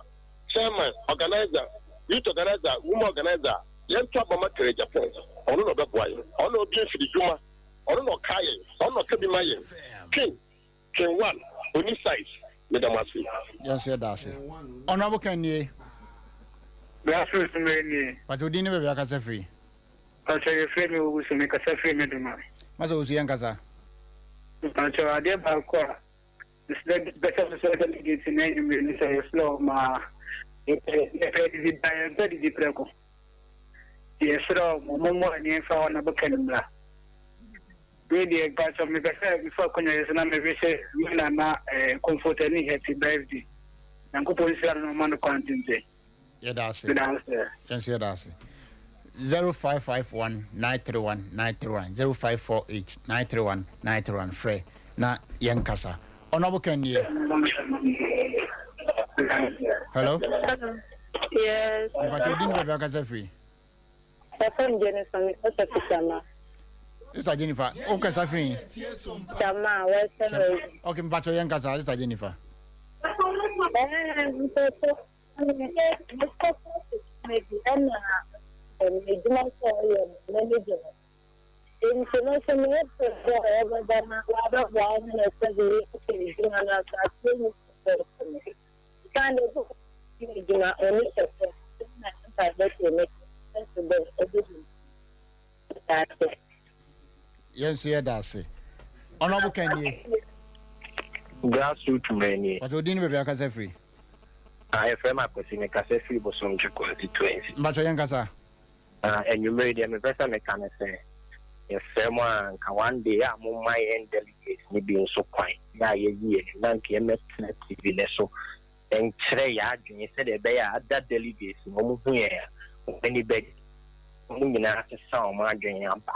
chairman, organizer, youth organizer, woman organizer, yɛnto aba ma Kennedy Agyapong. Ɔno na ɔbɛboa yɛn. Ɔno na ɔbue mfididwuma. Ɔno na ɔkae yɛn. Ɔno na ɔka bi ma yɛn. King, King one, ɔnni size. Meda mo ase. Yɛn nso yɛda ase. Honourable Ken nie. Grassroots mmerɛ nie. Pakyɛ wo din ne baabi akasa firi. Pakyɛ yɛfrɛ me Owusu me kasa firi Medoma. Masa Owusu yɛn kasa. Pakyɛ adeɛ baako a mesrɛ bɛsɛ mesrɛ delegate no anwummerɛ ni sɛ yɛsrɛ wɔn a yɛpɛ yɛpɛ didi ba yɛmpɛ didi prɛko. Yɛsrɛ wɔn wɔn mmoa ani mfa wɔn abɛka no mmra. Wei deɛ mpakyɛ mepɛ sɛ mefa akonnwa yi so na me wish me nana eh, Comfort ani happy birthday. Nyankopɔn nhyira no na ɔma no kwan tenten. Yɛda ase. Meda ase. Yɛn nso yɛda ase. 0551 931 931 0548 931 931 frɛ na yɛn kasa. Honorable Ken nie. Hello. Yes. Mpakyɛ odi ne baabi akasa firi. Yɛfrɛ me Jennifer, mekasa fi Tama. Sister Jennifer, o kasa firi? Tama, Western Region. Okay, mpakyɛ yɛn kasa, Sister Jennifer. Ɛɛ, mpakyɛ, mekɔ bi ɛna adwuma sɛ ɔyɛ no m'ani gye ho. Nti no nso meyɛ pɛ sɛ ɔbɛba na wabɛboa wo na sɛ de yɛ adwuma no asase mu sɛ Kan de gyina ɔne kɛkɛ na mpaebɔ tie ne nso dɛ ɛbɛdi ase. Yɛn nso yɛda ase. Honorable Ken nie. Grassroot mmerɛ nie. Mpakyɛ odin ne baabi akasa firi. Ah, yɛfrɛ me Akwasi, mekasa firi Bosomtwe constituency. Mpakyɛ yɛn kasa. Ah, anwummere deɛ mepɛ sɛ meka ne sɛ, yɛsrɛ mo a nka one day a momma yɛn delegates no bi nso kwan na yɛyi yɛn anim na nka yɛmmɛtena TV no so nkyerɛ yɛn adwene sɛdeɛ ɛbɛyɛ a other delegates no wɔn hu yɛn a wɔn ani bɛgye, wɔn nyinaa asesa wɔn adwene aba.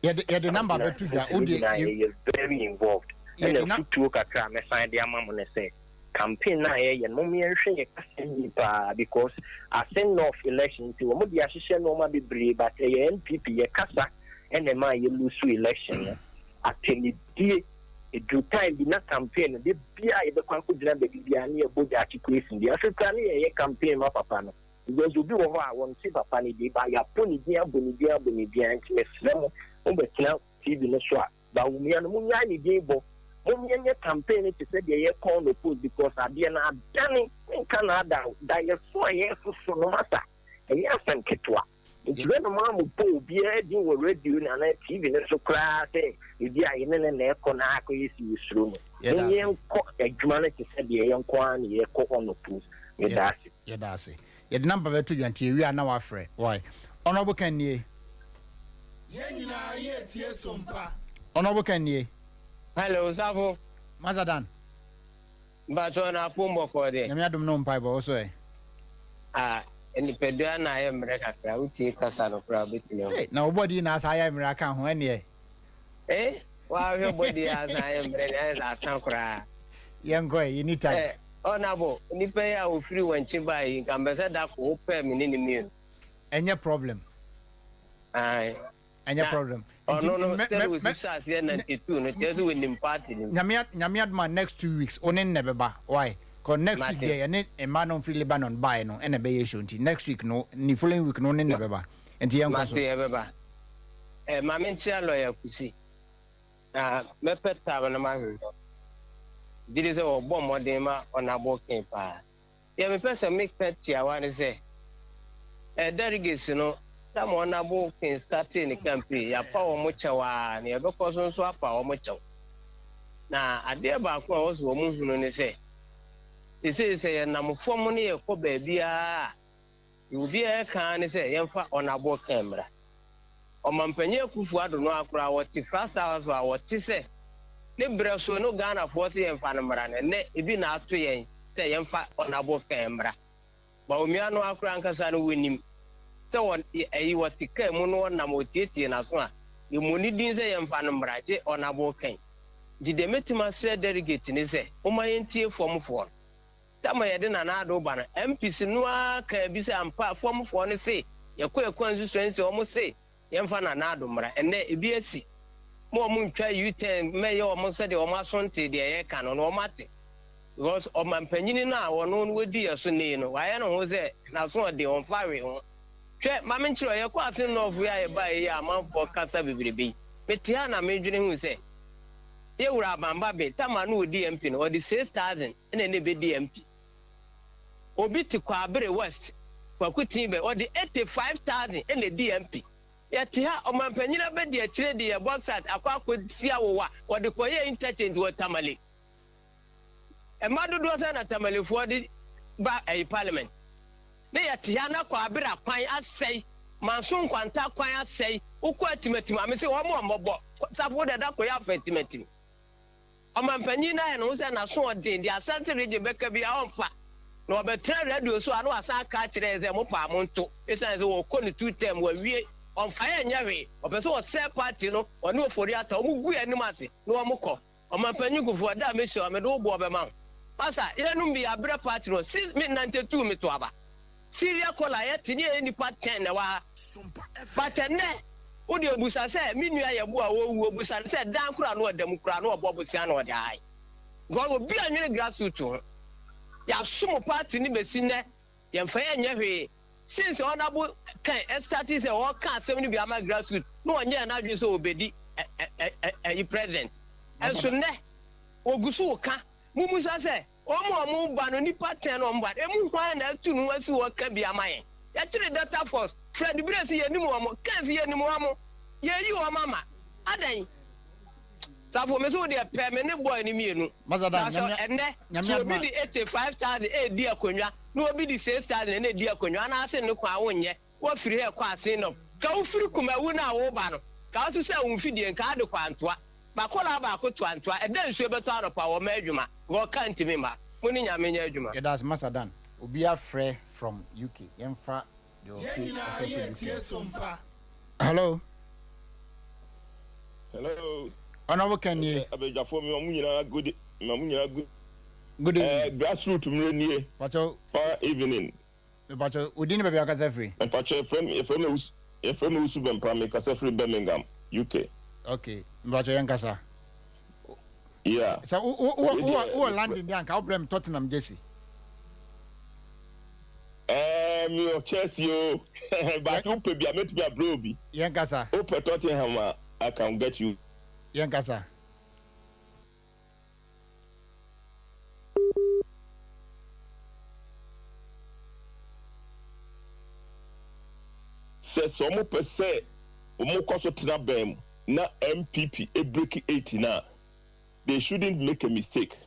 Yɛde yɛde number bɛto dwa. Wo deɛ yɛ yɛ very involved. Ɛna afutuo kakra a mɛsan de ama mo ne sɛ campaign no a yɛyɛ no mom yɛnhwɛ yɛ kasa yie paa because Asen North election nti wɔn de ahyehyɛ nnoɔma bebree but ɛyɛ NPP yɛ kasa ɛna ɛmaa yɛ lose election no. Atɛnidie ɛduru time bi na campaign no de biara yɛbɛkɔ akɔgyina baabi biara ne yɛbɔ gyaakye kwesi deɛ afei koraa ne yɛyɛ campaign ma papa no. Because obi wɔ hɔ a wɔnte papa no din but yɛabɔ ne din abɔ ne din abɔ ne din ara nti mesrɛ mo mobɛtena TV no so a Bawumia no monnyae ne din bɔ. Mom yɛnyɛ campaign no te sɛ deɛ yɛkɔn no post because adeɛ no adane menka naadaa o daeɛso a yɛsoso no masa ɛnyɛ asɛm ketewa. Nti wɛ no maa mo bɔ obiara din wɔ radio no anaa TV no so koraa sɛ ebi a yɛne no na ɛkɔ na akɔyɛ si yɛsuro no. Mom yɛnkɔ adwuma no te sɛ deɛ yɛnko ara na yɛkɔ on post. Meda ase. Yɛda ase. Yɛde number bɛto dwa nti yɛwie a na wafrɛ. Wai. Honourable Ken nie. Yɛn nyinaa yɛretie Sompa. Honourable Ken nie. Hello Safo. Masa Dan. Mpatsɔ na apom bɔkɔɔ deɛ. Nyame adom ne wo mpaebɔ, wo so ɛ? Ah, nipadua na ayɛ mmerɛ kakra, wotie kasa no koraa wobɛtumi ahu. Hey, na wo body na asa ayɛ mmerɛ aka ho ɛneɛ. Eh, woahwɛ body a asa ayɛ mmerɛ ne ayɛ sɛ asa koraa. Yɛnkɔ ɛ, yɛni time. Eh, Ɔnabo, nipa yi a ofiri wankyi baa yi, nka mpɛ sɛ da ko wopɛ me ne ne mmienu. Ɛnyɛ problem. Ae. Ɛnyɛ problem. Ɔno no, sɛde wɔsi hyɛ aseɛ 92 no, kyerɛ sɛ wɔnim party no mu. Nyame Nyame adom a next 2 weeks wo ne nnɛ bɛba. Why? Cause next week deɛ yɛne mmaa no mfiri Lebanon baeɛ no ɛna ɛbɛyɛ show nti next week no ne following week no wo ne nnɛ bɛba. Nti yɛnkɔ so. Mate, yɛbɛba. Eh, ma menkyea lawyer Kusi. Na mɛpɛ tam na mahwehwɛ no. Megye di sɛ wɔbɔ mmɔden ma Ɔnabo Ken paa. Deɛ mepɛ sɛ meka tiawa ne sɛ, eh, delegates no, tam a Ɔnabo Ken startee ne campaign, yɛapa wɔn kyɛw ara, na yɛbɛkɔ so nso apa wɔn kyɛw. Na adeɛ baako a ɛwɔ sɛ wɔn hunu ne sɛ, seesei sɛ yɛnam fam ne yɛkɔ baabiara a, Deɛ obiara reka ara ne sɛ yɛmfa Ɔnabo Ken mmra. Ɔmampanyin Akuffo Addo no ara koraa ɔte Flagstaff House a ɔte sɛ ne berɛ so no Ghanafoɔ se yɛmfa no mmra no, ɛnnɛ ebi na ato yɛn sɛ yɛmfa Ɔnabo Ken mmra. Bawumia no ara koraa ankasa no wɔnim sɛ wɔ ɛyi ɔte kaa mu na ɔnam ɔtietie n'aso a yɛmmɔ ne din sɛ yɛmfa no mmra gye Ɔnabo Ken. Nti deɛ mɛtumi asrɛ delegate ne sɛ momma yɛntie fam foɔ no. Tam a yɛde Nana Addo ba no, MPs no ara kaa bi sɛ ampa fam foɔ no se yɛkɔ yɛn constituency wɔn se yɛmfa Nana Addo mmra. Ɛnnɛ ebi asi. Mo wɔn ntwa U-turn mmɛyɛ wɔn sɛdeɛ wɔn aso ntee deɛ yɛreka no na wɔn ate. Because ɔmampanyini no a ɔno no wadi yɛn so nnɛ yi no, wayɛ ne ho sɛ n'aso ɔden, ɔmfa hwee ho. Hwɛ, ma menkyerɛ wo, yɛkɔɔ Asene North yi a yɛbaeɛ yi a amanfoɔ kasa bebrebe yi, mete ha na medwene hu sɛ, yɛ wura Abamba Be, tam a na ɔdi MP no, ɔde 6,000 na ɛna ɛbɛdi MP. Obi te Kwaabere West, Kwaku Teebɛ, ɔde 85,000 na ɛdi MP. Yɛte ha, ɔmanpanyin abɛdi akyire de yɛn bauxite akɔ akɔsi awowa, wɔde kɔyɛɛ interchange wɔ Tamale. Mma dodoɔ sɛn na Tamalefoɔ de ba ɛyi parliament? Ne yɛte ha na Kwabera kwan asɛe, Manso Nkwanta kwan asɛe, wokɔ Atimatim a mese wɔn a wɔbɔ safo dada kɔyɛ afa Atimatim. Ɔmanpanyin no ayɛ ne ho sɛ n'asoɔden, deɛ Ashanti region bɛka biara ɔmfa. Na ɔbɛtena radio so a na wasan aka akyerɛ yɛn sɛ mopɛ a monto, esiane sɛ ɔrekɔ ne two term, wawie, ɔmfa yɛn nyɛ hwee, ɔpɛ sɛ ɔsɛe party no, ɔne Ofori-Atta, wɔn gu yɛn anim ase na wɔn kɔ. Ɔmanpanyin Kufuor, da a mehyia wo, mede wo boɔ bɛma wo. Pastor, yɛnom bi yɛabrɛ party no, since me 92 meto aba. Syria kola yɛte ne yɛyɛ nnipa 10 na ɛwɔ ha. But ɛnnɛ, wo deɛ obusa sɛ me nua yɛ bo a ɔrewu, obusa no sɛ dan koraa na ɔda mu koraa na ɔbɔ bosea na ɔde ae. Because obi annwene grassroot ho. Yɛasom party no bɛsi nnɛ, yɛmfa yɛn nyɛ hwee. Since Honourable Ken startee sɛ ɔreka asɛm no bi ama grassroot na ɔnyɛɛ n'adwene sɛ ɔbɛdi ɛyi president. Nso nnɛ, wɔgu so reka. Mommisa sɛ, wɔn a wɔba no, nnipa ten na wɔba no, emu hwan na atu ne ho asi hɔ reka bi ama yɛn? Yɛkyere Delta Force, Fred Brɛ se yɛnnim wɔn, Ken se yɛnnim wɔn, yɛreyi wɔn ama. Adɛn? Safo, mese wo deɛ pɛ me ne boy no mmienu. Na sɛ ɛnnɛ, sɛ obi de 85,000 redi akonnwa na obi de 6,000 na ɛdi akonnwa anaase ne kwan a wonyɛ, woafiri ha rekɔ Asenɔm. Ka wofiri Kumawu no a woreba no, ka wosesɛɛ wo mfidie, nka ade kɔ Antoa. Bakɔlaa baako to Antoa, ɛda nsuo bɛtɔ anɔpa wɔmma adwuma, nka ɔka ntumi mma. Mo ne Nyame nyɛ adwuma. Yɛda ase Masa Dan. Obi afrɛ from UK yɛmfa deɛ Yɛn ɔfiri nyinaa ɔfrɛ firi yɛretie UK. Sompa. Hello. Hello. Honourable Ken nie. Abadwafoɔ mi wɔn nyinaa good ma mo nyinaa good. Good evening. Eh, grassroot mmerɛ nie. Pacho. Far evening. Mepacho, wo din ne baabi a wokasa firi? Mepacho, yɛfrɛ me yɛfrɛ me Owusu yɛfrɛ me Owusu Bɛmpa, mekasa firi Birmingham, UK. Okay, mepacho yɛn kasa. Yeah. Sɛ wo wo wo wo wɔ London deɛ anka wobrɛ me Tottenham jersey. Ɛɛ mi wɔ Chelsea o, but wopɛ bi a mɛtumi abrɛ obi. Yɛn kasa. Wopɛ Tottenham a, I can get you. Yɛn kasa. Sɛ sɛ ɔmo pɛ sɛ ɔmo kɔ so tena bɛn mu na NPP breaki 80 no a, they shouldn't make a mistake.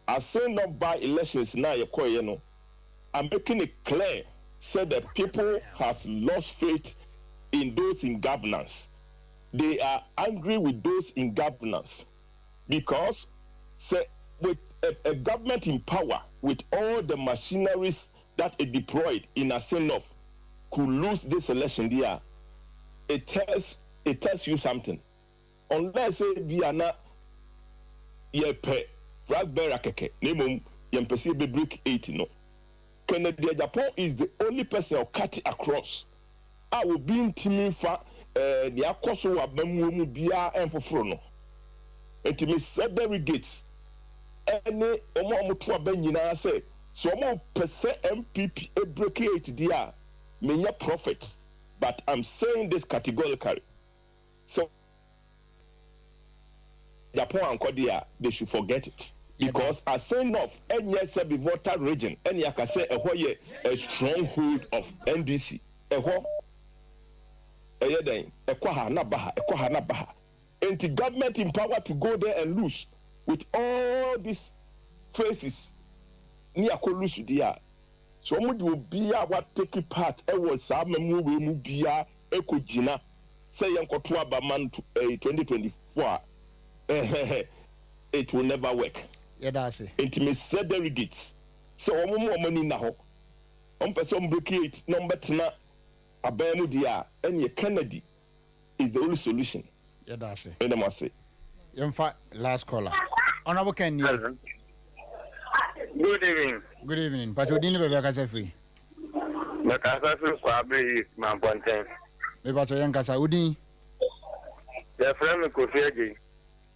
Asen not by elections no a yɛkɔeɛ no are making it clear sɛ the people has lost faith in those in governance. They are angry with those in governance because sɛ with a, a government in power with all the machineries that it deployed in Asin North could lose this election deɛ a, it tells, it tells you something. Unless ebia na yɛpɛ flag bearer kɛkɛ na mmom yɛmpɛ sɛ yɛbɛ break eight no. Kennedy Agyapong is the only person a ɔcut across a obi ntumi mfa eh, nea akɔ so wɔ amammuo mu biara mfoforo no. Nti mesrɛ delegates ne wɔn a wɔto aba nyinaa sɛ, sɛ wɔpɛ sɛ NPP break eight deɛ a, menyɛ prophet but I'm saying this categorically. Sɛ Japan ankɔ deɛ a they should forget it because Asin North nyɛ sɛbi Volta region ɛne aka sɛ ɛhɔ yɛ a stronghold of NDC ɛhɔ ɛyɛ dɛn ɛkɔ ha na ba ha ɛkɔ ha na ba ha nti government in power to go there and lose with all these faces ne akɔ lose deɛ a sɛ wɔn de obiara a wa take part ɛwɔ saa amamuo wei mu biara ɛkɔ gyina sɛ yɛnkɔto aba ma no ɛyi 2024 a ɛhɛhɛ it will never work. Yɛda ase. Nti mesrɛ delegates sɛ wɔn mma wɔn ani nna hɔ. Wɔn pɛ sɛ wɔn break eight na wɔn bɛtena aban mu deɛ a, ɛneɛ Kennedy is the only solution. Yɛda ase. Meda mo ase. Yɛmfa last caller. Honourable Ken nie. Hello. Good evening. Good evening. Pacho odin ne baabi akasa firi. Mekasa firi Kwabre East Mampɔnten. Mepacho yɛn kasa. Odin. Yɛfrɛ me Kofi Agyei.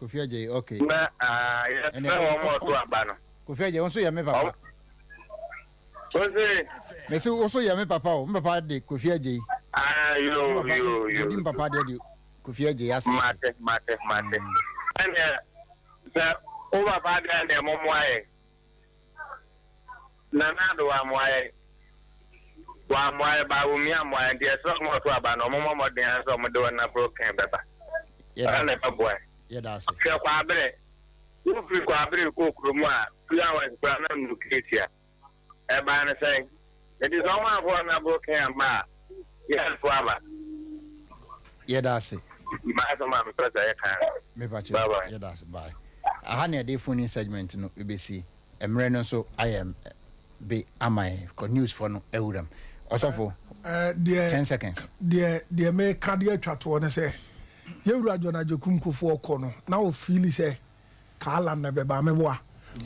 Kofi Agyei, okay. Na ah, yɛfrɛ wɔn a ɔto aba no. Kofi Agyei, wo nso yɛ me papa. Ose. Mese wo so yɛ me papa o, me papa de Kofi Adjei. Ah, yo, yo, yo. Medi me papa deɛ de Kofi Adjei asante. Mate, mate, mate. Ɛnneɛ, sɛ wo papa deɛ ɛnneɛ mommoa yɛn. Nana Addo wammoa yɛn. Wammoa yɛn, Bawumia ammoa yɛn, nti yɛsrɛ wɔn a wɔto aba no, wɔmmɔ mmɔden ara sɛ wɔde wɔn Nabro Ken bɛba. Ɛno na ɛbɛboa yɛn. Yɛda ase. Hwɛ Kwaberɛ, wofiri Kwaberɛ kɔ kurom a, few hours koraa na nnuru Ketia. Ɛbaa no sɛn? Enti sɛ wɔn amfa wɔn aboro Ken amma a, yɛnto aba. Yɛda ase. M'asɛm a mepɛ sɛ yɛka no. Mepa kyɛw. Bye bye. Yɛda ase. Bye. Aha na yɛde phone in segment no bɛsi. Mmerɛ no nso ayɛ be ama yɛn kɔ news foɔ no awuram. Ɔsɔfo, Deɛ, ten seconds. Deɛ, deɛ meka de atwa toɔ ne sɛ, Yɛwura John Agyekum Kufuor kɔ no, na ɔfiili sɛ Kaalan na ɛbɛba meboa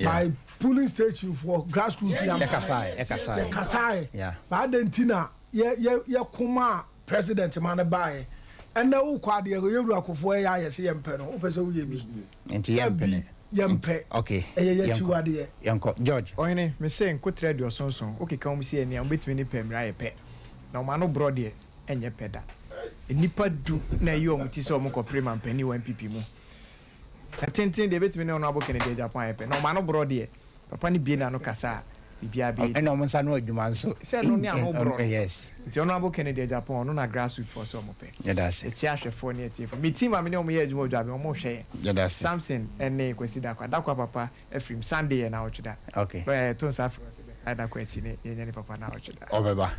by polling station foɔ grassroots yɛ Yɛkasaeɛ, yɛkasaeɛ. Yɛkasaeɛ. Yeah. But adɛn nti na yɛ yɛ yɛko maa president ma no baeɛ? Ɛnnɛ wokɔ adeɛ yɛwura Kufuor ɛyɛ a yɛse yɛmpɛ no, wopɛ sɛ woyɛ bi? Nti yɛmpene. Dabi, yɛmpɛ. Okay. Ɛyɛ Yɛnkɔ. yɛakyiwadeɛ. Yɛnkɔ. George. Ɔhene, mese nkoterɛ aduɔsonson, wokeka wɔn si ani a, wɔbɛtumi ne pɛ mmerɛ ayɛ pɛ, na wɔn ano borɔ deɛ, ɛnyɛ pɛ da. Nnipa du na ayi wɔn ti sɛ wɔkɔpere mampanin wɔ NPP mu. Na tenten deɛ ɛbɛtumi ne Honourable Kennedy Agyapong ayɛ pɛ. Na wɔn ano borɔ deɛ, papa no bue n'ano kasa a, biribiara bɛyɛ Ɛna wɔn nsa ano adwuma nso. Sɛ ɛno ne ano borɔ no. Yes. Nti Honourable Kennedy Agyapong, ɔno na grassroots foɔ sɛ wɔn pɛ. Yɛda ase. Yɛkyia ahwɛfoɔ ne atiefoɔ. Me team a me ne wɔn yɛ adwuma wɔ Dwaben, wɔn rehwɛ yɛn. Yɛda ase. Samson ne Kwasi Dakwa. Dakwa papa afirim. Sunday yɛ naawɔtwe da. Okay. Lawyer yɛto nsa frɛ wo sɛ bɛkae Dakwa akyi ne yɛnyɛ ne papa naawɔtwe da. Ɔbɛba.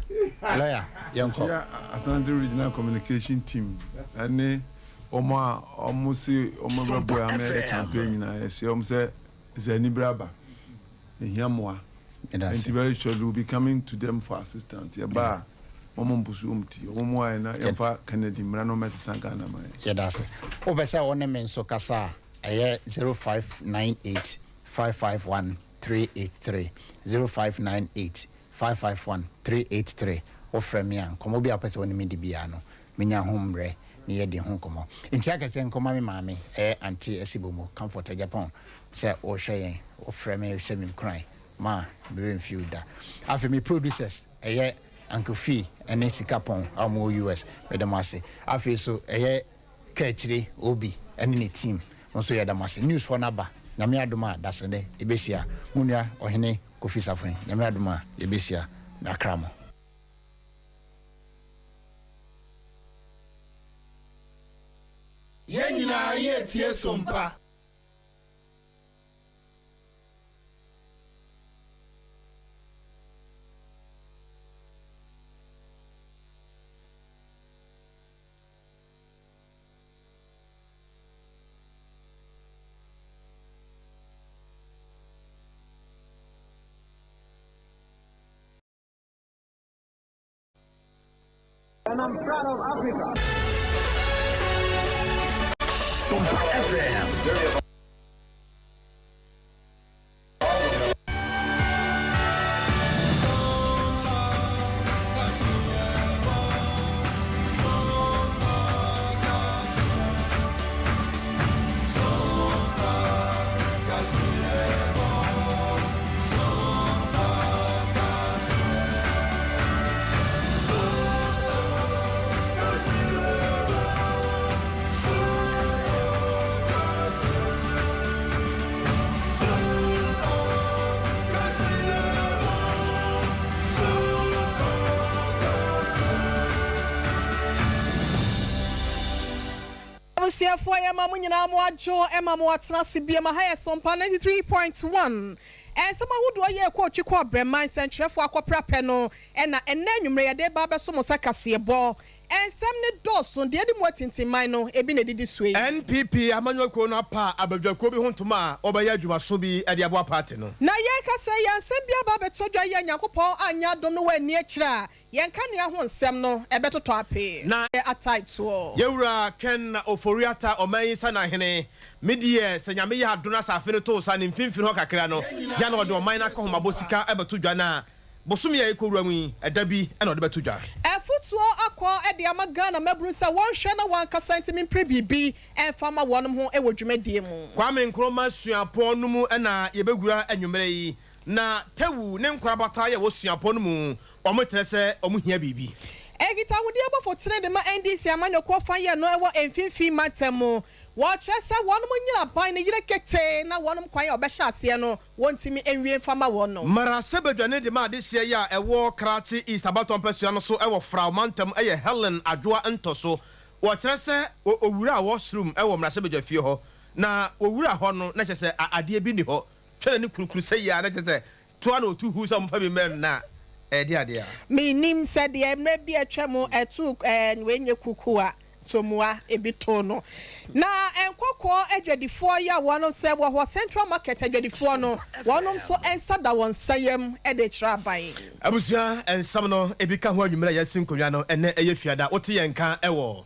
Lawyer, yɛnkɔ. Mekyia Asante Regional Communication Team ne Wɔn a wɔse wɔbɛboa yɛn ama yɛayɛ campaign nyinaa, yɛsrɛ wɔn sɛ sɛ anibere aba, yɛhia mmoa. Nti very shortly we'll be coming to them for assistance. Yɛba a, wɔn mposo wɔn ti, wɔn mmoa yɛn na yɛmfa Kennedy mmra na ɔmmɛsesa Ghana ma yɛn. Yɛda ase. Wopɛ sɛ wo ne me nso kasa a, ɛyɛ 0598 551 383, 0598 551 383. Wofrɛ me a, nkɔmmɔ bi a wopɛ sɛ wo ne me di biara no, menya ho mmerɛ ne yɛdi ho nkɔmmɔ. Nti akɛseɛ nkɔma me maame, ɛyɛ Auntie Asibomo, Comfort Agyapong, sɛ wohwɛ yɛn, wofrɛ me hyɛ me nkuran ma me werɛ mfi wo da. Afei me producers, ɛyɛ Uncle Fee ne Sika Pɔn a wɔn wɔ US, meda mo ase. Afei nso ɛyɛ Kaakyire Obi ne ne team, mo nso yɛda mo ase. News foɔ no aba, Nyame adom a dasene yɛbɛhyia. Mo nua Ɔhene Kofi Safoni, Nyame adom a yɛbɛhyia. Makra mo. Yɛn nyinaa yɛretie Sompa. And I'm proud of Africa. Sompa FM. Abusuafoɔ yɛma mo nyinaa mo adwo ma mo atena ase biom aha yɛ Sompa 93.1 Nsɛm ahodoɔ yɛ ɛkɔ otwi kɔ abrɛman nsɛntwerɛfoɔ akɔpra pɛ no na ɛnnɛ anwummerɛ yɛde reba abɛso mo sɛ kaseɛbɔ Nsɛm no dɔɔso deɛ ɛde mu atintimman no ebi na ɛdidi soɔ yi. NPP amanyɔkuo no apa abadwakuo bi ho ntoma a wɔbɛyɛ adwumaso bi de aboa party no. Na yɛreka sɛ yɛn nsɛm bi aba abɛtɔ dwa yi a Nyankopɔn anyɛ adom no wanni akyire a, Yɛn kanea ho nsɛm no, ɛbɛtotɔ ape. Na Atae toɔ. Yɛwura Ken Ofori-Atta ɔman yi Sanahene, me deɛ sɛ Nyame yɛ adom na sɛ afe no too sa ne mfimfini hɔ kakra no, yɛ na ɔde ɔman no akɔhomabɔ sika bɛto dwa na bosome a yɛkɔwura mu yi, ɛda bi na ɔde bɛto dwa. Afutuo akɔ de ama Ghana mmabunu sɛ wɔnhwɛ na wɔn ankasa ntumi mpere biribi mfa mma wɔn ho wɔ dwumadie mu. Kwame Nkrumah Suapɔn no mu na yɛbɛwura anwummerɛ yi. Na Tewu ne nkorabata yɛ wɔ suapɔn no mu, wɔn kyerɛ sɛ wɔn hia biribi. Nkitahodie bɔfo tene de ma NDC amanyɔkuo fa yɛ no wɔ mfimfini mantam mu. Wɔkyerɛ sɛ wɔnom nyina aban no yere ketee na wɔnom kwan a wɔbɛhyɛ aseɛ no wɔntumi nwie mfa ma wɔnom. Mmarahyɛbadwani de ma adehyeɛ yi a ɛwɔ Krachi East abatoɔ mpasua no so wɔ Frao mantam yɛ Helen Adwoa Ntɔso. Wɔkyerɛ sɛ ɔwuraa washroom wɔ mmarahyɛbadwafie hɔ na ɔwura hɔ no na kyerɛ sɛ adeɛ bi nni hɔ. Twa n'ani kurukuru sɛ yia na kyerɛ sɛ toa na ɔtu hu sɛ wɔmfa bi mmrɛ no na ɛde adeɛ a. Mennim sɛ deɛ mmerɛ bi a atwa mu ɛtoo ɛɛ wei nyɛ kuku a tomoa ebi too no. Na nkɔkɔɔ adwadifoɔ yi a wɔnom sɛ wɔ hɔ Central Market adwadifoɔ no wɔnom nso nsa da wɔn nsa yam de rekyerɛ aban. Abusua nsɛm no ebi ka ho anwummerɛ a yɛasi nkonnwa no ɛnnɛ ɛyɛ Fiada wote yɛn nka ɛwɔ.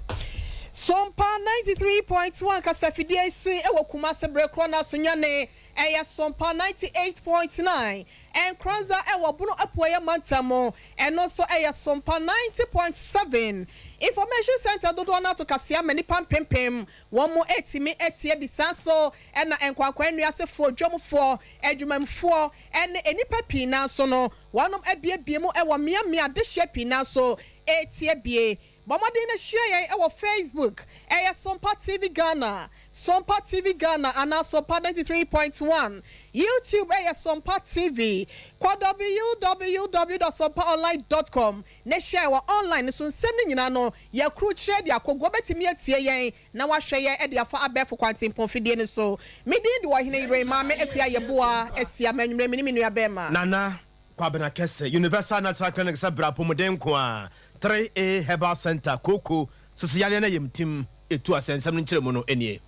Sompa 93.1 kasafidie yi so wɔ Kumase berɛ korɔ no ara so Nyane ɛyɛ Sompa 98.9 Nkoranza wɔ Bono Apueɛ Mantam mu ɛno nso ɛyɛ Sompa 90.7 Information Centre dodoɔ no ato kaseɛ ama nnipa mpempem wɔn retumi atie bi saa nso na Nkwankwa Nnuasefoɔ, dwamfoɔ, adwumamfoɔ ne nnipa pii no ara nso no wɔnom abiebie mu wɔ mmeammea adehyeɛ pii no ara nso retie bie. Bɔ mmɔden na hyia yɛn wɔ Facebook, ɛyɛ Sompa TV Ghana, Sompa TV Ghana anaa Sompa 93.1, YouTube ɛyɛ Sompa TV. Kɔ www dot sompaonline dot com na hyia yɛn wɔ online no so. Nsɛm no nyinaa no, yɛakrukyire de akɔgu. Wobɛtumi atie yɛn na woahwɛ yɛn de afa abɛɛfo kwantempɔn fidie no so. Me din de Ɔhene Yere Maame Akua Yeboah Asiamah. Anwummerɛ me ne me nua bɛɛma. Nana Kwabena Kɛse, Universal Natural Clinic sɛ bra apɔmuden nko ara, 3A Herbal Centre, Kooko, soso yareɛ na yamtim, ɛtu asɛ nsɛm no nkyerɛmu no nie.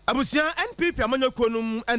Abusua NPP amanyɔkuo no mu na.